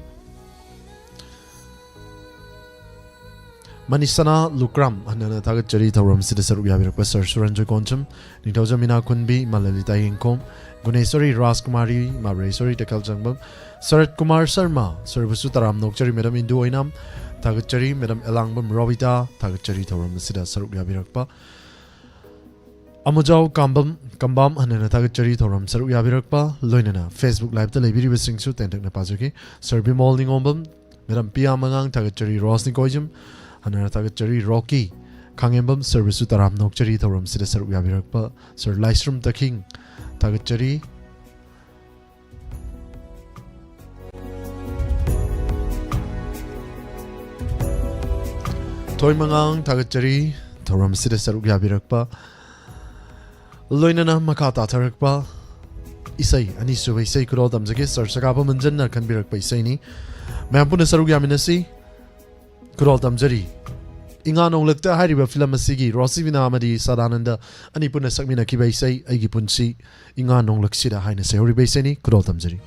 ꯃꯅꯤꯁꯅꯥ ꯂꯨꯀ꯭ꯔꯥꯝ ꯍꯟꯅꯅ ꯊꯥꯒꯠꯆꯔꯤ, ꯊꯧꯔꯝꯁꯤꯗ ꯁꯔꯨꯛ ꯌꯥꯕꯤꯔꯛꯄ ꯁꯔ ꯁꯨꯔꯟꯖꯣꯏ ꯀꯣꯟꯁꯝ, ꯅꯤꯡꯊꯧꯖꯝ ꯃꯤꯅꯥ ꯈꯨꯟꯕꯤ, ꯏꯃꯥ ꯂꯂꯤꯇꯥ ꯌꯦꯡꯈꯣꯝ, ꯒꯨꯅꯦꯁꯣꯔꯤ ꯔꯥꯖꯀꯨꯃꯥꯔꯤ, ꯏꯃꯥ ꯕ꯭ꯔꯦꯁꯣꯔꯤ ꯇꯦꯀꯜꯖꯪꯕꯝ, ꯁꯔꯠ ꯀꯨꯃꯥꯔ ꯁꯔꯃ, ꯁꯔꯕꯨꯁꯨ ꯇꯔꯥꯝ ꯅꯣꯛꯆꯔꯤ, ꯃꯦꯗꯝ ꯏꯟꯗꯨ ꯑꯣꯏꯅꯥꯝ ꯊꯥꯒꯠꯆꯔꯤ, ꯃꯦꯗꯝ ꯑꯦꯂꯥꯡꯕꯝ ꯔꯣꯕꯤꯇꯥ ꯊꯥꯒꯠꯆꯔꯤ, ꯊꯧꯔꯝ ꯑꯁꯤꯗ ꯁꯔꯨꯛ ꯌꯥꯕꯤꯔꯛꯄ ꯑꯃꯨꯖꯥꯎ ꯀꯥꯝꯕꯝ, ꯀꯝꯕꯥꯝ ꯍꯟꯅꯅ ꯊꯥꯒꯠꯆꯔꯤ, ꯊꯧꯔꯝ ꯁꯔꯨꯛ ꯌꯥꯕꯤꯔꯛꯄ꯫ ꯂꯣꯏꯅꯅ Facebook live ꯇ ꯂꯩꯕꯤꯔꯤꯕꯁꯤꯡꯁꯨ ꯇꯦꯟꯇꯛꯅ ꯄꯥꯖꯒꯦ꯫ ꯁꯔ ꯕꯤꯃꯣꯜ ꯅꯤꯉꯣꯝꯕꯝ, ꯃꯦꯗꯝ ꯄꯤꯌꯥ ꯃꯉꯥꯡ ꯊꯥꯒꯠꯆꯔꯤ, ꯔꯣꯁꯅꯤ ꯀꯣꯏꯖꯝ ꯍꯟꯅꯅ ꯊꯥꯒꯠꯆꯔꯤ, ꯔꯣꯀꯤ ꯈꯥꯉꯦꯝꯕꯝ, ꯁꯔꯕꯁꯨ ꯇꯔꯥꯝ ꯅꯣꯛꯆꯔꯤ, ꯊꯧꯔꯝꯁꯤꯗ ꯁꯔꯨꯛ ꯌꯥꯕꯤꯔꯛꯄ꯫ ꯁꯔ ꯂꯥꯏꯁ꯭ꯔꯝ ꯇꯈꯤꯡ ꯊꯥꯒꯠꯆꯔꯤ꯫ ꯊꯣꯏꯃꯉꯥꯡ ꯊꯥꯒꯠꯆꯔꯤ, ꯊꯧꯔꯝꯁꯤꯗ ꯁꯔꯨꯛ ꯌꯥꯕꯤꯔꯛꯄ꯫ ꯂꯣꯏꯅꯅ ꯃꯈꯥ ꯇꯥꯊꯔꯛꯄ ꯏꯁꯩ, ꯑꯅꯤꯁꯨꯕ ꯏꯁꯩ ꯈꯨꯗꯣꯜ ꯇꯝꯖꯒꯦ꯫ ꯁꯔ ꯁꯒꯥꯕ ꯃꯟꯖꯟꯅ ꯈꯟꯕꯤꯔꯛꯄ ꯏꯁꯩꯅꯤ꯫ ꯃꯌꯥꯝ ꯄꯨꯟꯅ ꯁꯔꯨꯛ ꯌꯥꯃꯤꯟꯅꯁꯤ꯫ ꯈꯨꯗꯣꯜ ꯇꯝꯖꯔꯤ꯫ ꯏꯉꯥ ꯅꯣꯡꯂꯛꯇ ꯍꯥꯏꯔꯤꯕ ꯐꯤꯂꯝ ꯑꯁꯤꯒꯤ ꯔꯣꯁꯤꯕꯤꯅꯥ ꯑꯃꯗꯤ ꯁꯗꯥꯅꯟꯗ ꯑꯅꯤ ꯄꯨꯟꯅ ꯁꯛꯃꯤꯟꯅꯈꯤꯕ ꯏꯁꯩ ꯑꯩꯒꯤ ꯄꯨꯟꯁꯤ ꯏꯉꯥ ꯅꯣꯡꯂꯛꯁꯤꯗ ꯍꯥꯏꯅ ꯁꯩꯍꯧꯔꯤꯕ ꯏꯁꯩꯅꯤ꯫ ꯈꯨꯗꯣꯜ ꯇꯝꯖꯔꯤ꯫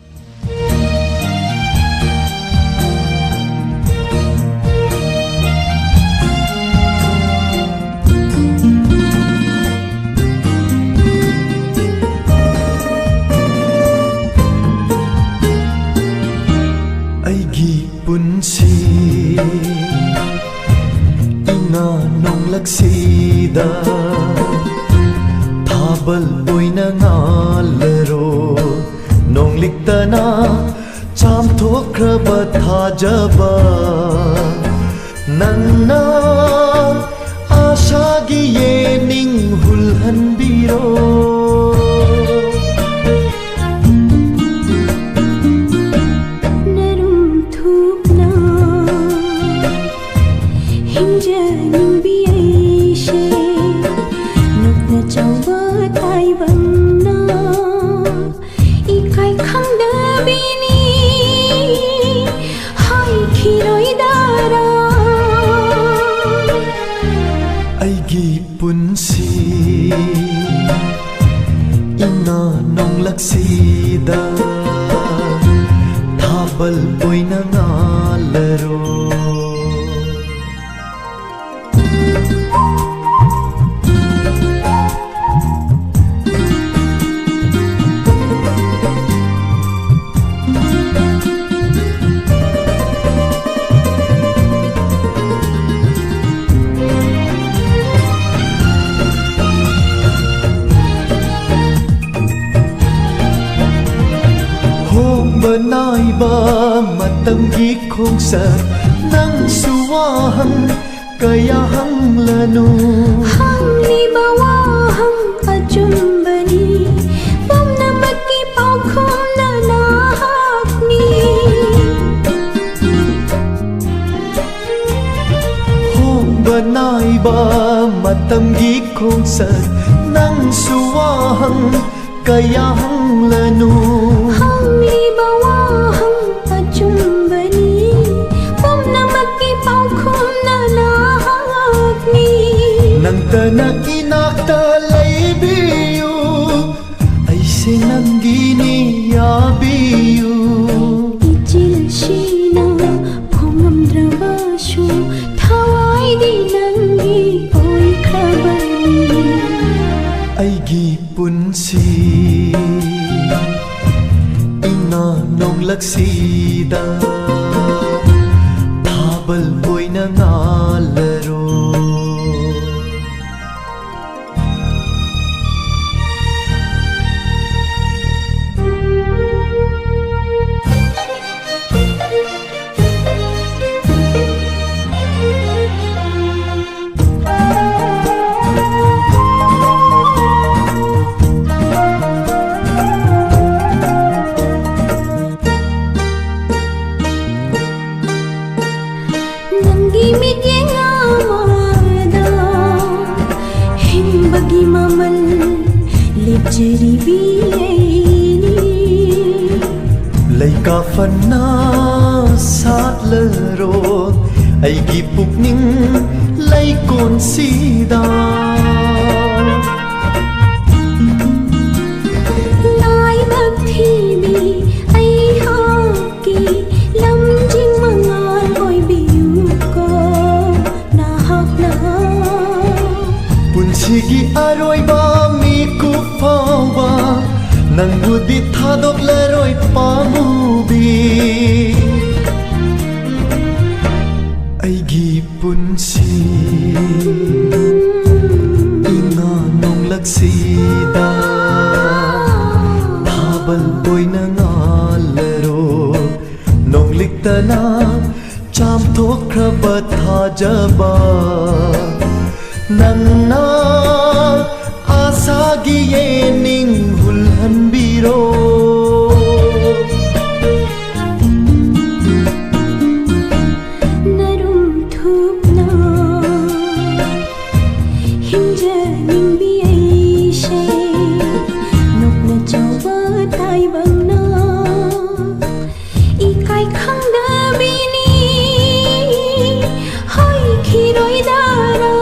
ꯏꯉꯥ ꯅꯣꯡꯂꯛꯁꯤꯗ ꯊꯥꯕꯜ ꯑꯣꯏꯅ ꯉꯥꯜꯂꯔꯣ꯫ ꯅꯣꯡꯂꯤꯛꯇꯅ ꯆꯥꯝꯊꯣꯛꯈ꯭ꯔꯕ ꯊꯥꯖꯕ ꯅꯪꯅ ꯑꯥꯁꯥꯒꯤ ꯌꯦꯅꯤꯡ ꯍꯨꯜꯍꯟꯕꯤꯔꯣ꯫ ꯅꯔꯨꯝ ꯊꯨꯞꯅ ꯍꯤꯡꯖꯅꯤꯡꯕꯤ ꯑꯩꯁꯦ ꯅꯛꯅ ꯆꯥꯎꯕ ꯇꯥꯏꯕꯪꯅ ꯏꯀꯥꯏ ꯈꯪꯗꯕꯤꯅꯤ ꯍꯥꯏꯈꯤꯔꯣꯏꯗꯔꯥ? ꯑꯩꯒꯤ ꯄꯨꯟꯁꯤ ꯏꯉꯥ ꯅꯣꯡꯂꯛꯁꯤꯗ ꯊꯥꯕꯜ ꯑꯣꯏꯅ ꯉꯥꯜꯂꯔꯣ꯫ ꯍꯣꯡꯕ ꯅꯥꯏꯕ ꯃꯇꯝꯒꯤ ꯈꯣꯡꯆꯠ ꯅꯪꯁꯨ ꯋꯥꯍꯪ ꯀꯌꯥ ꯍꯪꯂꯅꯨ꯫ ꯍꯪꯂꯤꯕ ꯋꯥꯍꯪ ꯑꯆꯨꯝꯕꯅꯤ ꯄꯨꯝꯅꯃꯛꯀꯤ ꯄꯥꯎꯈꯨꯝꯅ ꯅꯍꯥꯛꯅꯤ꯫ ꯍꯣꯡꯕ ꯅꯥꯏꯕ ꯃꯇꯝꯒꯤ ꯈꯣꯡꯆꯠ ꯅꯪꯁꯨ ꯋꯥꯍꯪ ꯀꯌꯥ ꯍꯪꯂꯅꯨ꯫ ꯍꯪꯂꯤꯕ ꯋꯥꯍꯪ ꯑꯆꯨꯝꯕꯅꯤ ꯄꯨꯝꯅꯃꯛꯀꯤ ꯄꯥꯎꯈꯨꯝꯅ ꯅꯍꯥꯛꯅꯤ꯫ ꯅꯪꯇꯅ ꯏꯅꯥꯛꯇ ꯂꯩꯕꯤꯌꯨ ꯑꯩꯁꯦ ꯅꯪꯒꯤꯅꯤ ꯌꯥꯕꯤꯌꯨ꯫ ꯏꯆꯤꯜꯁꯤꯅ ꯐꯣꯡꯉꯝꯗ꯭ꯔꯕꯁꯨ ꯊꯋꯥꯏꯗꯤ ꯅꯪꯒꯤ ꯑꯣꯏꯈ꯭ꯔꯕꯅꯤ꯫ ꯑꯩꯒꯤ ꯄꯨꯟꯁꯤ ꯏꯉꯥ ꯅꯣꯡꯂꯛꯁꯤꯗ ꯑꯣꯏꯅ ꯉꯥꯜꯂꯔꯣ꯫ ꯅꯪꯒꯤ ꯃꯤꯠꯌꯦꯡ ꯑꯃꯗ ꯍꯤꯡꯕꯒꯤ ꯃꯃꯜ ꯂꯦꯞꯆꯔꯤꯕꯤ ꯑꯩꯅꯤ꯫ ꯂꯩꯀꯥ ꯐꯅ ꯁꯥꯠꯂꯔꯣ ꯑꯩꯒꯤ ꯄꯨꯛꯅꯤꯡ ꯂꯩꯀꯣꯟꯁꯤꯗ꯫ ꯂꯥꯏꯕꯛ ꯊꯤꯕꯤ ꯑꯩꯍꯥꯛꯀꯤ ꯂꯝꯖꯤꯡ ꯃꯉꯥꯜ ꯑꯣꯏꯕꯤꯌꯨꯀꯣ ꯅꯍꯥꯛꯅ꯫ ꯄꯨꯟꯁꯤꯒꯤ ꯑꯔꯣꯏꯕ ꯃꯤꯀꯨꯞ ꯐꯥꯎꯕ ꯅꯪꯕꯨꯗꯤ ꯊꯥꯗꯣꯛꯂꯔꯣꯏ ꯄꯥꯝꯃꯨꯕꯤ꯫ ꯑꯩꯒꯤ ꯄꯨꯟꯁꯤ ꯏꯉꯥ ꯅꯣꯡꯂꯛꯁꯤꯗ ꯊꯥꯕꯜ ꯑꯣꯏꯅ ꯉꯥꯜꯂꯔꯣ꯫ ꯅꯣꯡꯂꯤꯛꯇꯅ ꯆꯥꯝꯊꯣꯛꯈ꯭ꯔꯕ ꯊꯥꯖꯕ ꯅꯪꯅ ꯑꯥꯁꯥꯒꯤ ꯌꯦꯅꯤꯡ ꯍꯨꯜꯍꯟꯕꯤꯔꯣ꯫ ꯅꯔꯨꯝ ꯊꯨꯞꯅ ꯍꯤꯡꯖꯅꯤꯡꯕꯤ ꯑꯩꯁꯦ ꯅꯣꯛꯅ ꯆꯥꯎꯕ ꯇꯥꯏꯕꯪꯅ ꯏꯀꯥꯏ ꯈꯪꯗꯕꯤꯅꯤ ꯍꯥꯏꯈꯤꯔꯣꯏꯗꯔꯥ?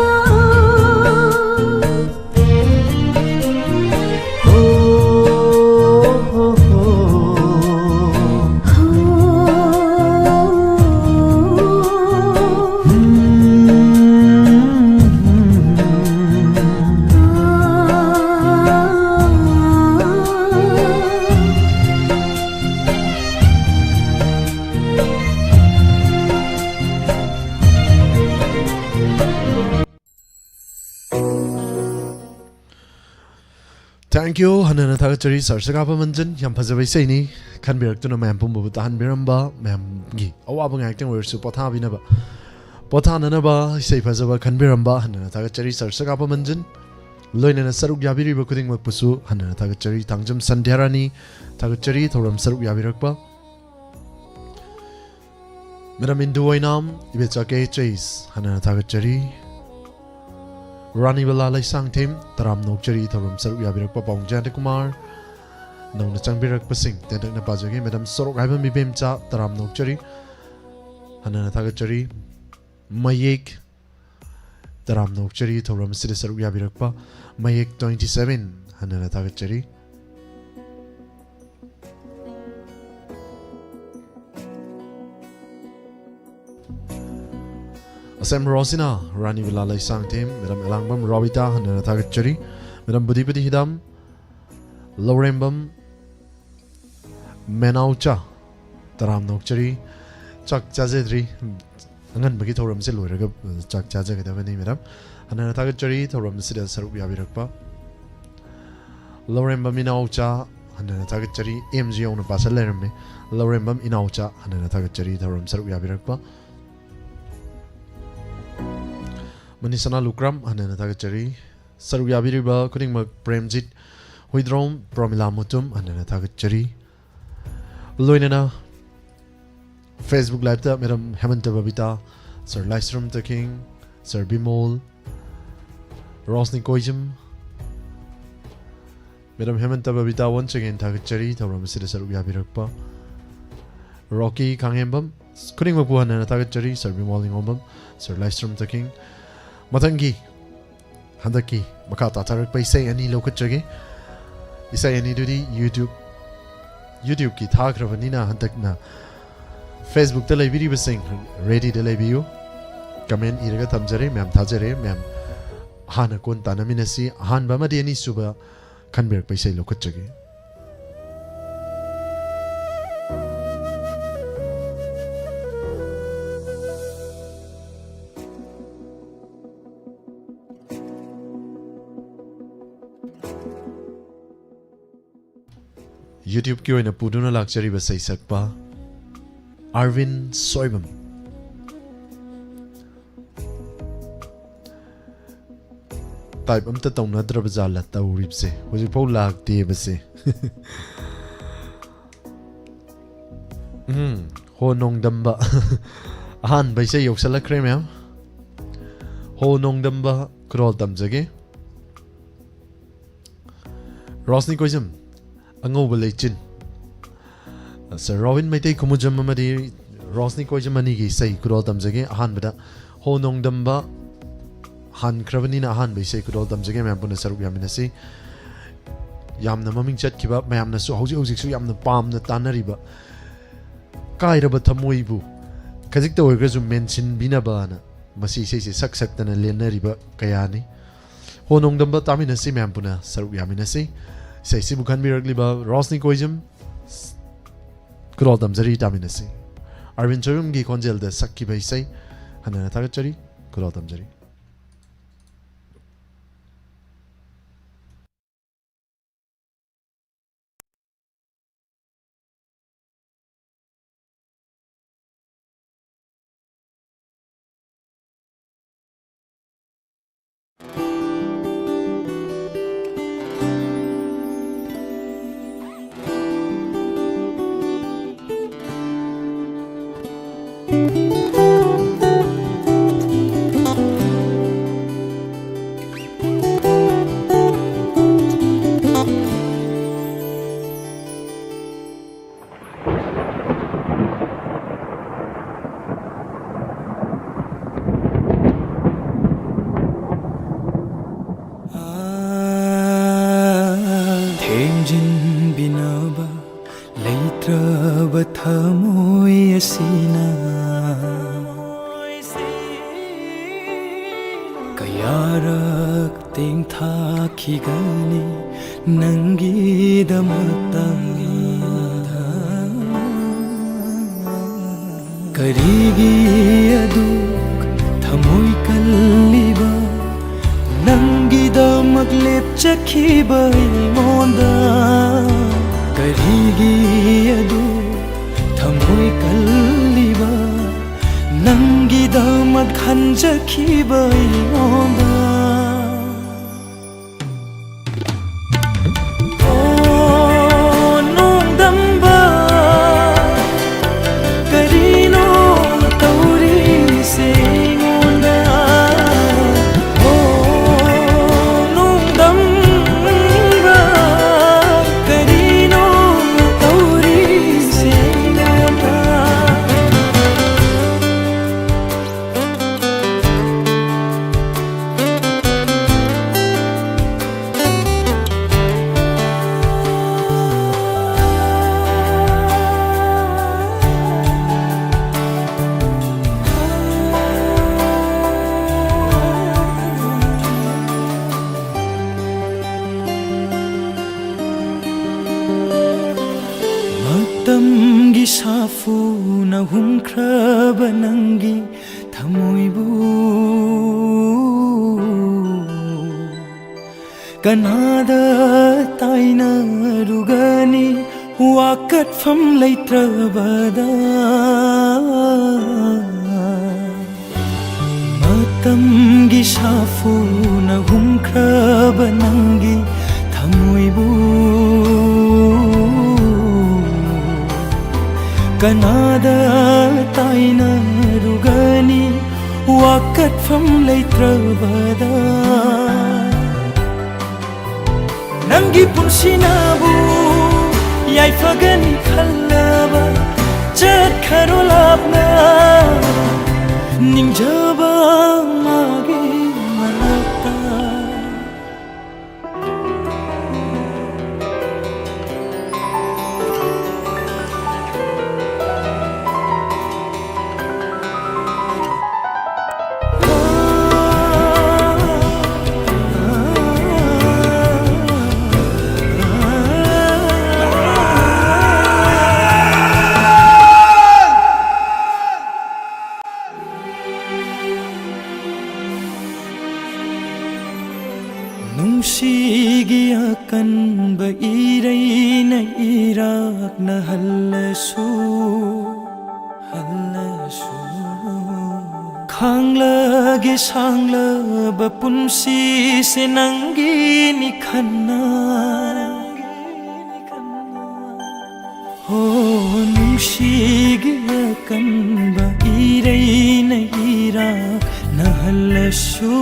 ꯍꯣ, ꯍꯣ, Thank you. ꯍꯟꯅ ꯍꯟꯅ ꯊꯥꯒꯠꯆꯔꯤ ꯁꯥꯔ ꯁꯒꯥꯕ ꯃꯟꯖꯟ, ꯌꯥꯝ ꯐꯖꯕ ꯏꯁꯩꯅꯤ꯫ ꯈꯟꯕꯤꯔꯛꯇꯨꯅ ꯃꯌꯥꯝ ꯄꯨꯝꯕꯕꯨ ꯇꯥꯍꯟꯕꯤꯔꯝꯕ, ꯃꯌꯥꯝꯒꯤ ꯑꯋꯥꯕ ꯉꯥꯏꯍꯥꯛꯇꯪ ꯑꯣꯏꯔꯁꯨ ꯄꯣꯊꯥꯕꯤꯅꯕ, ꯄꯣꯊꯥꯅꯅꯕ ꯏꯁꯩ ꯐꯖꯕ ꯈꯟꯕꯤꯔꯝꯕ ꯍꯟꯅ ꯍꯟꯅ ꯊꯥꯒꯠꯆꯔꯤ ꯁꯥꯔ ꯁꯒꯥꯕ ꯃꯟꯖꯟ꯫ ꯂꯣꯏꯅꯅ ꯁꯔꯨꯛ ꯌꯥꯕꯤꯔꯤꯕ ꯈꯨꯗꯤꯡꯃꯛꯄꯨꯁꯨ ꯍꯟꯅ ꯍꯟꯅ ꯊꯥꯒꯠꯆꯔꯤ꯫ ꯊꯥꯡꯖꯝ ꯁꯟꯙ꯭ꯌꯥꯔꯥꯅꯤ, ꯊꯥꯒꯠꯆꯔꯤ ꯊꯧꯔꯝ ꯁꯔꯨꯛ ꯌꯥꯕꯤꯔꯛꯄ꯫ ꯃꯦꯗꯥꯝ ꯏꯟꯗꯨ ꯑꯣꯏꯅꯥꯝ, ꯏꯕꯦꯆꯥ ꯀꯦ ꯆꯩꯁ, ꯍꯟꯅ ꯍꯟꯅ ꯊꯥꯒꯠꯆꯔꯤ꯫ ꯔꯥꯅꯤ ꯕꯂꯥ ꯂꯩꯁꯥꯡꯊꯦꯝ, ꯇꯔꯥꯝꯅ ꯑꯣꯛꯆꯔꯤ ꯊꯧꯔꯝ ꯁꯔꯨꯛ ꯌꯥꯕꯤꯔꯛꯄ꯫ ꯄꯥꯎꯡ ꯖꯌꯟꯇ ꯀꯨꯃꯥꯔ, ꯅꯧꯅ ꯆꯪꯕꯤꯔꯛꯄꯁꯤꯡ ꯇꯦꯟꯇꯛꯅ ꯄꯥꯖꯒꯦ꯫ ꯃꯦꯗꯥꯝ ꯁꯣꯔꯣꯛ ꯍꯥꯏꯕ ꯃꯤꯕꯦꯝꯆꯥ, ꯇꯔꯥꯝꯅ ꯑꯣꯛꯆꯔꯤ, ꯍꯟꯅ ꯍꯟꯅ ꯊꯥꯒꯠꯆꯔꯤ꯫ ꯃꯌꯦꯛ, ꯇꯔꯥꯝꯅ ꯑꯣꯛꯆꯔꯤ ꯊꯧꯔꯝ ꯑꯁꯤꯗ ꯁꯔꯨꯛ ꯌꯥꯕꯤꯔꯛꯄ꯫ ꯃꯌꯦꯛ twenty seven, ꯍꯟꯅ ꯍꯟꯅ ꯊꯥꯒꯠꯆꯔꯤ꯫ ꯑꯁꯦꯝ ꯔꯣꯁꯤꯅꯥ, ꯔꯥꯅꯤ ꯕꯂꯥ ꯂꯩꯁꯥꯡꯊꯦꯝ, ꯃꯦꯗꯥꯝ ꯑꯦꯂꯥꯡꯕꯝ ꯔꯣꯕꯤꯇꯥ, ꯍꯟꯅ ꯍꯟꯅ ꯊꯥꯒꯠꯆꯔꯤ꯫ ꯃꯦꯗꯥꯝ ꯕꯨꯙꯤꯄꯇꯤ ꯍꯤꯗꯥꯝ, ꯂꯧꯔꯦꯝꯕꯝ ꯃꯦꯅꯥꯎꯆꯥ, ꯇꯔꯥꯝꯅ ꯑꯣꯛꯆꯔꯤ꯫ ꯆꯥꯛ ꯆꯥꯖꯗ꯭ꯔꯤ, ꯑꯉꯟꯕꯒꯤ ꯊꯧꯔꯝꯁꯦ ꯂꯣꯏꯔꯒ, ꯑ, ꯆꯥꯛ ꯆꯥꯖꯒꯗꯕꯅꯤ ꯃꯦꯗꯥꯝ꯫ ꯍꯟꯅ ꯍꯟꯅ ꯊꯥꯒꯠꯆꯔꯤ ꯊꯧꯔꯝ ꯑꯁꯤꯗ ꯁꯔꯨꯛ ꯌꯥꯕꯤꯔꯛꯄ꯫ ꯂꯧꯔꯦꯝꯕꯝ ꯏꯅꯥꯎꯆꯥ, ꯍꯟꯅ ꯍꯟꯅ ꯊꯥꯒꯠꯆꯔꯤ꯫ ꯑꯦꯝ ꯖꯤ ꯌꯧꯅ ꯄꯥꯁꯜ ꯂꯩꯔꯝꯃꯦ꯫ ꯂꯧꯔꯦꯝꯕꯝ ꯏꯅꯥꯎꯆꯥ, ꯍꯟꯅ ꯍꯟꯅ ꯊꯥꯒꯠꯆꯔꯤ ꯊꯧꯔꯝ ꯁꯔꯨꯛ ꯌꯥꯕꯤꯔꯛꯄ꯫ ꯃꯅꯤꯁꯅꯥ ꯂꯨꯀ꯭ꯔꯥꯝ, ꯍꯟꯅ ꯍꯟꯅ ꯊꯥꯒꯠꯆꯔꯤ꯫ ꯁꯔꯨꯛ ꯌꯥꯕꯤꯔꯤꯕ ꯈꯨꯗꯤꯡꯃꯛ, ꯄ꯭ꯔꯦꯝꯖꯤꯠ ꯍꯨꯏꯗ꯭ꯔꯣꯝ, ꯄ꯭ꯔꯣꯃꯤꯂꯥ ꯃꯨꯇꯨꯝ, ꯍꯟꯅ ꯍꯟꯅ ꯊꯥꯒꯠꯆꯔꯤ꯫ ꯂꯣꯏꯅꯅ Facebook Live-ꯇ madam Hemanta Babita, sir Laishram Takheng, sir Bimol, Roshni Koijam, madam Hemanta Babita, once again ꯊꯥꯒꯠꯆꯔꯤ ꯊꯧꯔꯝ ꯑꯁꯤꯗ ꯁꯔꯨꯛ ꯌꯥꯕꯤꯔꯛꯄ꯫ ꯔꯣꯀꯤ ꯈꯥꯡꯉꯦꯝꯕꯝ, ꯈꯨꯗꯤꯡꯃꯛꯄꯨ ꯍꯟꯅ ꯍꯟꯅ ꯊꯥꯒꯠꯆꯔꯤ꯫ ꯁꯥꯔ ꯕꯤꯃꯣꯜ ꯅꯤꯉꯣꯝꯕꯝ, ꯁꯥꯔ ꯂꯥꯏꯁ꯭ꯔꯝ ꯇꯈꯦꯡ꯫ ꯃꯊꯪꯒꯤ, ꯍꯟꯗꯛꯀꯤ ꯃꯈꯥ ꯇꯥꯊꯔꯛꯄ ꯏꯁꯩ ꯑꯅꯤ ꯂꯧꯈꯠꯆꯒꯦ꯫ ꯏꯁꯩ ꯑꯅꯤꯗꯨꯗꯤ YouTube, YouTube-ꯀꯤ ꯊꯥꯈ꯭ꯔꯕꯅꯤꯅ ꯍꯟꯗꯛꯅ Facebook-ꯇ ꯂꯩꯕꯤꯔꯤꯕꯁꯤꯡ ready-ꯗ ꯂꯩꯕꯤꯌꯨ꯫ Comment ꯏꯔꯒ ꯊꯝꯖꯔꯦ, ꯃꯌꯥꯝ ꯊꯥꯖꯔꯦ꯫ ꯃꯌꯥꯝ ꯑꯍꯥꯟꯅ ꯀꯣꯟ ꯇꯥꯅꯃꯤꯟꯅꯁꯤ꯫ ꯑꯍꯥꯟꯕ ꯑꯃꯗꯤ ꯑꯅꯤꯁꯨꯕ ꯈꯟꯕꯤꯔꯛꯄ ꯏꯁꯩ ꯂꯧꯈꯠꯆꯒꯦ꯫ YouTubeꯀꯤ ꯑꯣꯏꯅ ꯄꯨꯗꯨꯅ ꯂꯥꯛꯆꯔꯤꯕ ꯁꯩꯁꯛꯄ ꯑꯔꯕꯤꯟ ꯁꯣꯏꯕꯝ꯫ Type ꯑꯝꯇ ꯇꯧꯅꯗ꯭ꯔꯕ ꯖꯥꯠꯂ ꯇꯧꯔꯤꯕꯁꯦ? ꯍꯧꯖꯤꯛꯐꯥꯎ ꯂꯥꯛꯇꯦꯕꯁꯦ꯫ ꯎꯝ, ꯍꯣ ꯅꯣꯡꯗꯝꯕ꯫ ꯑꯍꯥꯟꯕ ꯏꯁꯩ ꯌꯧꯁꯜꯂꯛꯈ꯭ꯔꯦ ꯃꯌꯥꯝ꯫ ꯍꯣ ꯅꯣꯡꯗꯝꯕ ꯈꯨꯔꯣꯜ ꯇꯝꯖꯒꯦ꯫ ꯔꯣꯁꯅꯤ ꯀꯣꯏꯖꯝ, ꯑꯉꯧꯕ ꯂꯩꯆꯤꯟ꯫ Sir ꯔꯣꯕꯤꯟ ꯃꯩꯇꯩ ꯈꯨꯃꯨꯖꯝ ꯑꯃꯗꯤ ꯔꯣꯁꯅꯤ ꯀꯣꯏꯖꯝ ꯑꯅꯤꯒꯤ ꯏꯁꯩ ꯈꯨꯔꯣꯜ ꯇꯝꯖꯒꯦ꯫ ꯑꯍꯥꯟꯕꯗ ꯍꯣ ꯅꯣꯡꯗꯝꯕ ꯍꯥꯟꯈ꯭ꯔꯕꯅꯤꯅ ꯑꯍꯥꯟꯕ ꯏꯁꯩ ꯈꯨꯔꯣꯜ ꯇꯝꯖꯒꯦ꯫ ꯃꯌꯥꯝ ꯄꯨꯟꯅ ꯁꯔꯨꯛ ꯌꯥꯃꯤꯟꯅꯁꯤ꯫ ꯌꯥꯝꯅ ꯃꯃꯤꯡ ꯆꯠꯈꯤꯕ, ꯃꯌꯥꯝꯅꯁꯨ ꯍꯧꯖꯤꯛ ꯍꯧꯖꯤꯛꯁꯨ ꯌꯥꯝꯅ ꯄꯥꯝꯅ ꯇꯥꯅꯔꯤꯕ ꯀꯥꯏꯔꯕ ꯊꯃꯣꯏꯕꯨ ꯈꯖꯤꯛꯇ ꯑꯣꯏꯔꯒꯁꯨ ꯃꯦꯟꯁꯤꯟꯕꯤꯅꯕꯅ ꯃꯁꯤ ꯏꯁꯩꯁꯦ ꯁꯛ ꯁꯛꯇꯅ ꯂꯦꯟꯅꯔꯤꯕ ꯀꯌꯥꯅꯤ꯫ ꯍꯣ ꯅꯣꯡꯗꯝꯕ ꯇꯥꯃꯤꯟꯅꯁꯤ, ꯃꯌꯥꯝ ꯄꯨꯟꯅ ꯁꯔꯨꯛ ꯌꯥꯃꯤꯟꯅꯁꯤ꯫ ꯏꯁꯩꯁꯤꯕꯨ ꯈꯟꯕꯤꯔꯛꯂꯤꯕ ꯔꯣꯁꯅꯤ ꯀꯣꯏꯖꯝ, ꯈꯨꯔꯣꯜ ꯇꯝꯖꯔꯤ, ꯇꯥꯃꯤꯟꯅꯁꯤ꯫ ꯑꯔꯕꯤꯟ ꯁꯣꯏꯕꯝꯒꯤ ꯈꯣꯟꯖꯦꯜꯗ ꯁꯛꯈꯤꯕ ꯏꯁꯩ ꯍꯟꯅ ꯍꯟꯅ ꯊꯥꯒꯠꯆꯔꯤ, ꯈꯨꯔꯣꯜ ꯇꯝꯖꯔꯤ꯫ ꯊꯦꯝꯖꯤꯟꯕꯤꯅꯕ ꯂꯩꯇ꯭ꯔꯕ ꯊꯃꯣꯏ ꯑꯁꯤꯅ ꯀꯌꯥꯔꯛ ꯇꯦꯡꯊꯥꯈꯤꯒꯅꯤ ꯅꯪꯒꯤꯗꯃꯛꯇ꯫ ꯀꯔꯤꯒꯤ ꯑꯗꯨꯛ ꯊꯃꯣꯏ ꯀꯜꯂꯤꯕ ꯅꯪꯒꯤꯗꯃꯛ ꯂꯦꯞꯆꯈꯤꯕ ꯑꯩꯉꯣꯟꯗ? ꯀꯔꯤ ꯅꯪꯒꯤꯗꯃꯛ ꯈꯟꯖꯈꯤꯕ ꯑꯩꯉꯣꯟꯗ꯫ ꯑꯣ, ꯅꯣꯡꯗꯝꯕ, ꯀꯔꯤꯅꯣ ꯇꯧꯔꯤꯁꯦ ꯑꯩꯉꯣꯟꯗ? ꯑꯣ, ꯅꯣꯡꯗꯝꯕ, ꯀꯔꯤꯅꯣ ꯇꯧꯔꯤꯁꯦ ꯑꯩꯉꯣꯟꯗ? ꯃꯇꯝꯒꯤ ꯁꯥꯐꯨꯅ ꯍꯨꯝꯈ꯭ꯔꯕ ꯅꯪꯒꯤ ꯊꯃꯣꯏꯕꯨ ꯀꯅꯥꯗ ꯇꯥꯏꯅꯔꯨꯒꯅꯤ ꯋꯥꯀꯠꯐꯝ ꯂꯩꯇ꯭ꯔꯕꯗ? ꯃꯇꯝꯒꯤ ꯁꯥꯐꯨꯅ ꯍꯨꯝꯈ꯭ꯔꯕ ꯅꯪꯒꯤ ꯊꯃꯣꯏꯕꯨ ꯀꯅꯥꯗ ꯇꯥꯏꯅꯔꯨꯒꯅꯤ ꯋꯥꯀꯠꯐꯝ ꯂꯩꯇ꯭ꯔꯕꯗ? ꯅꯪꯒꯤ ꯄꯨꯟꯁꯤꯅꯕꯨ ꯌꯥꯏꯐꯒꯅꯤ ꯈꯜꯂꯕ ꯆꯠꯈ꯭ꯔꯣ ꯂꯥꯞꯅ ꯅꯤꯡꯖꯕ ꯃꯥꯒꯤ ꯃꯅꯥꯛꯇ꯫ ꯅꯨꯡꯁꯤꯒꯤ ꯑꯀꯟꯕ ꯏꯔꯩꯅ ꯏꯔꯥꯛꯅ ꯍꯜꯂꯁꯨ, ꯍꯜꯂꯁꯨ꯫ ꯁꯥꯡꯂꯒꯦ ꯁꯥꯡꯂꯕ ꯄꯨꯟꯁꯤꯁꯦ ꯅꯪꯒꯤꯅꯤ ꯈꯟꯅ꯫ ꯍꯣ, ꯅꯨꯡꯁꯤꯒꯤ ꯑꯀꯟꯕ ꯏꯔꯩꯅ ꯏꯔꯥꯛꯅꯍꯜꯂꯁꯨ,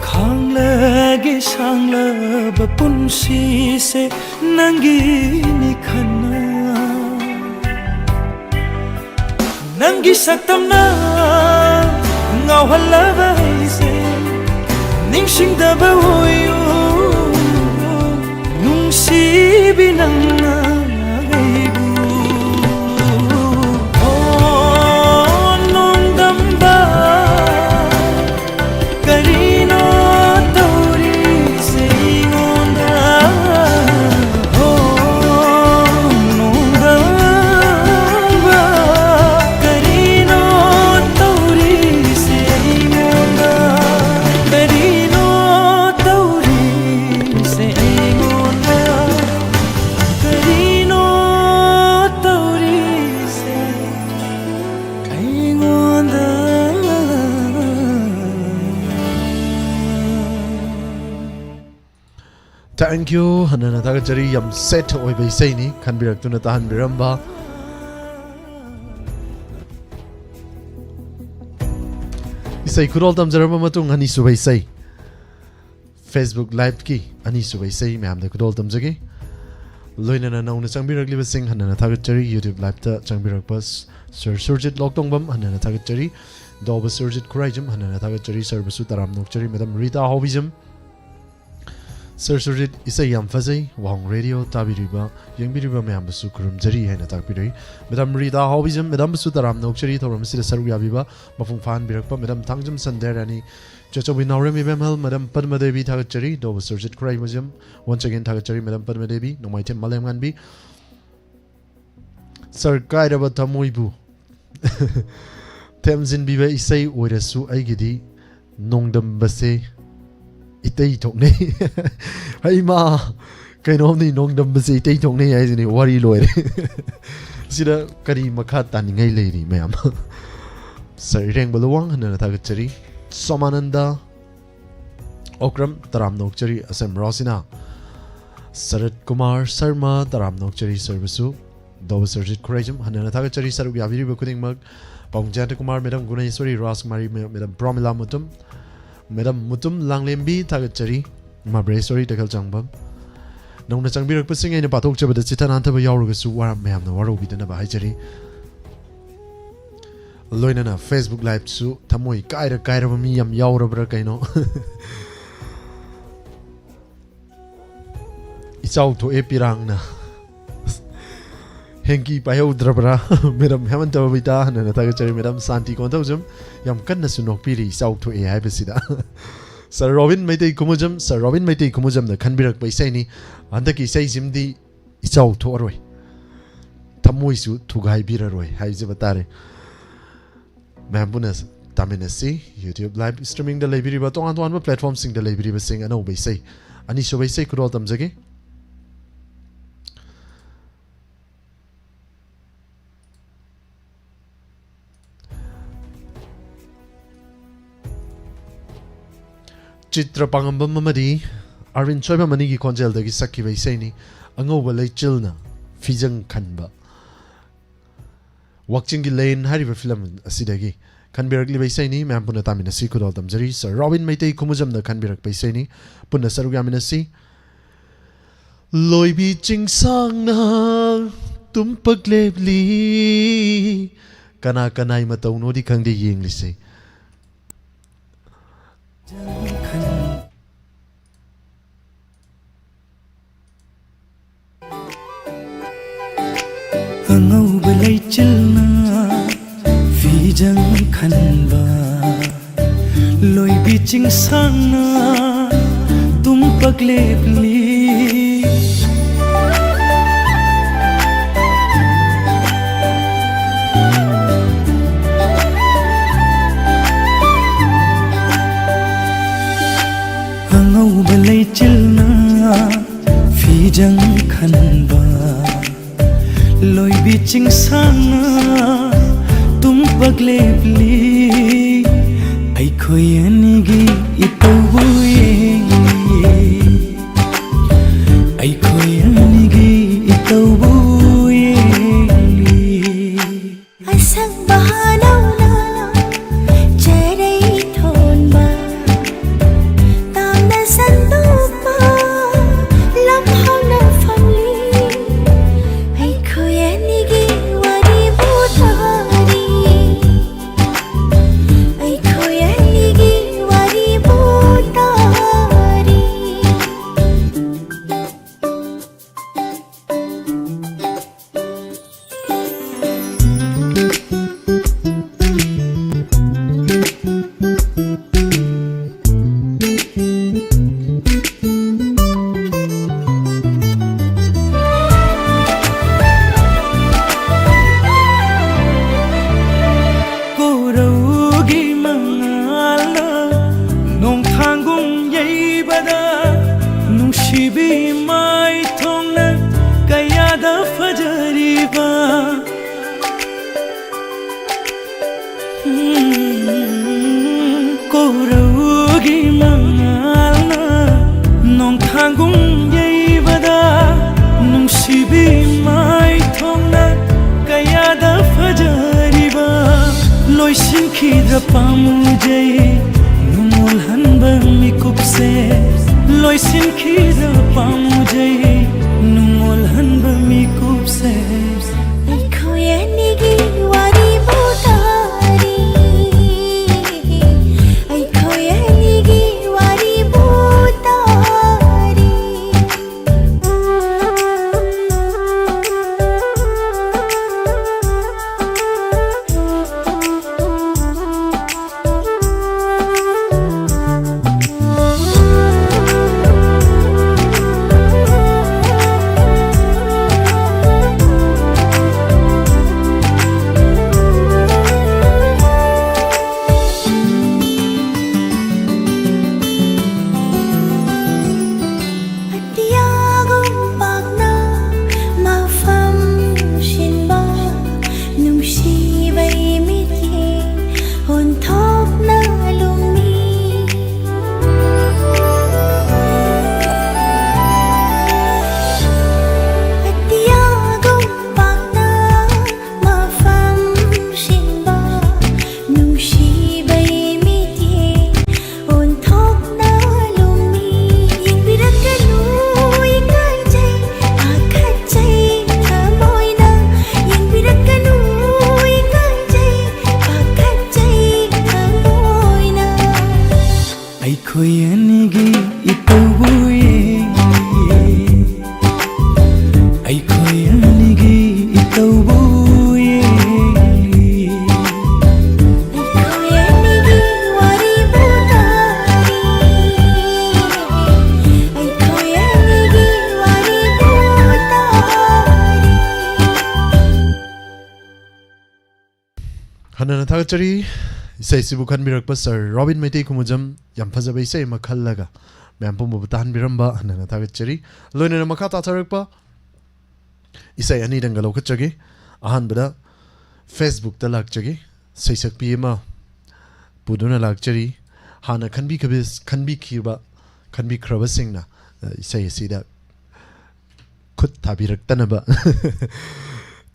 ꯈꯥꯡꯂꯒꯦ ꯁꯥꯡꯂꯕ ꯄꯨꯟꯁꯤꯁꯦ ꯅꯪꯒꯤꯅꯤ ꯈꯟꯅ꯫ ꯅꯪꯒꯤ ꯁꯛꯇꯝꯅ ꯉꯥꯎꯍꯜꯂꯕ ꯑꯩꯁꯦ ꯅꯤꯡꯁꯤꯡꯗꯕ ꯑꯣꯏꯌꯨ꯫ ꯅꯨꯡꯁꯤꯕꯤ ꯅꯪꯅ ꯑꯩꯕꯨ꯫ ꯑꯣ ꯅꯣꯡꯗꯝꯕ, ꯀꯔꯤꯅꯣ ꯇꯧꯔꯤꯁꯦ ꯑꯩꯉꯣꯟꯗ? ꯑꯣ ꯅꯣꯡꯗꯝꯕ, ꯀꯔꯤꯅꯣ ꯇꯧꯔꯤꯁꯦ ꯑꯩꯉꯣꯟꯗ? ꯀꯔꯤꯅꯣ ꯇꯧꯔꯤꯁꯦ ꯑꯩꯉꯣꯟꯗ? ꯀꯔꯤꯅꯣ ꯇꯧꯔꯤꯁꯦ ꯑꯩꯉꯣꯟꯗ? Thank you, ꯍꯟꯅꯅ ꯊꯥꯒꯠꯆꯔꯤ꯫ ꯌꯥꯝ ꯁꯦꯠ ꯑꯣꯏꯕ ꯏꯁꯩꯅꯤ, ꯈꯟꯕꯤꯔꯛꯇꯨꯅ ꯇꯥꯍꯟꯕꯤꯔꯝꯕ꯫ ꯏꯁꯩ ꯈꯨꯗꯣꯜ ꯇꯝꯖꯔꯕ ꯃꯇꯨꯡ, ꯑꯅꯤꯁꯨꯕ ꯏꯁꯩ, Facebook Liveꯀꯤ ꯑꯅꯤꯁꯨꯕ ꯏꯁꯩ ꯃꯌꯥꯝꯗ ꯈꯨꯗꯣꯜ ꯇꯝꯖꯒꯦ꯫ ꯂꯣꯏꯅꯅ ꯅꯧꯅ ꯆꯪꯕꯤꯔꯛꯂꯤꯕꯁꯤꯡ ꯍꯟꯅꯅ ꯊꯥꯒꯠꯆꯔꯤ꯫ YouTube Liveꯇ ꯆꯪꯕꯤꯔꯛꯄ Sir ꯁꯨꯔꯖꯤꯠ ꯂꯣꯛꯇꯣꯡꯕꯝ ꯍꯟꯅꯅ ꯊꯥꯒꯠꯆꯔꯤ꯫ ꯗꯣꯕ ꯁꯨꯔꯖꯤꯠ ꯈꯨꯔꯥꯏꯖꯝ ꯍꯟꯅꯅ ꯊꯥꯒꯠꯆꯔꯤ꯫ Sirꯕꯨꯁꯨ ꯇꯔꯥꯝꯅ ꯑꯣꯛꯆꯔꯤ꯫ Madam ꯔꯤꯇꯥ ꯍꯥꯎꯕꯤꯖꯝ, Sir ꯁꯨꯔꯖꯤꯠ, ꯏꯁꯩ ꯌꯥꯝ ꯐꯖꯩ꯫ ꯋꯥꯍꯣꯡ Radio ꯇꯥꯕꯤꯔꯤꯕ, ꯌꯦꯡꯕꯤꯔꯤꯕ ꯃꯌꯥꯝꯕꯨꯁꯨ ꯈꯨꯔꯨꯝꯖꯔꯤ ꯍꯥꯏꯅ ꯇꯥꯛꯄꯤꯔꯛꯏ꯫ Madam ꯔꯤꯇꯥ ꯍꯥꯎꯕꯤꯖꯝ, Madamꯕꯨꯁꯨ ꯇꯔꯥꯝꯅ ꯑꯣꯛꯆꯔꯤ꯫ ꯊꯧꯔꯝ ꯑꯁꯤꯗ ꯁꯔꯨꯛ ꯌꯥꯕꯤꯕ ꯃꯄꯨꯡ ꯐꯥꯍꯟꯕꯤꯔꯛꯄ Madam ꯊꯥꯡꯖꯝ ꯁꯟꯗ꯭ꯌꯥꯔꯥꯅꯤ, ꯆꯦꯆꯧꯕꯤ ꯅꯥꯎꯔꯦꯝ ꯏꯕꯦꯝꯍꯜ, Madam ꯄꯗꯃꯗꯦꯕꯤ ꯊꯥꯒꯠꯆꯔꯤ꯫ ꯗꯣꯕ ꯁꯨꯔꯖꯤꯠ ꯈꯨꯔꯥꯏꯃꯖꯝ, once again ꯊꯥꯒꯠꯆꯔꯤ꯫ Madam ꯄꯗꯃꯗꯦꯕꯤ, ꯅꯣꯡꯃꯥꯏꯊꯦꯝ ꯃꯥꯂꯦꯝꯉꯥꯟꯕꯤ, Sir ꯀꯥꯏꯔꯕ ꯊꯃꯣꯏꯕꯨ ꯊꯦꯝꯖꯤꯟꯕꯤꯕ ꯏꯁꯩ ꯑꯣꯏꯔꯁꯨ ꯑꯩꯒꯤꯗꯤ ꯅꯣꯡꯗꯝꯕꯁꯦ ꯏꯇꯩ ꯊꯣꯛꯅꯩ꯫ ꯍꯩꯃꯥ, ꯀꯩꯅꯣꯝꯅꯤ, ꯅꯣꯡꯗꯝꯕꯁꯦ ꯏꯇꯩ ꯊꯣꯛꯅꯩ ꯍꯥꯏꯁꯤꯅꯤ, ꯋꯥꯔꯤ ꯂꯣꯏꯔꯦ꯫ ꯁꯤꯗ ꯀꯔꯤ ꯃꯈꯥ ꯇꯥꯅꯤꯡꯉꯥꯏ ꯂꯩꯔꯤ ꯃꯌꯥꯝ? ꯁꯥꯔ ꯏꯔꯦꯡꯕ ꯂꯨꯋꯥꯡ, ꯍꯟꯅꯅ ꯊꯥꯒꯠꯆꯔꯤ꯫ ꯁꯣꯃꯥꯅꯟꯗ ꯑꯣꯀ꯭ꯔꯝ, ꯇꯔꯥꯝꯅ ꯑꯣꯛꯆꯔꯤ꯫ ꯑꯁꯦꯝ ꯔꯣꯁꯤꯅꯥ, ꯁꯔꯠ ꯀꯨꯃꯥꯔ ꯁꯔꯃ, ꯇꯔꯥꯝꯅ ꯑꯣꯛꯆꯔꯤ ꯁꯔꯕꯨꯁꯨ꯫ ꯗꯣꯕ ꯁꯔꯖꯤꯠ ꯈꯨꯔꯩꯖꯝ, ꯍꯟꯅꯅ ꯊꯥꯒꯠꯆꯔꯤ ꯁꯔꯨꯛ ꯌꯥꯕꯤꯔꯤꯕ ꯈꯨꯗꯤꯡꯃꯛ꯫ ꯄꯥꯎꯡ ꯖꯌꯟꯇ ꯀꯨꯃꯥꯔ, ꯃꯦꯗꯥꯝ ꯒꯨꯅꯦꯁꯣꯔꯤ ꯔꯥꯖꯀꯨꯃꯥꯔꯤ, ꯃꯦ-, ꯃꯦꯗꯥꯝ ꯄ꯭ꯔꯣꯃꯤꯂꯥ ꯃꯨꯇꯨꯝ, ꯃꯦꯗꯥꯝ ꯃꯨꯇꯨꯝ ꯂꯥꯡꯂꯦꯝꯕꯤ, ꯊꯥꯒꯠꯆꯔꯤ꯫ ꯃꯍꯥꯕ꯭ꯂꯦꯁꯣꯔꯤ ꯇꯈꯦꯜ ꯆꯥꯡꯕꯝ꯫ ꯅꯧꯅ ꯆꯪꯕꯤꯔꯛꯄꯁꯤꯡ ꯑꯩꯅ ꯄꯥꯊꯣꯛꯆꯕꯗ ꯆꯤꯠꯊ ꯅꯥꯟꯊꯕ ꯌꯥꯎꯔꯒꯁꯨ ꯋꯥꯔ-, ꯃꯌꯥꯝꯅ ꯋꯥꯔꯧꯕꯤꯗꯅꯕ ꯍꯥꯏꯖꯔꯤ꯫ ꯂꯣꯏꯅꯅ Facebook Liveꯁꯨ ꯊꯃꯣꯏ ꯀꯥꯏꯔ ꯀꯥꯏꯔꯕ ꯃꯤ ꯌꯥꯝ ꯌꯥꯎꯔꯕ꯭ꯔꯥ ꯀꯩꯅꯣ? ꯏꯆꯥꯎ ꯊꯣꯛꯑꯦ ꯄꯤꯔꯥꯡꯅ꯫ ꯍꯦꯡꯀꯤ ꯄꯥꯏꯍꯧꯗ꯭ꯔꯕ꯭ꯔꯥ? ꯃꯦꯗꯥꯝ ꯍꯦꯃꯟꯇ ꯕꯕꯤꯇꯥ, ꯍꯟꯅ ꯊꯥꯒꯠꯆꯔꯤ꯫ ꯃꯦꯗꯥꯝ ꯁꯥꯟꯇꯤ ꯀꯣꯟꯊꯧꯖꯝ, ꯌꯥꯝ ꯀꯟꯅꯁꯨ ꯅꯣꯛꯄꯤꯔꯤ ꯏꯆꯥꯎ ꯊꯣꯛꯑꯦ ꯍꯥꯏꯕꯁꯤꯗ꯫ ꯁꯥꯔ ꯔꯣꯕꯤꯟ ꯃꯩꯇꯩ ꯈꯨꯃꯨꯖꯝ, ꯁꯥꯔ ꯔꯣꯕꯤꯟ ꯃꯩꯇꯩ ꯈꯨꯃꯨꯖꯝꯅ ꯈꯟꯕꯤꯔꯛꯄ ꯏꯁꯩꯅꯤ꯫ ꯍꯟꯗꯛꯀꯤ ꯏꯁꯩꯁꯤꯃꯗꯤ ꯏꯆꯥꯎ ꯊꯣꯛꯑꯔꯣꯏ, ꯊꯃꯣꯏꯁꯨ ꯊꯨꯒꯥꯏꯕꯤꯔꯔꯣꯏ ꯍꯥꯏꯖꯕ ꯇꯥꯔꯦ꯫ ꯃꯌꯥꯝ ꯄꯨꯟꯅ ꯇꯥꯃꯤꯟꯅꯁꯤ꯫ YouTube Live Streamingꯗ ꯂꯩꯕꯤꯔꯤꯕ, ꯇꯣꯉꯥꯟ ꯇꯣꯉꯥꯟꯕ platformꯁꯤꯡꯗ ꯂꯩꯕꯤꯔꯤꯕꯁꯤꯡ, ꯑꯅꯧꯕ ꯏꯁꯩ, ꯑꯅꯤꯁꯨꯕ ꯏꯁꯩ ꯈꯨꯗꯣꯜ ꯇꯝꯖꯒꯦ꯫ ꯆꯤꯇ꯭ꯔ ꯄꯥꯉꯝꯕꯝ ꯑꯃꯗꯤ ꯑꯔꯕꯤꯟ ꯁꯣꯏꯕꯝ ꯑꯅꯤꯒꯤ ꯈꯣꯟꯖꯦꯜꯗꯒꯤ ꯁꯛꯈꯤꯕ ꯏꯁꯩꯅꯤ, ꯑꯉꯧꯕ ꯂꯩꯆꯤꯜꯅ ꯐꯤꯖꯪ ꯈꯟꯕ꯫ ꯋꯥꯛꯆꯤꯡꯒꯤ ꯂꯦꯟ ꯍꯥꯏꯔꯤꯕ film ꯑꯁꯤꯗꯒꯤ ꯈꯟꯕꯤꯔꯛꯂꯤꯕ ꯏꯁꯩꯅꯤ꯫ ꯃꯌꯥꯝ ꯄꯨꯟꯅ ꯇꯥꯃꯤꯟꯅꯁꯤ, ꯈꯨꯗꯣꯜ ꯇꯝꯖꯔꯤ꯫ ꯁꯥꯔ ꯔꯣꯕꯤꯟ ꯃꯩꯇꯩ ꯈꯨꯃꯨꯖꯝꯅ ꯈꯟꯕꯤꯔꯛꯄ ꯏꯁꯩꯅꯤ꯫ ꯄꯨꯟꯅ ꯁꯔꯨꯛ ꯌꯥꯃꯤꯟꯅꯁꯤ꯫ ꯂꯣꯏꯕꯤ ꯆꯤꯡꯁꯥꯡꯅ ꯇꯨꯝꯄꯛ ꯂꯦꯞꯂꯤ꯫ ꯀꯅꯥ ꯀꯅꯥꯏ ꯃꯇꯧꯅꯣꯗꯤ ꯈꯪꯗꯦ, ꯌꯦꯡꯂꯤꯁꯦ꯫ ꯑꯉꯧꯕ ꯂꯩꯆꯤꯜꯅ ꯐꯤꯖꯪ ꯈꯟꯕ, ꯂꯣꯏꯕꯤ ꯆꯤꯡꯁꯥꯡꯅ ꯇꯨꯝꯄꯛ ꯂꯦꯞꯂꯤ꯫ ꯑꯉꯧꯕ ꯂꯩꯆꯤꯜꯅ ꯐꯤꯖꯪ ꯈꯟꯕ, ꯂꯣꯏꯕꯤ ꯆꯤꯡꯁꯥꯡꯅ ꯇꯨꯝꯄꯥꯛ ꯂꯦꯞꯂꯤ, ꯑꯩꯈꯣꯏ ꯑꯅꯤꯒꯤ ꯏꯇꯧꯕꯨ ꯌꯦꯡꯂꯤ, ꯑꯩꯈꯣꯏ ꯑꯅꯤꯒꯤ ꯏꯇꯧꯕꯨ ꯌꯦꯡꯂꯤ꯫ ꯑꯁꯪꯕ ꯍꯥꯂꯧꯅ ꯆꯔꯩ ꯊꯣꯟꯕ, ꯇꯥꯝꯅ ꯁꯟꯗꯣꯛꯄ ꯂꯝꯍꯥꯡꯅ ꯐꯝꯂꯤ, ꯑꯩꯈꯣꯏ ꯑꯅꯤꯒꯤ ꯋꯥꯔꯤꯕꯨ ꯇꯥꯔꯤ, ꯑꯩꯈꯣꯏ ꯑꯅꯤꯒꯤ ꯋꯥꯔꯤꯕꯨ ꯇꯥꯔꯤ꯫ ꯀꯣꯔꯧꯒꯤ ꯃꯉꯥꯜꯅ ꯅꯣꯡꯊꯥꯡꯒꯨꯝ ꯌꯩꯕꯗ, ꯅꯨꯡꯁꯤꯕꯤ ꯃꯥꯏꯊꯣꯡꯅ ꯀꯌꯥꯗ ꯐꯖꯔꯤꯕ꯫ ꯎꯝ, ꯀꯣꯔꯧꯒꯤ ꯃꯉꯥꯜꯅ ꯅꯣꯡꯊꯥꯡꯒꯨꯝ ꯌꯩꯕꯗ, ꯅꯨꯡꯁꯤꯕꯤ ꯃꯥꯏꯊꯣꯡꯅ ꯀꯌꯥꯗ ꯐꯖꯔꯤꯕ꯫ ꯂꯣꯏꯁꯤꯟꯈꯤꯗ꯭ꯔ ꯄꯥꯝꯖꯩ ꯅꯨꯡꯉꯣꯜꯍꯟꯕ ꯃꯤꯀꯨꯞꯁꯦ, ꯂꯣꯏꯁꯤꯟꯈꯤꯗ꯭ꯔ ꯄꯥꯝꯖꯩ ꯅꯨꯡꯉꯣꯜꯍꯟꯕ ꯃꯤꯀꯨꯞꯁꯦ꯫ ꯑꯩꯈꯣꯏ ꯑꯅꯤꯒꯤ ꯋꯥꯔꯤꯕꯨ ꯇꯥꯔꯤ, ꯑꯩꯈꯣꯏ ꯑꯅꯤꯒꯤ ꯋꯥꯔꯤꯕꯨ ꯇꯥꯔꯤ꯫ ꯍꯟꯅꯅ ꯊꯥꯒꯠꯆꯔꯤ꯫ ꯏꯁꯩꯁꯤꯕꯨ ꯈꯟꯕꯤꯔꯛꯄ ꯁꯥꯔ ꯔꯣꯕꯤꯟ ꯃꯩꯇꯩ ꯈꯨꯃꯨꯖꯝ꯫ ꯌꯥꯝ ꯐꯖꯕ ꯏꯁꯩ ꯑꯃ ꯈꯜꯂꯒ ꯃꯌꯥꯝ ꯄꯨꯝꯕꯕꯨ ꯇꯥꯍꯟꯕꯤꯔꯝꯕ ꯍꯟꯅꯅ ꯊꯥꯒꯠꯆꯔꯤ꯫ ꯂꯣꯏꯅꯅ ꯃꯈꯥ ꯇꯥꯊꯔꯛꯄ ꯏꯁꯩ ꯑꯅꯤꯗꯪꯒ ꯂꯧꯈꯠꯆꯒꯦ꯫ ꯑꯍꯥꯟꯕꯗ Facebook ꯇ ꯂꯥꯛꯆꯒꯦ꯫ ꯁꯩꯁꯛꯄꯤ ꯑꯃ ꯄꯨꯗꯨꯅ ꯂꯥꯛꯆꯔꯤ꯫ ꯍꯥꯟꯅ ꯈꯟꯕꯤꯈꯤꯕ, ꯈꯟꯕꯤꯈꯤꯕ, ꯈꯟꯕꯤꯈ꯭ꯔꯕꯁꯤꯡꯅ, ꯑ, ꯏꯁꯩ ꯑꯁꯤꯗ ꯈꯨꯠ ꯊꯥꯕꯤꯔꯛꯇꯅꯕ,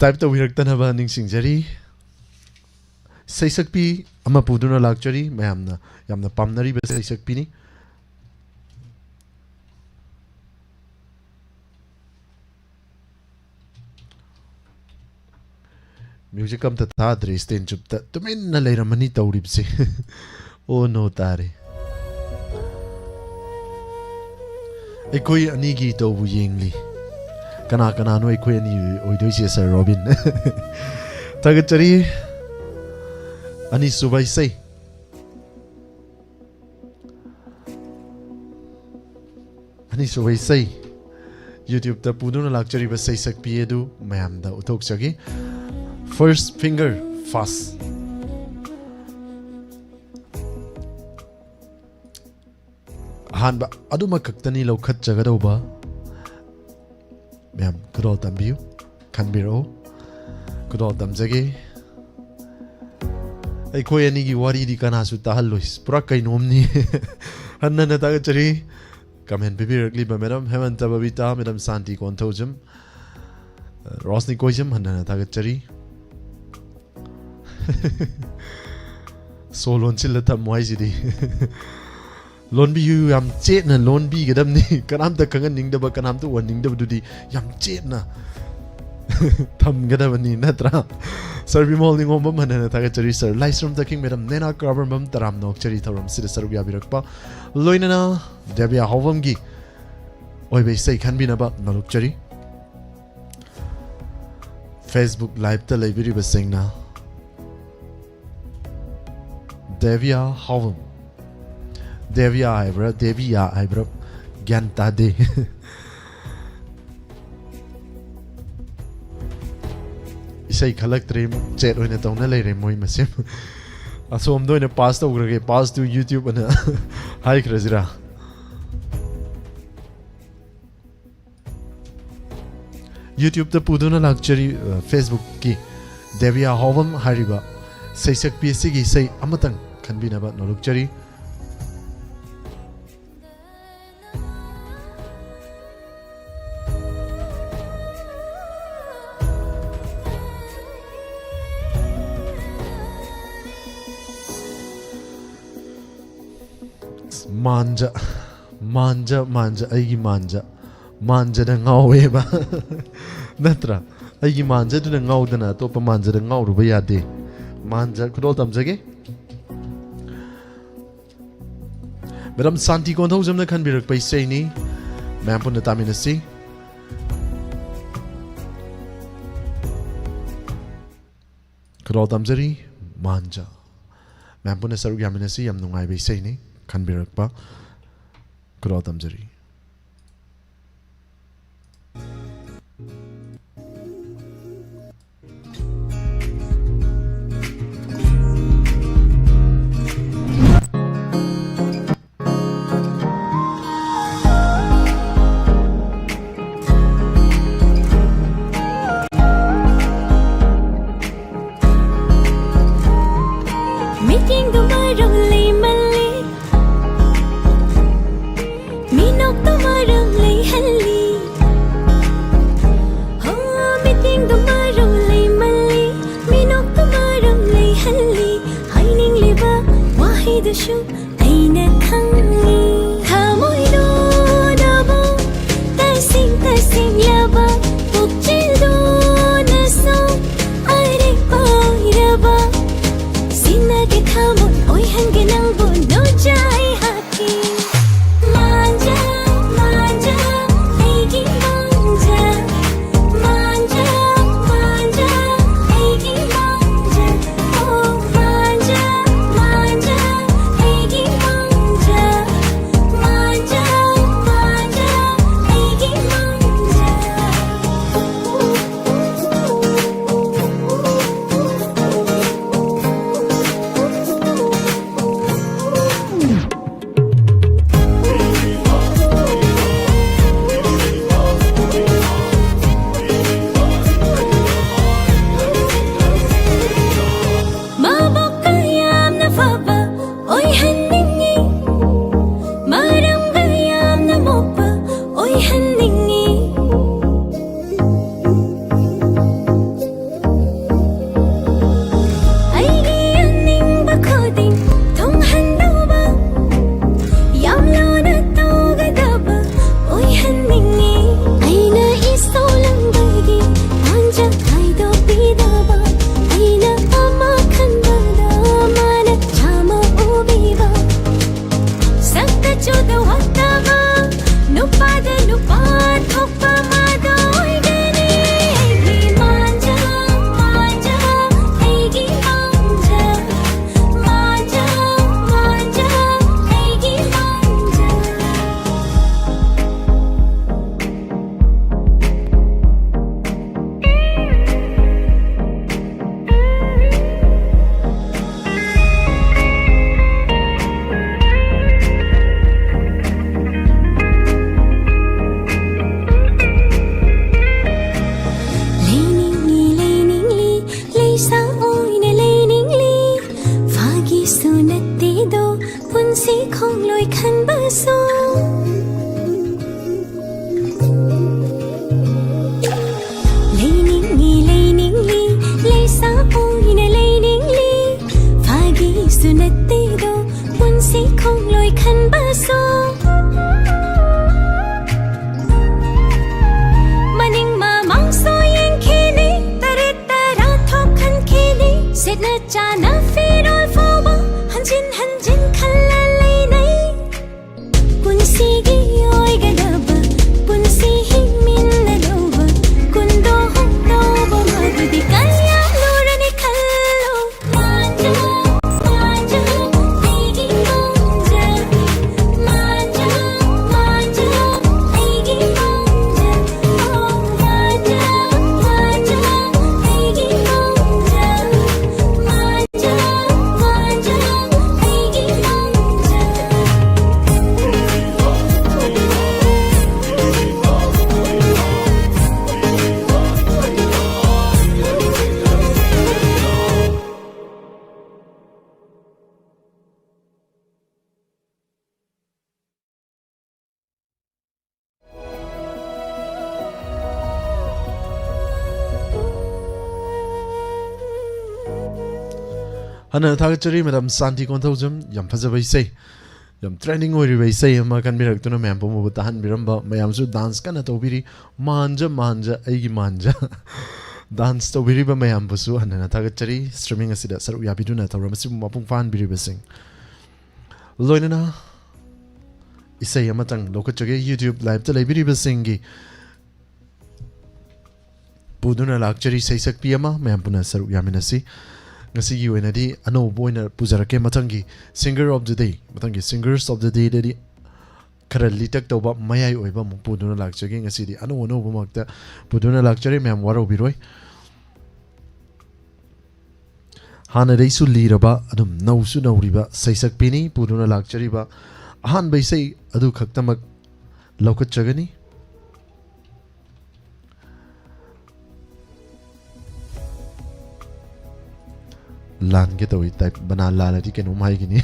type ꯇꯧꯕꯤꯔꯛꯇꯅꯕ ꯅꯤꯡꯁꯤꯡꯖꯔꯤ꯫ ꯁꯩꯁꯛꯄꯤ ꯑꯃ ꯄꯨꯗꯨꯅ ꯂꯥꯛꯆꯔꯤ꯫ ꯃꯌꯥꯝꯅ ꯌꯥꯝꯅ ꯄꯥꯝꯅꯔꯤꯕ ꯁꯩꯁꯛꯄꯤꯅꯤ꯫ Music ꯑꯝꯇ ꯊꯥꯗ꯭ꯔꯦ, stand ꯆꯨꯞꯇ ꯇꯨꯃꯤꯟꯅ ꯂꯩꯔꯝꯃꯅꯤ ꯇꯧꯔꯤꯕꯁꯦ꯫ Oh no ꯇꯥꯔꯦ꯫ ꯑꯩꯈꯣꯏ ꯑꯅꯤꯒꯤ ꯇꯧꯕꯨ ꯌꯦꯡꯂꯤ꯫ ꯀꯅꯥ ꯀꯅꯥꯅꯣ ꯑꯩꯈꯣꯏ ꯑꯅꯤ ꯑꯣꯏꯗꯣꯏꯁꯦ, ꯁꯥꯔ ꯔꯣꯕꯤꯟ? ꯊꯥꯒꯠꯆꯔꯤ꯫ ꯑꯅꯤꯁꯨꯕ ꯏꯁꯩ꯫ ꯑꯅꯤꯁꯨꯕ ꯏꯁꯩ꯫ YouTube ꯇ ꯄꯨꯗꯨꯅ ꯂꯥꯛꯆꯔꯤꯕ ꯁꯩꯁꯛꯄꯤ ꯑꯗꯨ ꯃꯌꯥꯝꯗ ꯎꯠꯊꯣꯛꯆꯒꯦ꯫ First finger, first꯫ ꯑꯍꯥꯟꯕ ꯑꯗꯨꯃꯛ ꯈꯛꯇꯅꯤ ꯂꯧꯈꯠꯆꯒꯗꯧꯕ꯫ ꯃꯌꯥꯝ ꯈꯨꯗꯣꯜ ꯇꯝꯕꯤꯌꯨ, ꯈꯟꯕꯤꯔꯛꯎ꯫ ꯈꯨꯗꯣꯜ ꯇꯝꯖꯒꯦ꯫ ꯑꯩꯈꯣꯏ ꯑꯅꯤꯒꯤ ꯋꯥꯔꯤꯗꯤ ꯀꯅꯥꯁꯨ ꯇꯥꯍꯜꯂꯣꯏ, ꯄꯨꯔꯥ ꯀꯩꯅꯣꯝꯅꯤ꯫ ꯍꯟꯅ ꯍꯟꯅ ꯊꯥꯒꯠꯆꯔꯤ꯫ Comment ꯄꯤꯕꯤꯔꯛꯂꯤꯕ madam Hemanta Babita, madam ꯁꯥꯟꯇꯤ ꯀꯣꯟꯊꯧꯖꯝ, ꯔꯣꯁꯅꯤ ꯀꯣꯏꯖꯝ, ꯍꯟꯅ ꯍꯟꯅ ꯊꯥꯒꯠꯆꯔꯤ꯫ ꯁꯣ ꯂꯣꯟꯁꯤꯜꯂ ꯊꯝꯃꯣ ꯍꯥꯏꯁꯤꯗꯤ꯫ ꯂꯣꯟꯕꯤꯌꯨ, ꯌꯥꯝ ꯆꯦꯠꯅ ꯂꯣꯟꯕꯤꯒꯗꯕꯅꯤ꯫ ꯀꯅꯥꯝꯇ ꯈꯪꯍꯟꯅꯤꯡꯗꯕ, ꯀꯅꯥꯝꯇ ꯎꯍꯟꯅꯤꯡꯗꯕꯗꯨꯗꯤ ꯌꯥꯝ ꯆꯦꯠꯅ ꯊꯝꯒꯗꯕꯅꯤ, ꯅꯠꯇ꯭ꯔꯥ? ꯁꯥꯔ ꯕꯤꯃꯣꯜ ꯅꯤꯉꯣꯝꯕꯝ, ꯍꯟꯅ ꯍꯟꯅ ꯊꯥꯒꯠꯆꯔꯤ꯫ ꯁꯥꯔ ꯂꯥꯏꯁ꯭ꯔꯝ ꯇꯈꯤꯡ, ꯃꯦꯗꯥꯝ ꯅꯦꯅꯥ ꯀꯔꯕꯝꯕꯝ, ꯇꯔꯥꯝꯅ ꯑꯣꯛꯆꯔꯤ ꯊꯧꯔꯝꯁꯤꯗ ꯁꯔꯨꯛ ꯌꯥꯕꯤꯔꯛꯄ, ꯂꯣꯏꯅꯅ ꯗꯦꯕꯤꯌꯥ ꯍꯥꯎꯕꯝꯒꯤ ꯑꯣꯏꯕ ꯏꯁꯩ ꯈꯟꯕꯤꯅꯕ ꯅꯣꯂꯨꯛꯆꯔꯤ꯫ Facebook Live ꯇ ꯂꯩꯕꯤꯔꯤꯕꯁꯤꯡꯅ ꯗꯦꯕꯤꯌꯥ ꯍꯥꯎꯕꯝ, ꯗꯦꯕꯤꯌꯥ ꯍꯥꯏꯕ꯭ꯔꯥ, ꯗꯦꯕꯤꯌꯥ ꯍꯥꯏꯕ꯭ꯔꯥ, ꯒ꯭ꯌꯥꯟ ꯇꯥꯗꯦ꯫ ꯏꯁꯩ ꯈꯜꯂꯛꯇ꯭ꯔꯦ, ꯆꯦꯠ ꯑꯣꯏꯅ ꯇꯧꯅ ꯂꯩꯔꯦ ꯃꯣꯏ ꯃꯁꯦꯟ꯫ ꯑꯁꯣꯝꯗ ꯑꯣꯏꯅ ꯄꯥꯁ ꯇꯧꯈ꯭ꯔꯒꯦ, pass to YouTube ꯑꯅ ꯍꯥꯏꯈ꯭ꯔꯁꯤꯔꯥ? YouTubeꯇ ꯄꯨꯗꯨꯅ ꯂꯥꯛꯆꯔꯤ, ꯑ, Facebookꯀꯤ ꯗꯦꯕꯤꯌꯥ ꯍꯥꯎꯕꯝ ꯍꯥꯏꯔꯤꯕ ꯁꯩꯁꯛꯄꯤ ꯑꯁꯤꯒꯤ ꯏꯁꯩ ꯑꯃꯇꯪ ꯈꯟꯕꯤꯅꯕ ꯅꯣꯂꯨꯛꯆꯔꯤ꯫ ꯃꯥꯟꯖ, ꯃꯥꯟꯖ, ꯃꯥꯟꯖ, ꯑꯩꯒꯤ ꯃꯥꯟꯖ꯫ ꯃꯥꯟꯖꯗ ꯉꯥꯎꯋꯦꯕ꯫ ꯅꯠꯇ꯭ꯔꯥ? ꯑꯩꯒꯤ ꯃꯥꯟꯖꯗꯨꯅ ꯉꯥꯎꯗꯅ ꯑꯇꯣꯞꯄ ꯃꯥꯟꯖꯗ ꯉꯥꯎꯔꯨꯕ ꯌꯥꯗꯦ꯫ ꯃꯥꯟꯖ ꯈꯨꯗꯣꯜ ꯇꯝꯖꯒꯦ꯫ ꯃꯦꯗꯥꯝ ꯁꯥꯟꯇꯤ ꯀꯣꯟꯊꯧꯖꯝꯅ ꯈꯟꯕꯤꯔꯛꯄ ꯏꯁꯩꯅꯤ꯫ ꯃꯌꯥꯝ ꯄꯨꯟꯅ ꯇꯥꯃꯤꯟꯅꯁꯤ꯫ ꯈꯨꯗꯣꯜ ꯇꯝꯖꯔꯤ, ꯃꯥꯟꯖ꯫ ꯃꯌꯥꯝ ꯄꯨꯟꯅ ꯁꯔꯨꯛ ꯌꯥꯃꯤꯟꯅꯁꯤ, ꯌꯥꯝ ꯅꯨꯡꯉꯥꯏꯕ ꯏꯁꯩꯅꯤ꯫ ꯈꯟꯕꯤꯔꯛꯄ ꯈꯨꯗꯣꯜ ꯇꯝꯖꯔꯤ꯫ ꯃꯤꯠꯌꯦꯡꯗꯨ ꯃꯔꯧ ꯂꯩꯃꯜꯂꯤ, ꯃꯤꯅꯣꯛꯇꯨ ꯃꯔꯧ ꯂꯩꯍꯜꯂꯤ꯫ ꯍꯣ, ꯃꯤꯠꯌꯦꯡꯗꯨ ꯃꯔꯧ ꯂꯩꯃꯜꯂꯤ, ꯃꯤꯅꯣꯛꯇꯨ ꯃꯔꯧ ꯂꯩꯍꯜꯂꯤ꯫ ꯍꯥꯏꯅꯤꯡꯂꯤꯕ ꯋꯥꯍꯩꯗꯨꯁꯨ ꯑꯩꯅ ꯈꯪꯏ꯫ ꯊꯃꯣꯏꯗꯨꯅꯕꯨ ꯇꯁꯦꯡ ꯇꯁꯦꯡꯂꯕ ꯄꯨꯛꯆꯦꯜꯗꯨꯅꯁꯨ ꯑꯔꯦꯞꯄ ꯑꯣꯏꯔꯕ ꯁꯤꯟꯅꯒꯦ ꯊꯃꯣꯏ ꯑꯣꯏꯍꯟꯒꯦ ꯅꯪꯕꯨ ꯅꯣꯖꯥꯏ ꯍꯥꯛꯀꯤ꯫ ꯃꯥꯟꯖ, ꯃꯥꯟꯖ, ꯑꯩꯒꯤ ꯃꯥꯟꯖ꯫ ꯃꯥꯟꯖ, ꯃꯥꯟꯖ, ꯑꯩꯒꯤ ꯃꯥꯟꯖ꯫ ꯑꯣ ꯃꯥꯟꯖ, ꯃꯥꯟꯖ, ꯑꯩꯒꯤ ꯃꯥꯟꯖ꯫ ꯃꯥꯟꯖ, ꯃꯥꯟꯖ, ꯑꯩꯒꯤ ꯃꯥꯟꯖ꯫ ꯁꯤ ꯈꯣꯡꯂꯣꯏ ꯈꯟꯕꯁꯨ ꯂꯩꯅꯤꯡꯉꯤ, ꯂꯩꯅꯤꯡꯂꯤ, ꯂꯩꯁꯥ ꯑꯣꯏꯅ ꯂꯩꯅꯤꯡꯂꯤ꯫ ꯐꯥꯒꯤꯁꯨ ꯅꯠꯇꯦꯗꯣ, ꯄꯨꯟꯁꯤ ꯈꯣꯡꯂꯣꯏ ꯈꯟꯕꯁꯨ꯫ ꯃꯅꯤꯡ ꯃꯃꯥꯡꯁꯨ ꯌꯦꯡꯈꯤꯅꯤ, ꯇꯔꯦꯠ ꯇꯔꯥ ꯊꯣꯛꯍꯟꯈꯤꯅꯤ꯫ ꯁꯦꯠꯅ ꯆꯥꯅ ꯐꯤꯔꯣꯜ ꯐꯥꯎꯕ ꯍꯟꯖꯤꯟ ꯍꯟꯖꯤꯟ ꯈꯜꯂ ꯂꯩꯅꯩ꯫ ꯄꯨꯟꯁꯤꯒꯤ ꯑꯣꯏꯒꯗꯕ, ꯄꯨꯟꯁꯤ ꯍꯤꯡꯃꯤꯟꯅꯗꯧꯕ, ꯀꯨꯟꯗꯣ ꯍꯨꯝꯗꯧꯕ, ꯃꯗꯨꯗꯤ ꯀꯌꯥꯂꯨꯔꯅꯤ ꯈꯜꯂꯣ꯫ ꯃꯥꯟꯖꯧ, ꯃꯥꯟꯖꯧ, ꯑꯩꯒꯤ ꯃꯥꯟꯖꯧ꯫ ꯃꯥꯟꯖꯧ, ꯃꯥꯟꯖꯧ, ꯑꯩꯒꯤ ꯃꯥꯟꯖꯧ꯫ ꯑꯣ, ꯃꯥꯟꯖꯧ, ꯃꯥꯟꯖꯧ, ꯑꯩꯒꯤ ꯃꯥꯟꯖꯧ꯫ ꯃꯥꯟꯖꯧ, ꯃꯥꯟꯖꯧ, ꯑꯩꯒꯤ ꯃꯥꯟꯖꯧ꯫ ꯍꯟꯅ ꯊꯥꯒꯠꯆꯔꯤ ꯃꯦꯗꯥꯝ ꯁꯥꯟꯇꯤ ꯀꯣꯟꯊꯧꯖꯝ, ꯌꯥꯝ ꯐꯖꯕ ꯏꯁꯩ, ꯌꯥꯝ trending ꯑꯣꯏꯔꯤꯕ ꯏꯁꯩ ꯑꯃ ꯀꯟꯕꯤꯔꯛꯇꯨꯅ ꯃꯌꯥꯝ ꯄꯨꯝꯕꯕꯨ ꯇꯥꯍꯟꯕꯤꯔꯝꯕ, ꯃꯌꯥꯝꯁꯨ dance ꯀꯟꯅ ꯇꯧꯕꯤꯔꯤ꯫ ꯃꯥꯟꯖ ꯃꯥꯟꯖ ꯑꯩꯒꯤ ꯃꯥꯟꯖ dance ꯇꯧꯕꯤꯔꯤꯕ ꯃꯌꯥꯝꯕꯨꯁꯨ ꯍꯟꯅ ꯊꯥꯒꯠꯆꯔꯤ꯫ Streaming ꯑꯁꯤꯗ ꯁꯔꯨꯛ ꯌꯥꯕꯤꯗꯨꯅ ꯊꯧꯔꯝ ꯑꯁꯤꯕꯨ ꯃꯄꯨꯡ ꯐꯥꯍꯟꯕꯤꯔꯤꯕꯁꯤꯡ꯫ ꯂꯣꯏꯅꯅ ꯏꯁꯩ ꯑꯃꯇꯪ ꯂꯧꯈꯠꯆꯒꯦ꯫ YouTube liveꯇ ꯂꯩꯕꯤꯔꯤꯕꯁꯤꯡꯒꯤ ꯄꯨꯗꯨꯅ ꯂꯥꯛꯆꯔꯤ ꯁꯩꯁꯛꯄꯤ ꯑꯃ, ꯃꯌꯥꯝ ꯄꯨꯟꯅ ꯁꯔꯨꯛ ꯌꯥꯃꯤꯟꯅꯁꯤ꯫ ꯉꯁꯤꯒꯤ ꯑꯣꯏꯅꯗꯤ ꯑꯅꯧꯕ ꯑꯣꯏꯅ ꯄꯨꯖꯔꯛꯀꯦ꯫ ꯃꯊꯪꯒꯤ singer of the day, ꯃꯊꯪꯒꯤ singers of the dayꯗꯗꯤ ꯈꯔ ꯂꯤꯇꯛ ꯇꯧꯕ, ꯃꯌꯥꯏ ꯑꯣꯏꯕ ꯑꯃꯨꯛ ꯄꯨꯗꯨꯅ ꯂꯥꯛꯆꯒꯦ꯫ ꯉꯁꯤꯗꯤ ꯑꯅꯧ ꯑꯅꯧꯕꯃꯛꯇ ꯄꯨꯗꯨꯅ ꯂꯥꯛꯆꯔꯤ, ꯃꯌꯥꯝ ꯋꯥꯔꯧꯕꯤꯔꯣꯏ꯫ ꯍꯥꯟꯅꯗꯩꯁꯨ ꯂꯤꯔꯕ, ꯑꯗꯨꯝ ꯅꯧꯁꯨ ꯅꯧꯔꯤꯕ ꯁꯩꯁꯛꯄꯤꯅꯤ꯫ ꯄꯨꯗꯨꯅ ꯂꯥꯛꯆꯔꯤꯕ ꯑꯍꯥꯟꯕ ꯏꯁꯩ ꯑꯗꯨ ꯈꯛꯇꯃꯛ ꯂꯧꯈꯠꯆꯒꯅꯤ꯫ ꯂꯥꯟꯒꯦ ꯇꯧꯏ, type ꯕꯅꯥꯟ ꯂꯥꯜꯂꯗꯤ ꯀꯩꯅꯣꯝ ꯍꯥꯏꯒꯤꯅꯤ꯫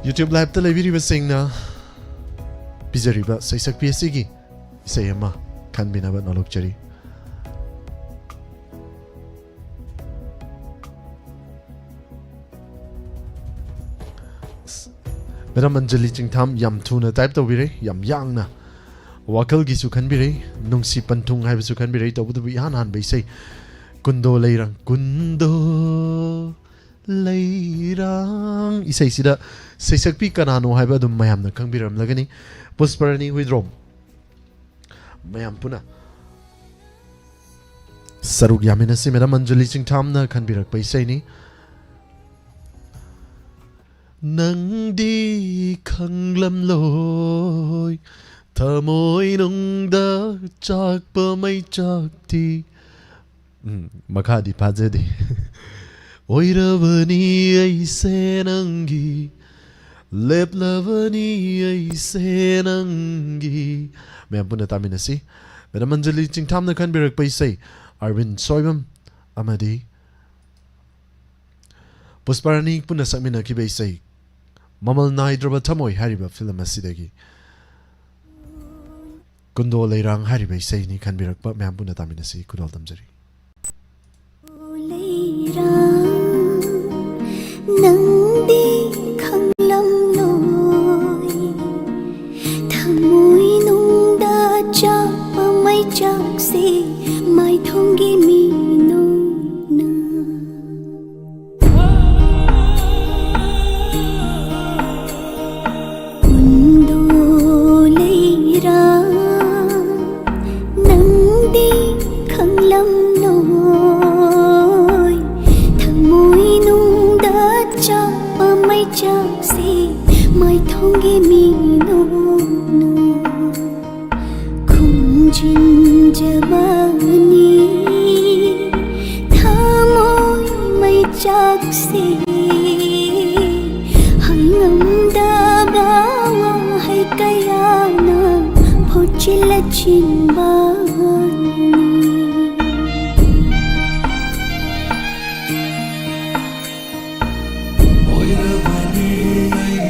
YouTube Live-ꯇ ꯂꯩꯕꯤꯔꯤꯕꯁꯤꯡꯅ ꯄꯤꯖꯔꯤꯕ ꯁꯩꯁꯛꯄꯤ ꯑꯁꯤꯒꯤ ꯏꯁꯩ ꯑꯃ ꯈꯟꯕꯤꯅꯕ ꯅꯣꯂꯨꯛꯆꯔꯤ꯫ ꯃꯦꯗꯥꯝ ꯑꯟꯖꯂꯤ ꯆꯤꯡꯊꯥꯝ ꯌꯥꯝ ꯊꯨꯅ type ꯇꯧꯕꯤꯔꯦ, ꯌꯥꯝ ꯌꯥꯡꯅ꯫ ꯋꯥꯈꯜꯒꯤꯁꯨ ꯈꯟꯕꯤꯔꯦ, ꯅꯨꯡꯁꯤ ꯄꯟꯊꯨꯡ ꯍꯥꯏꯕꯁꯨ ꯈꯟꯕꯤꯔꯦ꯫ ꯇꯧꯕꯇꯕꯨ ꯏꯍꯥꯟ ꯍꯥꯟꯕ ꯏꯁꯩ ꯀꯨꯟꯗꯣ ꯂꯩꯔꯥꯡ, ꯀꯨꯟꯗꯣ ꯂꯩꯔꯥꯡ ꯏꯁꯩꯁꯤꯗ ꯁꯩꯁꯛꯄꯤ ꯀꯅꯥꯅꯣ ꯍꯥꯏꯕ ꯑꯗꯨꯝ ꯃꯌꯥꯝꯅ ꯈꯪꯕꯤꯔꯝꯂꯒꯅꯤ꯫ ꯄꯨꯁꯄꯔꯥꯅꯤ ꯍꯨꯏꯗ꯭ꯔꯣꯝ꯫ ꯃꯌꯥꯝ ꯄꯨꯟꯅ ꯁꯔꯨꯛ ꯌꯥꯃꯤꯟꯅꯁꯤ꯫ ꯃꯦꯗꯥꯝ ꯑꯟꯖꯂꯤ ꯆꯤꯡꯊꯥꯝꯅ ꯈꯟꯕꯤꯔꯛꯄ ꯏꯁꯩꯅꯤ꯫ ꯅꯪꯗꯤ ꯈꯪꯂꯝꯂꯣꯏ ꯊꯃꯣꯏꯅꯨꯡꯗ ꯆꯥꯛꯄ ꯃꯩꯆꯥꯛꯇꯤ꯫ ꯎꯝ, ꯃꯈꯥꯗꯤ ꯐꯥꯖꯗꯦ꯫ ꯑꯣꯏꯔꯕꯅꯤ ꯑꯩꯁꯦ ꯅꯪꯒꯤ, ꯂꯦꯞꯂꯕꯅꯤ ꯑꯩꯁꯦ ꯅꯪꯒꯤ꯫ ꯃꯌꯥꯝ ꯄꯨꯟꯅ ꯇꯥꯃꯤꯟꯅꯁꯤ꯫ ꯃꯦꯗꯥꯝ ꯑꯟꯖꯂꯤ ꯆꯤꯡꯊꯥꯝꯅ ꯈꯟꯕꯤꯔꯛꯄ ꯏꯁꯩ, ꯑꯔꯕꯤꯟ ꯁꯣꯏꯕꯝ ꯑꯃꯗꯤ ꯄꯨꯁꯄꯥꯔꯥꯅꯤ ꯄꯨꯟꯅ ꯁꯛꯃꯤꯟꯅꯈꯤꯕ ꯏꯁꯩ, ꯃꯃꯜ ꯅꯥꯏꯗ꯭ꯔꯕ ꯊꯃꯣꯏ ꯍꯥꯏꯔꯤꯕ film ꯑꯁꯤꯗꯒꯤ꯫ ꯀꯨꯟꯗꯣ ꯂꯩꯔꯥꯡ ꯍꯥꯏꯔꯤꯕ ꯏꯁꯩꯅꯤ ꯈꯟꯕꯤꯔꯛꯄ꯫ ꯃꯌꯥꯝ ꯄꯨꯟꯅ ꯇꯥꯃꯤꯟꯅꯁꯤ꯫ ꯈꯨꯗꯣꯜ ꯇꯝꯖꯔꯤ꯫ ꯂꯩꯔꯥꯡ, ꯅꯪꯗꯤ ꯈꯪꯂꯝꯂꯣꯏ꯫ ꯊꯃꯣꯏꯅꯨꯡꯗ ꯆꯥꯛꯄ ꯃꯩꯆꯥꯛꯁꯦ ꯃꯥꯏꯊꯣꯡꯒꯤ ꯃꯤꯅꯣꯛꯅ꯫ ꯀꯨꯟꯗꯣ ꯂꯩꯔꯥ, ꯅꯪꯗꯤ ꯈꯪꯂꯝꯂꯣꯏ꯫ ꯊꯃꯣꯏꯅꯨꯡꯗ ꯆꯥꯛꯄ ꯃꯩꯆꯥꯛꯁꯦ ꯃꯥꯏꯊꯣꯡꯒꯤ ꯃꯤꯅꯣꯛꯅ ꯈꯨꯝꯖꯤꯟꯖꯕꯅꯤ꯫ ꯊꯃꯣꯏ ꯃꯩꯆꯥꯛꯁꯦ ꯍꯥꯏꯉꯝꯗꯕ ꯋꯥꯍꯩ ꯀꯌꯥꯅ ꯐꯣꯠꯆꯤꯜꯂ ꯆꯤꯟꯕꯅꯤ꯫ ꯑꯣꯏꯔꯕꯅꯤ ꯑꯩ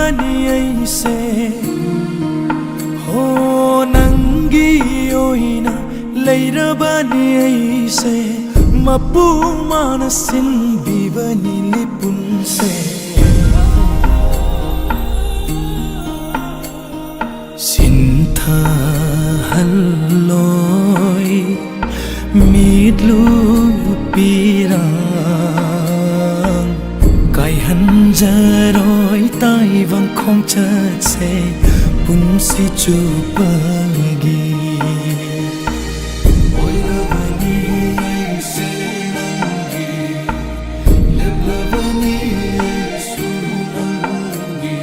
ꯑꯩꯁꯦ, ꯍꯣ, ꯅꯪꯒꯤ ꯑꯣꯏꯅ ꯂꯩꯔꯕꯅꯤ ꯑꯩꯁꯦ, ꯃꯄꯨ ꯃꯥꯅ ꯁꯤꯟꯕꯤꯕꯅꯤ ꯂꯤꯄꯨꯟꯁꯦ꯫ ꯁꯤꯟꯊꯍꯜꯂꯣꯏ ꯃꯤꯠꯂꯨ ꯄꯤꯔꯥꯡ, ꯀꯥꯏꯍꯟꯖꯔꯣꯏ ꯇꯥꯏꯕꯪ ꯈꯣꯡꯆꯠꯁꯦ ꯄꯨꯟꯁꯤ ꯆꯨꯞꯄꯒꯤ꯫ ꯑꯣꯏꯔꯕꯅꯤ ꯑꯩꯁꯦ ꯅꯪꯒꯤ, ꯂꯦꯞꯂꯕꯅꯤ ꯑꯩꯁꯨ ꯅꯪꯒꯤ꯫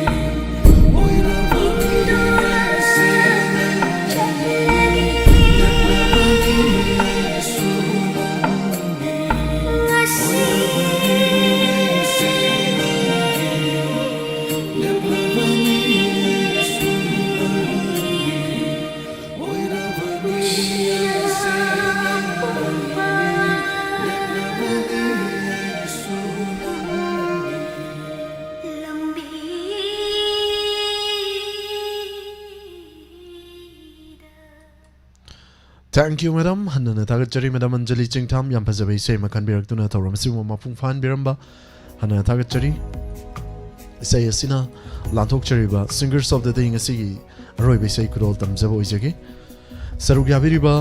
Thank you, madam. ꯍꯟꯅꯅ ꯊꯥꯒꯠꯆꯔꯤ, madam ꯑꯟꯖꯂꯤ ꯆꯤꯡꯊꯥꯝ꯫ ꯌꯥꯝ ꯐꯖꯕ ꯏꯁꯩ ꯑꯃ ꯈꯟꯕꯤꯔꯛꯇꯨꯅ ꯊꯧꯔꯝ ꯑꯁꯤꯕꯨ ꯃꯄꯨꯡ ꯐꯥꯍꯟꯕꯤꯔꯝꯕ ꯍꯟꯅꯅ ꯊꯥꯒꯠꯆꯔꯤ꯫ ꯏꯁꯩ ꯑꯁꯤꯅ ꯂꯥꯟꯊꯣꯛꯆꯔꯤꯕ Singers of the Day ꯉꯁꯤꯒꯤ ꯑꯔꯣꯏꯕ ꯏꯁꯩ ꯈꯨꯗꯣꯜ ꯇꯝꯖꯕ ꯑꯣꯏꯖꯒꯦ꯫ ꯁꯔꯨꯛ ꯌꯥꯕꯤꯔꯤꯕ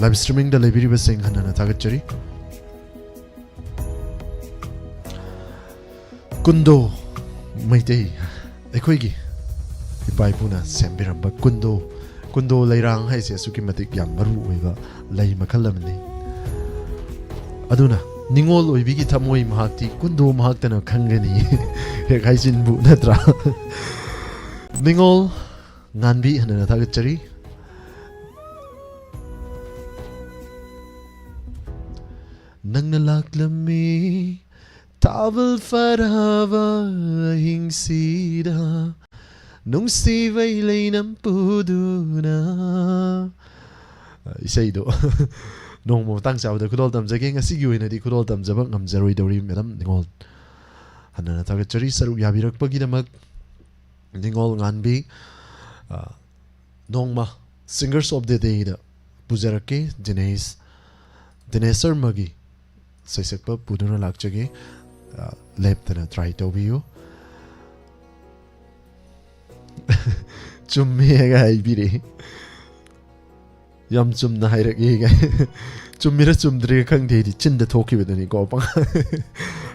live streamingꯗ ꯂꯩꯕꯤꯔꯤꯕꯁꯤꯡ ꯍꯟꯅꯅ ꯊꯥꯒꯠꯆꯔꯤ꯫ ꯀꯨꯟꯗꯣ ꯃꯩꯇꯩ ꯑꯩꯈꯣꯏꯒꯤ ꯏꯄꯥ ꯏꯄꯨꯅ ꯁꯦꯝꯕꯤꯔꯝꯕ ꯀꯨꯟꯗꯣ, ꯀꯨꯟꯗꯣ ꯂꯩꯔꯥꯡ ꯍꯥꯏꯁꯦ ꯑꯁꯨꯛꯀꯤ ꯃꯇꯤꯛ ꯌꯥꯝ ꯃꯔꯨ ꯑꯣꯏꯕ ꯂꯩ ꯃꯈꯜ ꯑꯃꯅꯤ꯫ ꯑꯗꯨꯅ ꯅꯤꯉꯣꯜ ꯑꯣꯏꯕꯤꯒꯤ ꯊꯃꯣꯏ ꯃꯍꯥꯛꯇꯤ ꯀꯨꯟꯗꯣ ꯃꯍꯥꯛꯇꯅ ꯈꯪꯒꯅꯤ꯫ ꯍꯦꯛ ꯍꯥꯏꯖꯤꯟꯕꯨ ꯅꯠꯇ꯭ꯔꯥ? ꯅꯤꯉꯣꯜ ꯉꯥꯟꯕꯤ ꯍꯟꯅꯅ ꯊꯥꯒꯠꯆꯔꯤ꯫ ꯅꯪꯅ ꯂꯥꯛꯂꯝꯃꯤ ꯊꯥꯕꯜ ꯐꯔꯕ ꯑꯍꯤꯡꯁꯤꯗ, ꯅꯨꯡꯁꯤꯕꯩ ꯂꯩꯅꯝ ꯄꯨꯗꯨꯅ꯫ ꯏꯁꯩꯗꯣ ꯅꯣꯡꯃ ꯃꯇꯥꯡ ꯆꯥꯕꯗ ꯈꯨꯗꯣꯜ ꯇꯝꯖꯒꯦ꯫ ꯉꯁꯤꯒꯤ ꯑꯣꯏꯅꯗꯤ ꯈꯨꯗꯣꯜ ꯇꯝꯖꯕ ꯉꯝꯖꯔꯣꯏꯗꯧꯔꯤ, madam ꯅꯤꯉꯣꯜ꯫ ꯍꯟꯅꯅ ꯊꯥꯒꯠꯆꯔꯤ ꯁꯔꯨꯛ ꯌꯥꯕꯤꯔꯛꯄꯒꯤꯗꯃꯛ꯫ ꯅꯤꯉꯣꯜ ꯉꯥꯟꯕꯤ, ꯑ, ꯅꯣꯡꯃ Singers of the Dayꯗ ꯄꯨꯖꯔꯛꯀꯦ꯫ ꯗꯤꯅꯦꯁ, ꯗꯤꯅꯦꯁ ꯁꯔꯃꯒꯤ ꯁꯩꯁꯛꯄ ꯄꯨꯗꯨꯅ ꯂꯥꯛꯆꯒꯦ꯫ ꯑ, ꯂꯦꯞꯇꯅ try ꯇꯧꯕꯤꯌꯨ꯫ ꯆꯨꯝꯃꯦꯒ ꯍꯥꯏꯕꯤꯔꯛꯏ꯫ ꯌꯥꯝ ꯆꯨꯝꯅ ꯍꯥꯏꯔꯛꯏ꯫ ꯆꯨꯝꯃꯤꯔ ꯆꯨꯝꯗ꯭ꯔꯤꯔ ꯈꯪꯗꯦ, ꯑꯩꯗꯤ ꯆꯤꯟꯗ ꯊꯣꯛꯈꯤꯕꯗꯨꯅꯤꯀꯣ꯫ ꯄꯪ-,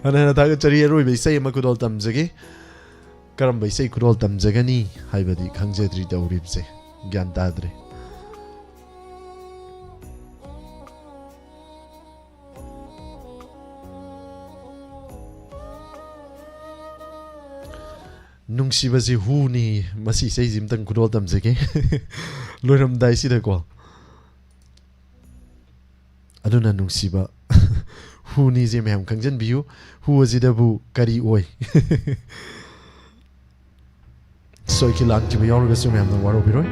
ꯍꯟꯅ ꯍꯟꯅ ꯊꯥꯒꯠꯆꯔꯤ꯫ ꯑꯔꯣꯏꯕ ꯏꯁꯩ ꯑꯃ ꯈꯨꯗꯣꯜ ꯇꯝꯖꯒꯦ꯫ ꯀꯔꯝꯕ ꯏꯁꯩ ꯈꯨꯗꯣꯜ ꯇꯝꯖꯒꯅꯤ ꯍꯥꯏꯕꯗꯤ ꯈꯪꯖꯗ꯭ꯔꯤ ꯇꯧꯔꯤꯕꯁꯦ꯫ ꯒ꯭ꯌꯥꯟ ꯇꯥꯗ꯭ꯔꯦ꯫ ꯅꯨꯡꯁꯤꯕꯁꯤ ꯍꯨꯅꯤ꯫ ꯃꯁꯤ ꯏꯁꯩꯁꯤ ꯑꯝꯇꯪ ꯈꯨꯗꯣꯜ ꯇꯝꯖꯒꯦ꯫ ꯂꯣꯏꯔꯝꯗꯥꯏꯁꯤꯗꯀꯣ꯫ ꯑꯗꯨꯅ ꯅꯨꯡꯁꯤꯕ ꯍꯨꯅꯤꯁꯦ ꯃꯌꯥꯝ ꯈꯪꯖꯟꯕꯤꯌꯨ꯫ ꯍꯨ ꯑꯁꯤꯗꯕꯨ ꯀꯔꯤ ꯑꯣꯏ? ꯁꯣꯏꯈꯤ ꯂꯥꯟꯈꯤꯕ ꯌꯥꯎꯔꯒꯁꯨ ꯃꯌꯥꯝꯅ ꯋꯥꯔꯧꯕꯤꯔꯣꯏ꯫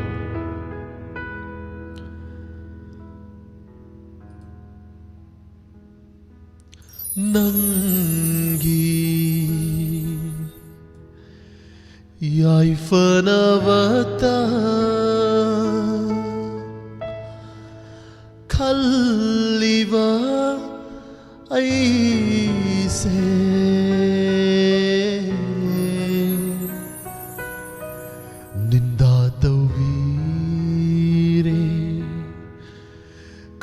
ꯅꯪꯒꯤ ꯌꯥꯏꯐꯅꯕꯇ ꯈꯜꯂꯤꯕ ꯑꯩꯁꯦ ꯅꯤꯟꯗꯥ ꯇꯧꯕꯤꯔꯦ,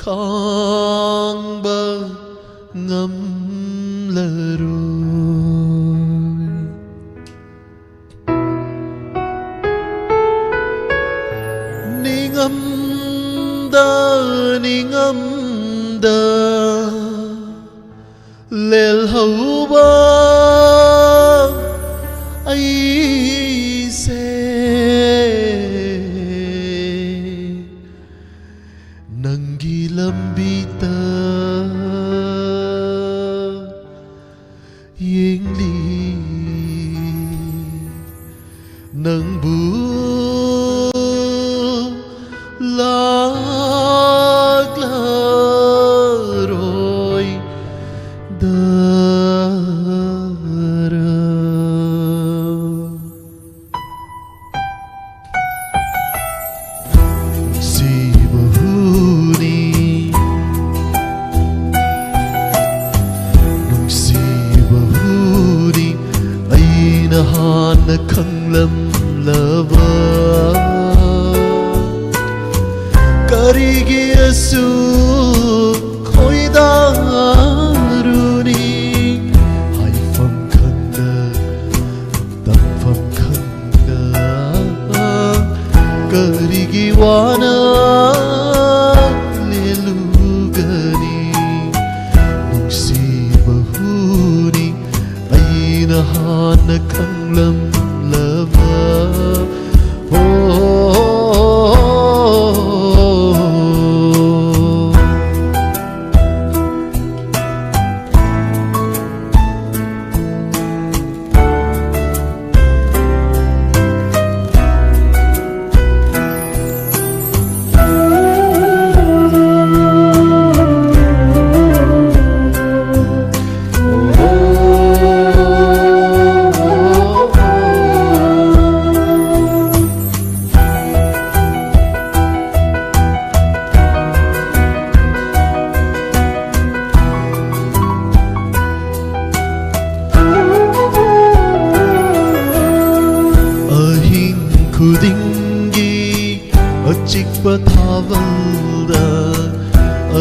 ꯈꯥꯡꯕ ꯉꯝꯂꯔꯣꯏ꯫ ꯅꯤꯡꯉꯝꯗ, ꯅꯤꯡꯉꯝꯗ ꯂꯦꯜꯍꯧꯕ ꯑꯩꯁꯦ ꯅꯪꯒꯤ ꯂꯝꯕꯤꯗ ꯌꯦꯡꯂꯤ꯫ ꯅꯪꯕꯨ ꯂꯥꯛꯂꯔꯣꯏꯗ ꯈꯪꯂꯝꯂꯕ? ꯀꯔꯤꯒꯤ ꯑꯁꯨꯛ ꯈꯣꯏꯗꯥꯔꯨꯅꯤ? ꯍꯥꯏꯐꯝ ꯈꯪꯗ, ꯇꯝꯐꯝ ꯈꯪꯗ, ꯀꯔꯤꯒꯤ ꯋꯥꯅ ꯂꯦꯜꯂꯨꯒꯅꯤ? ꯅꯨꯡꯁꯤꯕ ꯍꯨꯅꯤ ꯑꯩꯅ ꯍꯥꯟꯅ ꯈꯪꯂꯝꯂꯕ꯫ ꯍꯣ꯫ ꯑꯍꯤꯡ ꯈꯨꯗꯤꯡꯒꯤ ꯑꯆꯤꯛꯄ ꯊꯥꯕꯜꯗ,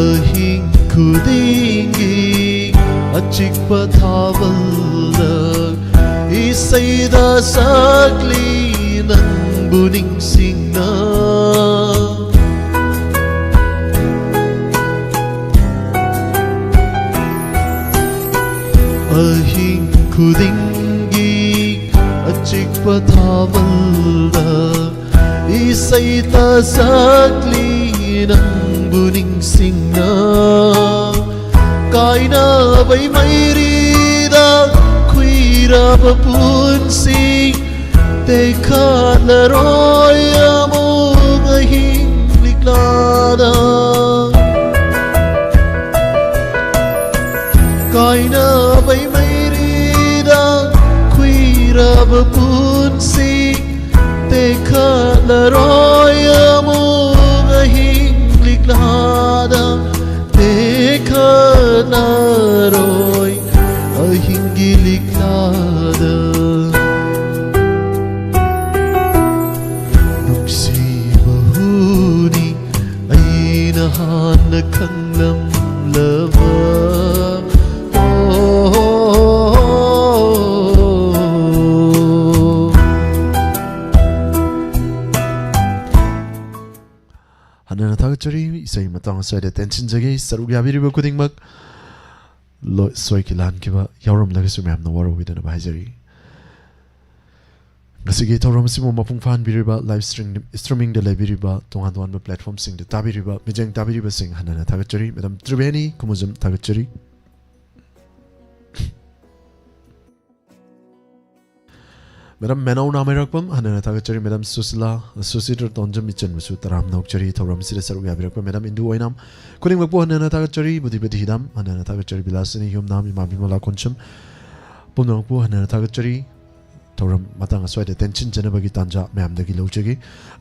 ꯑꯍꯤꯡ ꯈꯨꯗꯤꯡꯒꯤ ꯑꯆꯤꯛꯄ ꯊꯥꯕꯜꯗ ꯏꯁꯩꯗ ꯁꯛꯂꯤ ꯅꯪꯕꯨ ꯅꯤꯡꯁꯤꯡꯅ꯫ ꯑꯍꯤꯡ ꯈꯨꯗꯤꯡꯒꯤ ꯑꯆꯤꯛꯄ ꯊꯥꯕꯜꯗ ꯏꯁꯩꯗ ꯁꯛꯂꯤ ꯅꯪꯕꯨ ꯅꯤꯡꯁꯤꯡꯅ꯫ ꯀꯥꯏꯅꯕꯩ ꯃꯩꯔꯤꯗ ꯈꯨꯏꯔꯕ ꯄꯨꯟꯁꯤ ꯇꯦꯛꯈꯠꯂꯔꯣꯏ ꯑꯃꯨꯛ ꯑꯍꯤꯡ ꯂꯤꯛꯂꯥꯗ꯫ ꯀꯥꯏꯅꯕꯩ ꯃꯩꯔꯤꯗ ꯈꯨꯏꯔꯕ ꯄꯨꯟꯁꯤ ꯇꯦꯛꯈꯠꯂꯔꯣꯏ ꯑꯃꯨꯛ ꯑꯍꯤꯡ ꯂꯤꯛꯂꯥꯗ꯫ ꯇꯦꯛꯈꯠꯂꯔꯣꯏ ꯑꯍꯤꯡꯒꯤ ꯂꯤꯛꯂꯥꯗ꯫ ꯃꯇꯥꯡ ꯑꯁ꯭ꯋꯥꯏꯗ ꯇꯦꯟꯁꯤꯟꯖꯒꯦ꯫ ꯁꯔꯨꯛ ꯌꯥꯕꯤꯔꯤꯕ ꯈꯨꯗꯤꯡꯃꯛ ꯂꯣꯏ-, ꯁꯣꯏꯈꯤ ꯂꯥꯟꯈꯤꯕ ꯌꯥꯎꯔꯝꯂꯒꯁꯨ ꯃꯌꯥꯝꯅ ꯋꯥꯔꯧꯕꯤꯗꯅꯕ ꯍꯥꯏꯖꯔꯤ꯫ ꯉꯁꯤꯒꯤ ꯊꯧꯔꯝ ꯑꯁꯤꯕꯨ ꯃꯄꯨꯡ ꯐꯥꯍꯟꯕꯤꯔꯤꯕ, live stream-, streaming-ꯗ ꯂꯩꯕꯤꯔꯤꯕ, ꯇꯣꯉꯥꯟ ꯇꯣꯉꯥꯟꯕ platform-ꯁꯤꯡꯗ ꯇꯥꯕꯤꯔꯤꯕ, ꯃꯤꯠꯌꯦꯡ ꯇꯥꯕꯤꯔꯤꯕꯁꯤꯡ ꯍꯟꯅ ꯍꯟꯅ ꯊꯥꯒꯠꯆꯔꯤ꯫ ꯃꯦꯗꯥꯝ ꯇ꯭ꯔꯤꯕꯦꯅꯤ ꯈꯨꯃꯨꯖꯝ ꯊꯥꯒꯠꯆꯔꯤ꯫ ꯃꯦꯗꯥꯝ ꯃꯦꯅꯧ ꯅꯥꯃꯩꯔꯥꯛꯄꯝ ꯍꯟꯅ ꯍꯟꯅ ꯊꯥꯒꯠꯆꯔꯤ꯫ ꯃꯦꯗꯥꯝ ꯁꯨꯁꯤꯂꯥ, ꯁꯨꯁꯤꯇ꯭ꯔ ꯇꯣꯟꯖꯝ ꯏꯆꯟꯕꯨꯁꯨ ꯇꯔꯥꯝꯅ ꯑꯣꯛꯆꯔꯤ꯫ ꯊꯧꯔꯝ ꯑꯁꯤꯗ ꯁꯔꯨꯛ ꯌꯥꯕꯤꯔꯛꯄ ꯃꯦꯗꯥꯝ ꯏꯟꯗꯨ ꯑꯣꯏꯅꯥꯝ ꯈꯨꯗꯤꯡꯃꯛꯄꯨ ꯍꯟꯅ ꯍꯟꯅ ꯊꯥꯒꯠꯆꯔꯤ꯫ ꯕꯨꯙꯤꯄꯇꯤ ꯍꯤꯗꯥꯝ ꯍꯟꯅ ꯍꯟꯅ ꯊꯥꯒꯠꯆꯔꯤ꯫ ꯕꯤꯂꯥꯁꯤꯅꯤ ꯌꯨꯝꯅꯥꯝ, ꯏꯃꯥ ꯕꯤꯃꯂꯥ ꯈꯣꯟꯁꯝ ꯄꯨꯝꯅꯃꯛꯄꯨ ꯍꯟꯅ ꯍꯟꯅ ꯊꯥꯒꯠꯆꯔꯤ꯫ ꯊꯧꯔꯝ ꯃꯇꯥꯡ ꯑꯁ꯭ꯋꯥꯏꯗ ꯇꯦꯟꯁꯤꯟꯖꯅꯕꯒꯤ ꯇꯥꯟꯖꯥ ꯃꯌꯥꯝꯗꯒꯤ ꯂꯧꯖꯒꯦ꯫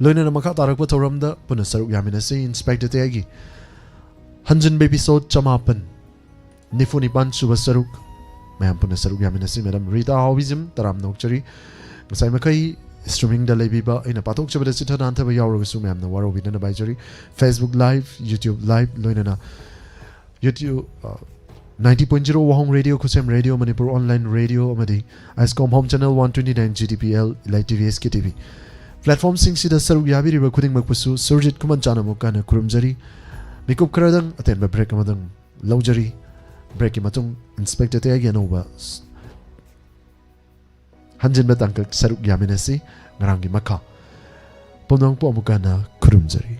ꯂꯣꯏꯅꯅ ꯃꯈꯥ ꯇꯥꯔꯛꯄ ꯊꯧꯔꯝꯗ ꯄꯨꯟꯅ ꯁꯔꯨꯛ ꯌꯥꯃꯤꯟꯅꯁꯤ꯫ ꯏꯟꯁꯄꯦꯛꯇꯔ ꯇꯌꯥꯏꯒꯤ ꯍꯟꯖꯤꯟꯕ episode ꯆꯃꯥꯄꯟ ꯅꯤꯐꯨ ꯅꯤꯄꯥꯟ ꯁꯨꯕ ꯁꯔꯨꯛ ꯃꯌꯥꯝ ꯄꯨꯟꯅ ꯁꯔꯨꯛ ꯌꯥꯃꯤꯟꯅꯁꯤ꯫ ꯃꯦꯗꯥꯝ ꯔꯤꯇꯥ ꯍꯥꯎꯕꯤꯖꯝ ꯇꯔꯥꯝꯅ ꯑꯣꯛꯆꯔꯤ꯫ ꯉꯁꯥꯏ ꯃꯈꯩ streaming-ꯗ ꯂꯩꯕꯤꯕ ꯑꯩꯅ ꯄꯥꯊꯣꯛꯆꯕꯗ ꯆꯤꯠꯊ ꯅꯥꯟꯊꯕ ꯌꯥꯎꯔꯒꯁꯨ ꯃꯌꯥꯝꯅ ꯋꯥꯔꯧꯕꯤꯗꯅꯕ ꯍꯥꯏꯖꯔꯤ꯫ Facebook Live, YouTube Live, ꯂꯣꯏꯅꯅ YouTube, ꯑ, ninety point zero ꯋꯥꯍꯣꯡ Radio, ꯈꯨꯁꯦꯝ Radio, Manipur Online Radio ꯑꯃꯗꯤ ꯑꯥꯏꯁꯀꯣꯝ Home Channel one twenty nine G T P L, Elite T V, S K T V platform-ꯁꯤꯡꯁꯤꯗ ꯁꯔꯨꯛ ꯌꯥꯕꯤꯔꯤꯕ ꯈꯨꯗꯤꯡꯃꯛꯄꯨꯁꯨ ꯁꯨꯔꯖꯤꯠ ꯈꯨꯃꯟꯆꯥꯅ ꯑꯃꯨꯛꯀ ꯍꯟꯅ ꯈꯨꯔꯨꯝꯖꯔꯤ꯫ ꯃꯤꯀꯨꯞ ꯈꯔꯗꯪ ꯑꯇꯦꯟꯕ break ꯑꯃꯗꯪ ꯂꯧꯖꯔꯤ꯫ Break-ꯀꯤ ꯃꯇꯨꯡ ꯏꯟꯁꯄꯦꯛꯇꯔ ꯇꯌꯥꯏꯒꯤ ꯑꯅꯧꯕ ꯍꯟꯖꯤꯟꯕ ꯇꯥꯡꯀꯛ ꯁꯔꯨꯛ ꯌꯥꯃꯤꯟꯅꯁꯤ꯫ ꯉꯔꯥꯡꯒꯤ ꯃꯈꯥ꯫ ꯄꯨꯝꯅꯃꯛꯄꯨ ꯑꯃꯨꯛꯀ ꯍꯟꯅ ꯈꯨꯔꯨꯝꯖꯔꯤ꯫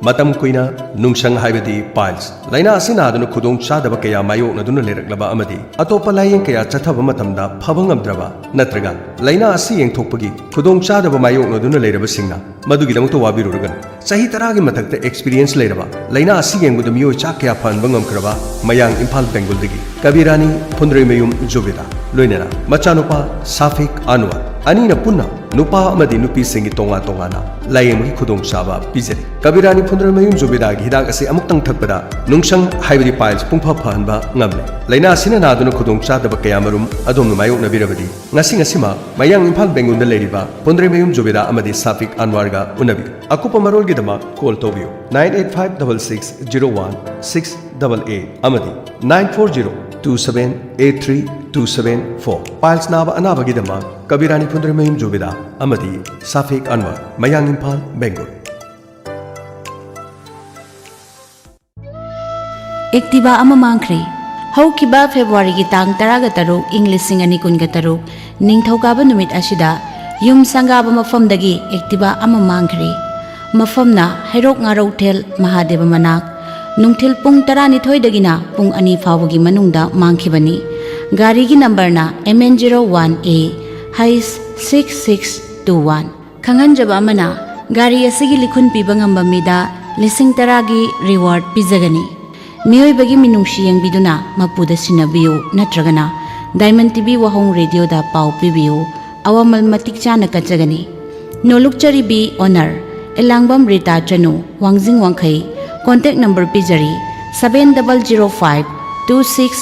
ꯃꯇꯝ ꯀꯨꯏꯅ ꯅꯨꯡꯁꯪ ꯍꯥꯏꯕꯗꯤ piles ꯂꯥꯏꯅꯥ ꯑꯁꯤ ꯅꯥꯗꯨꯅ ꯈꯨꯗꯣꯡ ꯆꯥꯗꯕ ꯀꯌꯥ ꯃꯥꯌꯣꯛꯅꯗꯨꯅ ꯂꯩꯔꯛꯂꯕ ꯑꯃꯗꯤ ꯑꯇꯣꯞꯄ ꯂꯥꯌꯦꯡ ꯀꯌꯥ ꯆꯠꯊꯕ ꯃꯇꯝꯗ ꯐꯕ ꯉꯝꯗ꯭ꯔꯕ ꯅꯠꯇ꯭ꯔꯒ ꯂꯥꯏꯅꯥ ꯑꯁꯤ ꯌꯦꯡꯊꯣꯛꯄꯒꯤ ꯈꯨꯗꯣꯡ ꯆꯥꯗꯕ ꯃꯥꯌꯣꯛꯅꯗꯨꯅ ꯂꯩꯔꯕꯁꯤꯡꯅ ꯃꯗꯨꯒꯤꯗꯃꯛꯇ ꯋꯥꯕꯤꯔꯨꯔꯒꯅꯨ꯫ ꯆꯍꯤ ꯇꯔꯥꯒꯤ ꯃꯊꯛꯇ experience ꯂꯩꯔꯕ, ꯂꯥꯏꯅꯥ ꯑꯁꯤ ꯌꯦꯡꯕꯗ ꯃꯤꯑꯣꯏ ꯆꯥ ꯀꯌꯥ ꯐꯍꯟꯕ ꯉꯝꯈ꯭ꯔꯕ ꯃꯌꯥꯡ ꯏꯝꯐꯥꯜ ꯕꯦꯡꯒꯨꯜꯗꯒꯤ ꯀꯕꯤꯔꯥꯅꯤ ꯐꯨꯟꯗ꯭ꯔꯩꯃꯌꯨꯝ ꯖꯨꯕꯦꯗꯥ, ꯂꯣꯏꯅꯅ ꯃꯆꯥꯅꯨꯄꯥ ꯁꯥꯐꯤꯛ ꯑꯟꯋꯔ, ꯑꯅꯤꯅ ꯄꯨꯟꯅ ꯅꯨꯄꯥ ꯑꯃꯗꯤ ꯅꯨꯄꯤꯁꯤꯡꯒꯤ ꯇꯣꯉꯥꯟ ꯇꯣꯉꯥꯟꯅ ꯂꯥꯌꯦꯡꯕꯒꯤ ꯈꯨꯗꯣꯡꯆꯥꯕ ꯄꯤꯖꯔꯤ꯫ ꯀꯕꯤꯔꯥꯅꯤ ꯐꯨꯟꯗ꯭ꯔꯩꯃꯌꯨꯝ ꯖꯨꯕꯦꯗꯥꯒꯤ ꯍꯤꯗꯥꯛ ꯑꯁꯤ ꯑꯃꯨꯛꯇꯪ ꯊꯛꯄꯗ ꯅꯨꯡꯁꯪ ꯍꯥꯏꯕꯗꯤ piles ꯄꯨꯡꯐ ꯐꯍꯟꯕ ꯉꯝꯂꯦ꯫ ꯂꯥꯏꯅꯥ ꯑꯁꯤꯅ ꯅꯥꯗꯨꯅ ꯈꯨꯗꯣꯡ ꯆꯥꯗꯕ ꯀꯌꯥꯃꯔꯨꯝ ꯑꯗꯣꯝꯅ ꯃꯥꯌꯣꯛꯅꯕꯤꯔꯕꯗꯤ, ꯉꯁꯤ ꯉꯁꯤꯃꯛ ꯃꯌꯥꯡ ꯏꯝꯐꯥꯜ ꯕꯦꯡꯒꯨꯜꯗ ꯂꯩꯔꯤꯕ ꯐꯨꯟꯗ꯭ꯔꯩꯃꯌꯨꯝ ꯖꯨꯕꯦꯗꯥ ꯑꯃꯗꯤ ꯁꯥꯐꯤꯛ ꯑꯟꯋꯥꯔꯒ ꯎꯅꯕꯤꯌꯨ꯫ ꯑꯀꯨꯞꯄ ꯃꯔꯣꯜꯒꯤꯗꯃꯛ call ꯇꯧꯕꯤꯌꯨ nine eight five double six zero one six double eight ꯑꯃꯗꯤ nine four zero two seven eight three two seven four꯫ Piles ꯅꯥꯕ ꯑꯅꯥꯕꯒꯤꯗꯃꯛ ꯀꯕꯤꯔꯥꯅꯤ ꯐꯨꯟꯗ꯭ꯔꯩꯃꯌꯨꯝ ꯖꯨꯕꯦꯗꯥ ꯑꯃꯗꯤ ꯁꯥꯐꯤꯛ ꯑꯟꯋꯔ, ꯃꯌꯥꯡ ꯏꯝꯐꯥꯜ, ꯕꯦꯡꯒꯨꯜ꯫ Activa ꯑꯃ ꯃꯥꯡꯈ꯭ꯔꯦ꯫ ꯍꯧꯈꯤꯕ Februaryꯒꯤ ꯇꯥꯡ ꯇꯔꯥꯒ ꯇꯔꯨꯛ, ꯏꯪ ꯂꯤꯁꯤꯡ ꯑꯅꯤ ꯀꯨꯟꯒ ꯇꯔꯨꯛ, ꯅꯤꯡꯊꯧꯀꯥꯕ ꯅꯨꯃꯤꯠ ꯑꯁꯤꯗ ꯌꯨꯝ ꯁꯪꯒꯥꯕ ꯃꯐꯝꯗꯒꯤ Activa ꯑꯃ ꯃꯥꯡꯈ꯭ꯔꯦ꯫ ꯃꯐꯝꯅ ꯍꯩꯔꯣꯛ ꯉꯥꯔꯧꯊꯦꯜ ꯃꯍꯥꯗꯦꯕ ꯃꯅꯥꯛ꯫ ꯅꯨꯡꯊꯤꯜ ꯄꯨꯡ ꯇꯔꯥꯅꯤꯊꯣꯏꯗꯒꯤꯅ ꯄꯨꯡ ꯑꯅꯤ ꯐꯥꯎꯕꯒꯤ ꯃꯅꯨꯡꯗ ꯃꯥꯡꯈꯤꯕꯅꯤ꯫ ꯒꯥꯔꯤꯒꯤ numberꯅ M N zero one A H six six two one꯫ ꯈꯪꯍꯟꯖꯕ ꯑꯃꯅ, ꯒꯥꯔꯤ ꯑꯁꯤꯒꯤ ꯂꯤꯈꯨꯟ ꯄꯤꯕ ꯉꯝꯕ ꯃꯤꯗ ꯂꯤꯁꯤꯡ ꯇꯔꯥꯒꯤ reward ꯄꯤꯖꯒꯅꯤ꯫ ꯃꯤꯑꯣꯏꯕꯒꯤ ꯃꯤꯅꯨꯡꯁꯤ ꯌꯦꯡꯕꯤꯗꯨꯅ ꯃꯄꯨꯗ ꯁꯤꯟꯅꯕꯤꯌꯨ ꯅꯠꯇ꯭ꯔꯒꯅ Diamond TV ꯋꯥꯍꯣꯡ radioꯗ ꯄꯥꯎ ꯄꯤꯕꯤꯌꯨ꯫ ꯑꯋꯥꯃꯜ ꯃꯇꯤꯛ ꯆꯥꯅ ꯀꯠꯆꯒꯅꯤ꯫ ꯅꯣꯂꯨꯛꯆꯔꯤ B owner, ꯑꯦꯂꯥꯡꯕꯝ ꯔꯤꯇꯥ ꯆꯅꯨ, ꯋꯥꯡꯖꯤꯡ ꯋꯥꯡꯈꯩ꯫ Contact number ꯄꯤꯖꯔꯤ, seven double zero five two six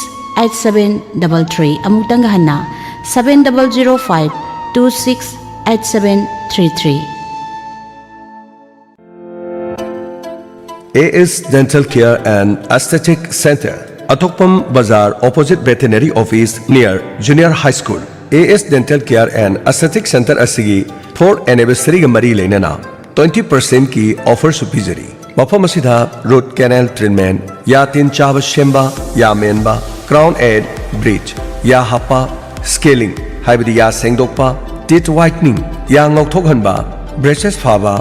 eight seven double three꯫ ꯑꯃꯨꯛꯇꯪꯒ ꯍꯟꯅ, seven double zero five two six eight seven three three꯫ AS Dental Care and Aesthetic Center, ꯑꯊꯣꯛꯄꯝ ꯕꯖꯥꯔ, opposite Veterinary Office, near Junior High School꯫ AS Dental Care and Aesthetic Center ꯑꯁꯤꯒꯤ fourth anniversaryꯒ ꯃꯔꯤ ꯂꯩꯅꯅ twenty percentꯀꯤ offerꯁꯨ ꯄꯤꯖꯔꯤ꯫ ꯃꯐꯝ ꯑꯁꯤꯗ root canal treatment, ꯌꯥ ꯇꯤꯟ ꯆꯥꯕ ꯁꯦꯝꯕ, ꯌꯥ ꯃꯦꯟꯕ, crown add, bridge, ꯌꯥ ꯍꯥꯞꯄ, scaling ꯍꯥꯏꯕꯗꯤ ꯌꯥ ꯁꯦꯡꯗꯣꯛꯄ, teeth whitening, ꯌꯥ ꯉꯧꯊꯣꯛꯍꯟꯕ, braces ꯐꯥꯕ,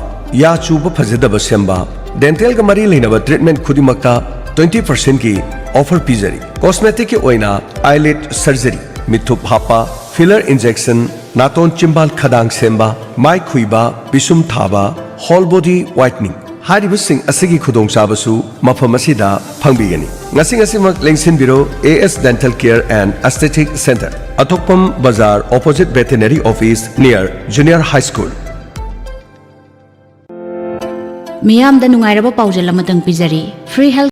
ꯌꯥ ꯆꯨꯕ ꯐꯖꯗꯕ ꯁꯦꯝꯕ, Dental ꯒ ꯃꯔꯤ ꯂꯩꯅꯕ treatment ꯈꯨꯗꯤꯡꯃꯛꯇ twenty percent ꯀꯤ offer ꯄꯤꯖꯔꯤ꯫ Cosmetic ꯀꯤ ꯑꯣꯏꯅ eyelid surgery, ꯃꯤꯠꯊꯨꯞ ꯍꯥꯞꯄ, filler injection, ꯅꯥꯇꯣꯟ ꯆꯤꯝꯕꯥꯜ ꯈꯗꯥꯡ ꯁꯦꯝꯕ, ꯃꯥꯏ ꯈꯨꯏꯕ, ꯄꯤꯁꯨꯝ ꯊꯥꯕ, whole body whitening ꯍꯥꯏꯔꯤꯕꯁꯤꯡ ꯑꯁꯤꯒꯤ ꯈꯨꯗꯣꯡꯆꯥꯕꯁꯨ ꯃꯐꯝ ꯑꯁꯤꯗ ꯐꯪꯕꯤꯒꯅꯤ꯫ ꯉꯁꯤ ꯉꯁꯤꯃꯛ ꯂꯦꯡꯁꯤꯟꯕꯤꯔꯣ A S Dental Care and Aesthetic Center, ꯑꯊꯣꯛꯄꯝ ꯕꯖꯥꯔ, opposite Veterinary Office, near Junior High School. ꯃꯤꯌꯥꯝꯗ ꯅꯨꯡꯉꯥꯏꯔꯕ ꯄꯥꯎꯖꯦꯜ ꯑꯃꯇꯪ ꯄꯤꯖꯔꯤ꯫ Free health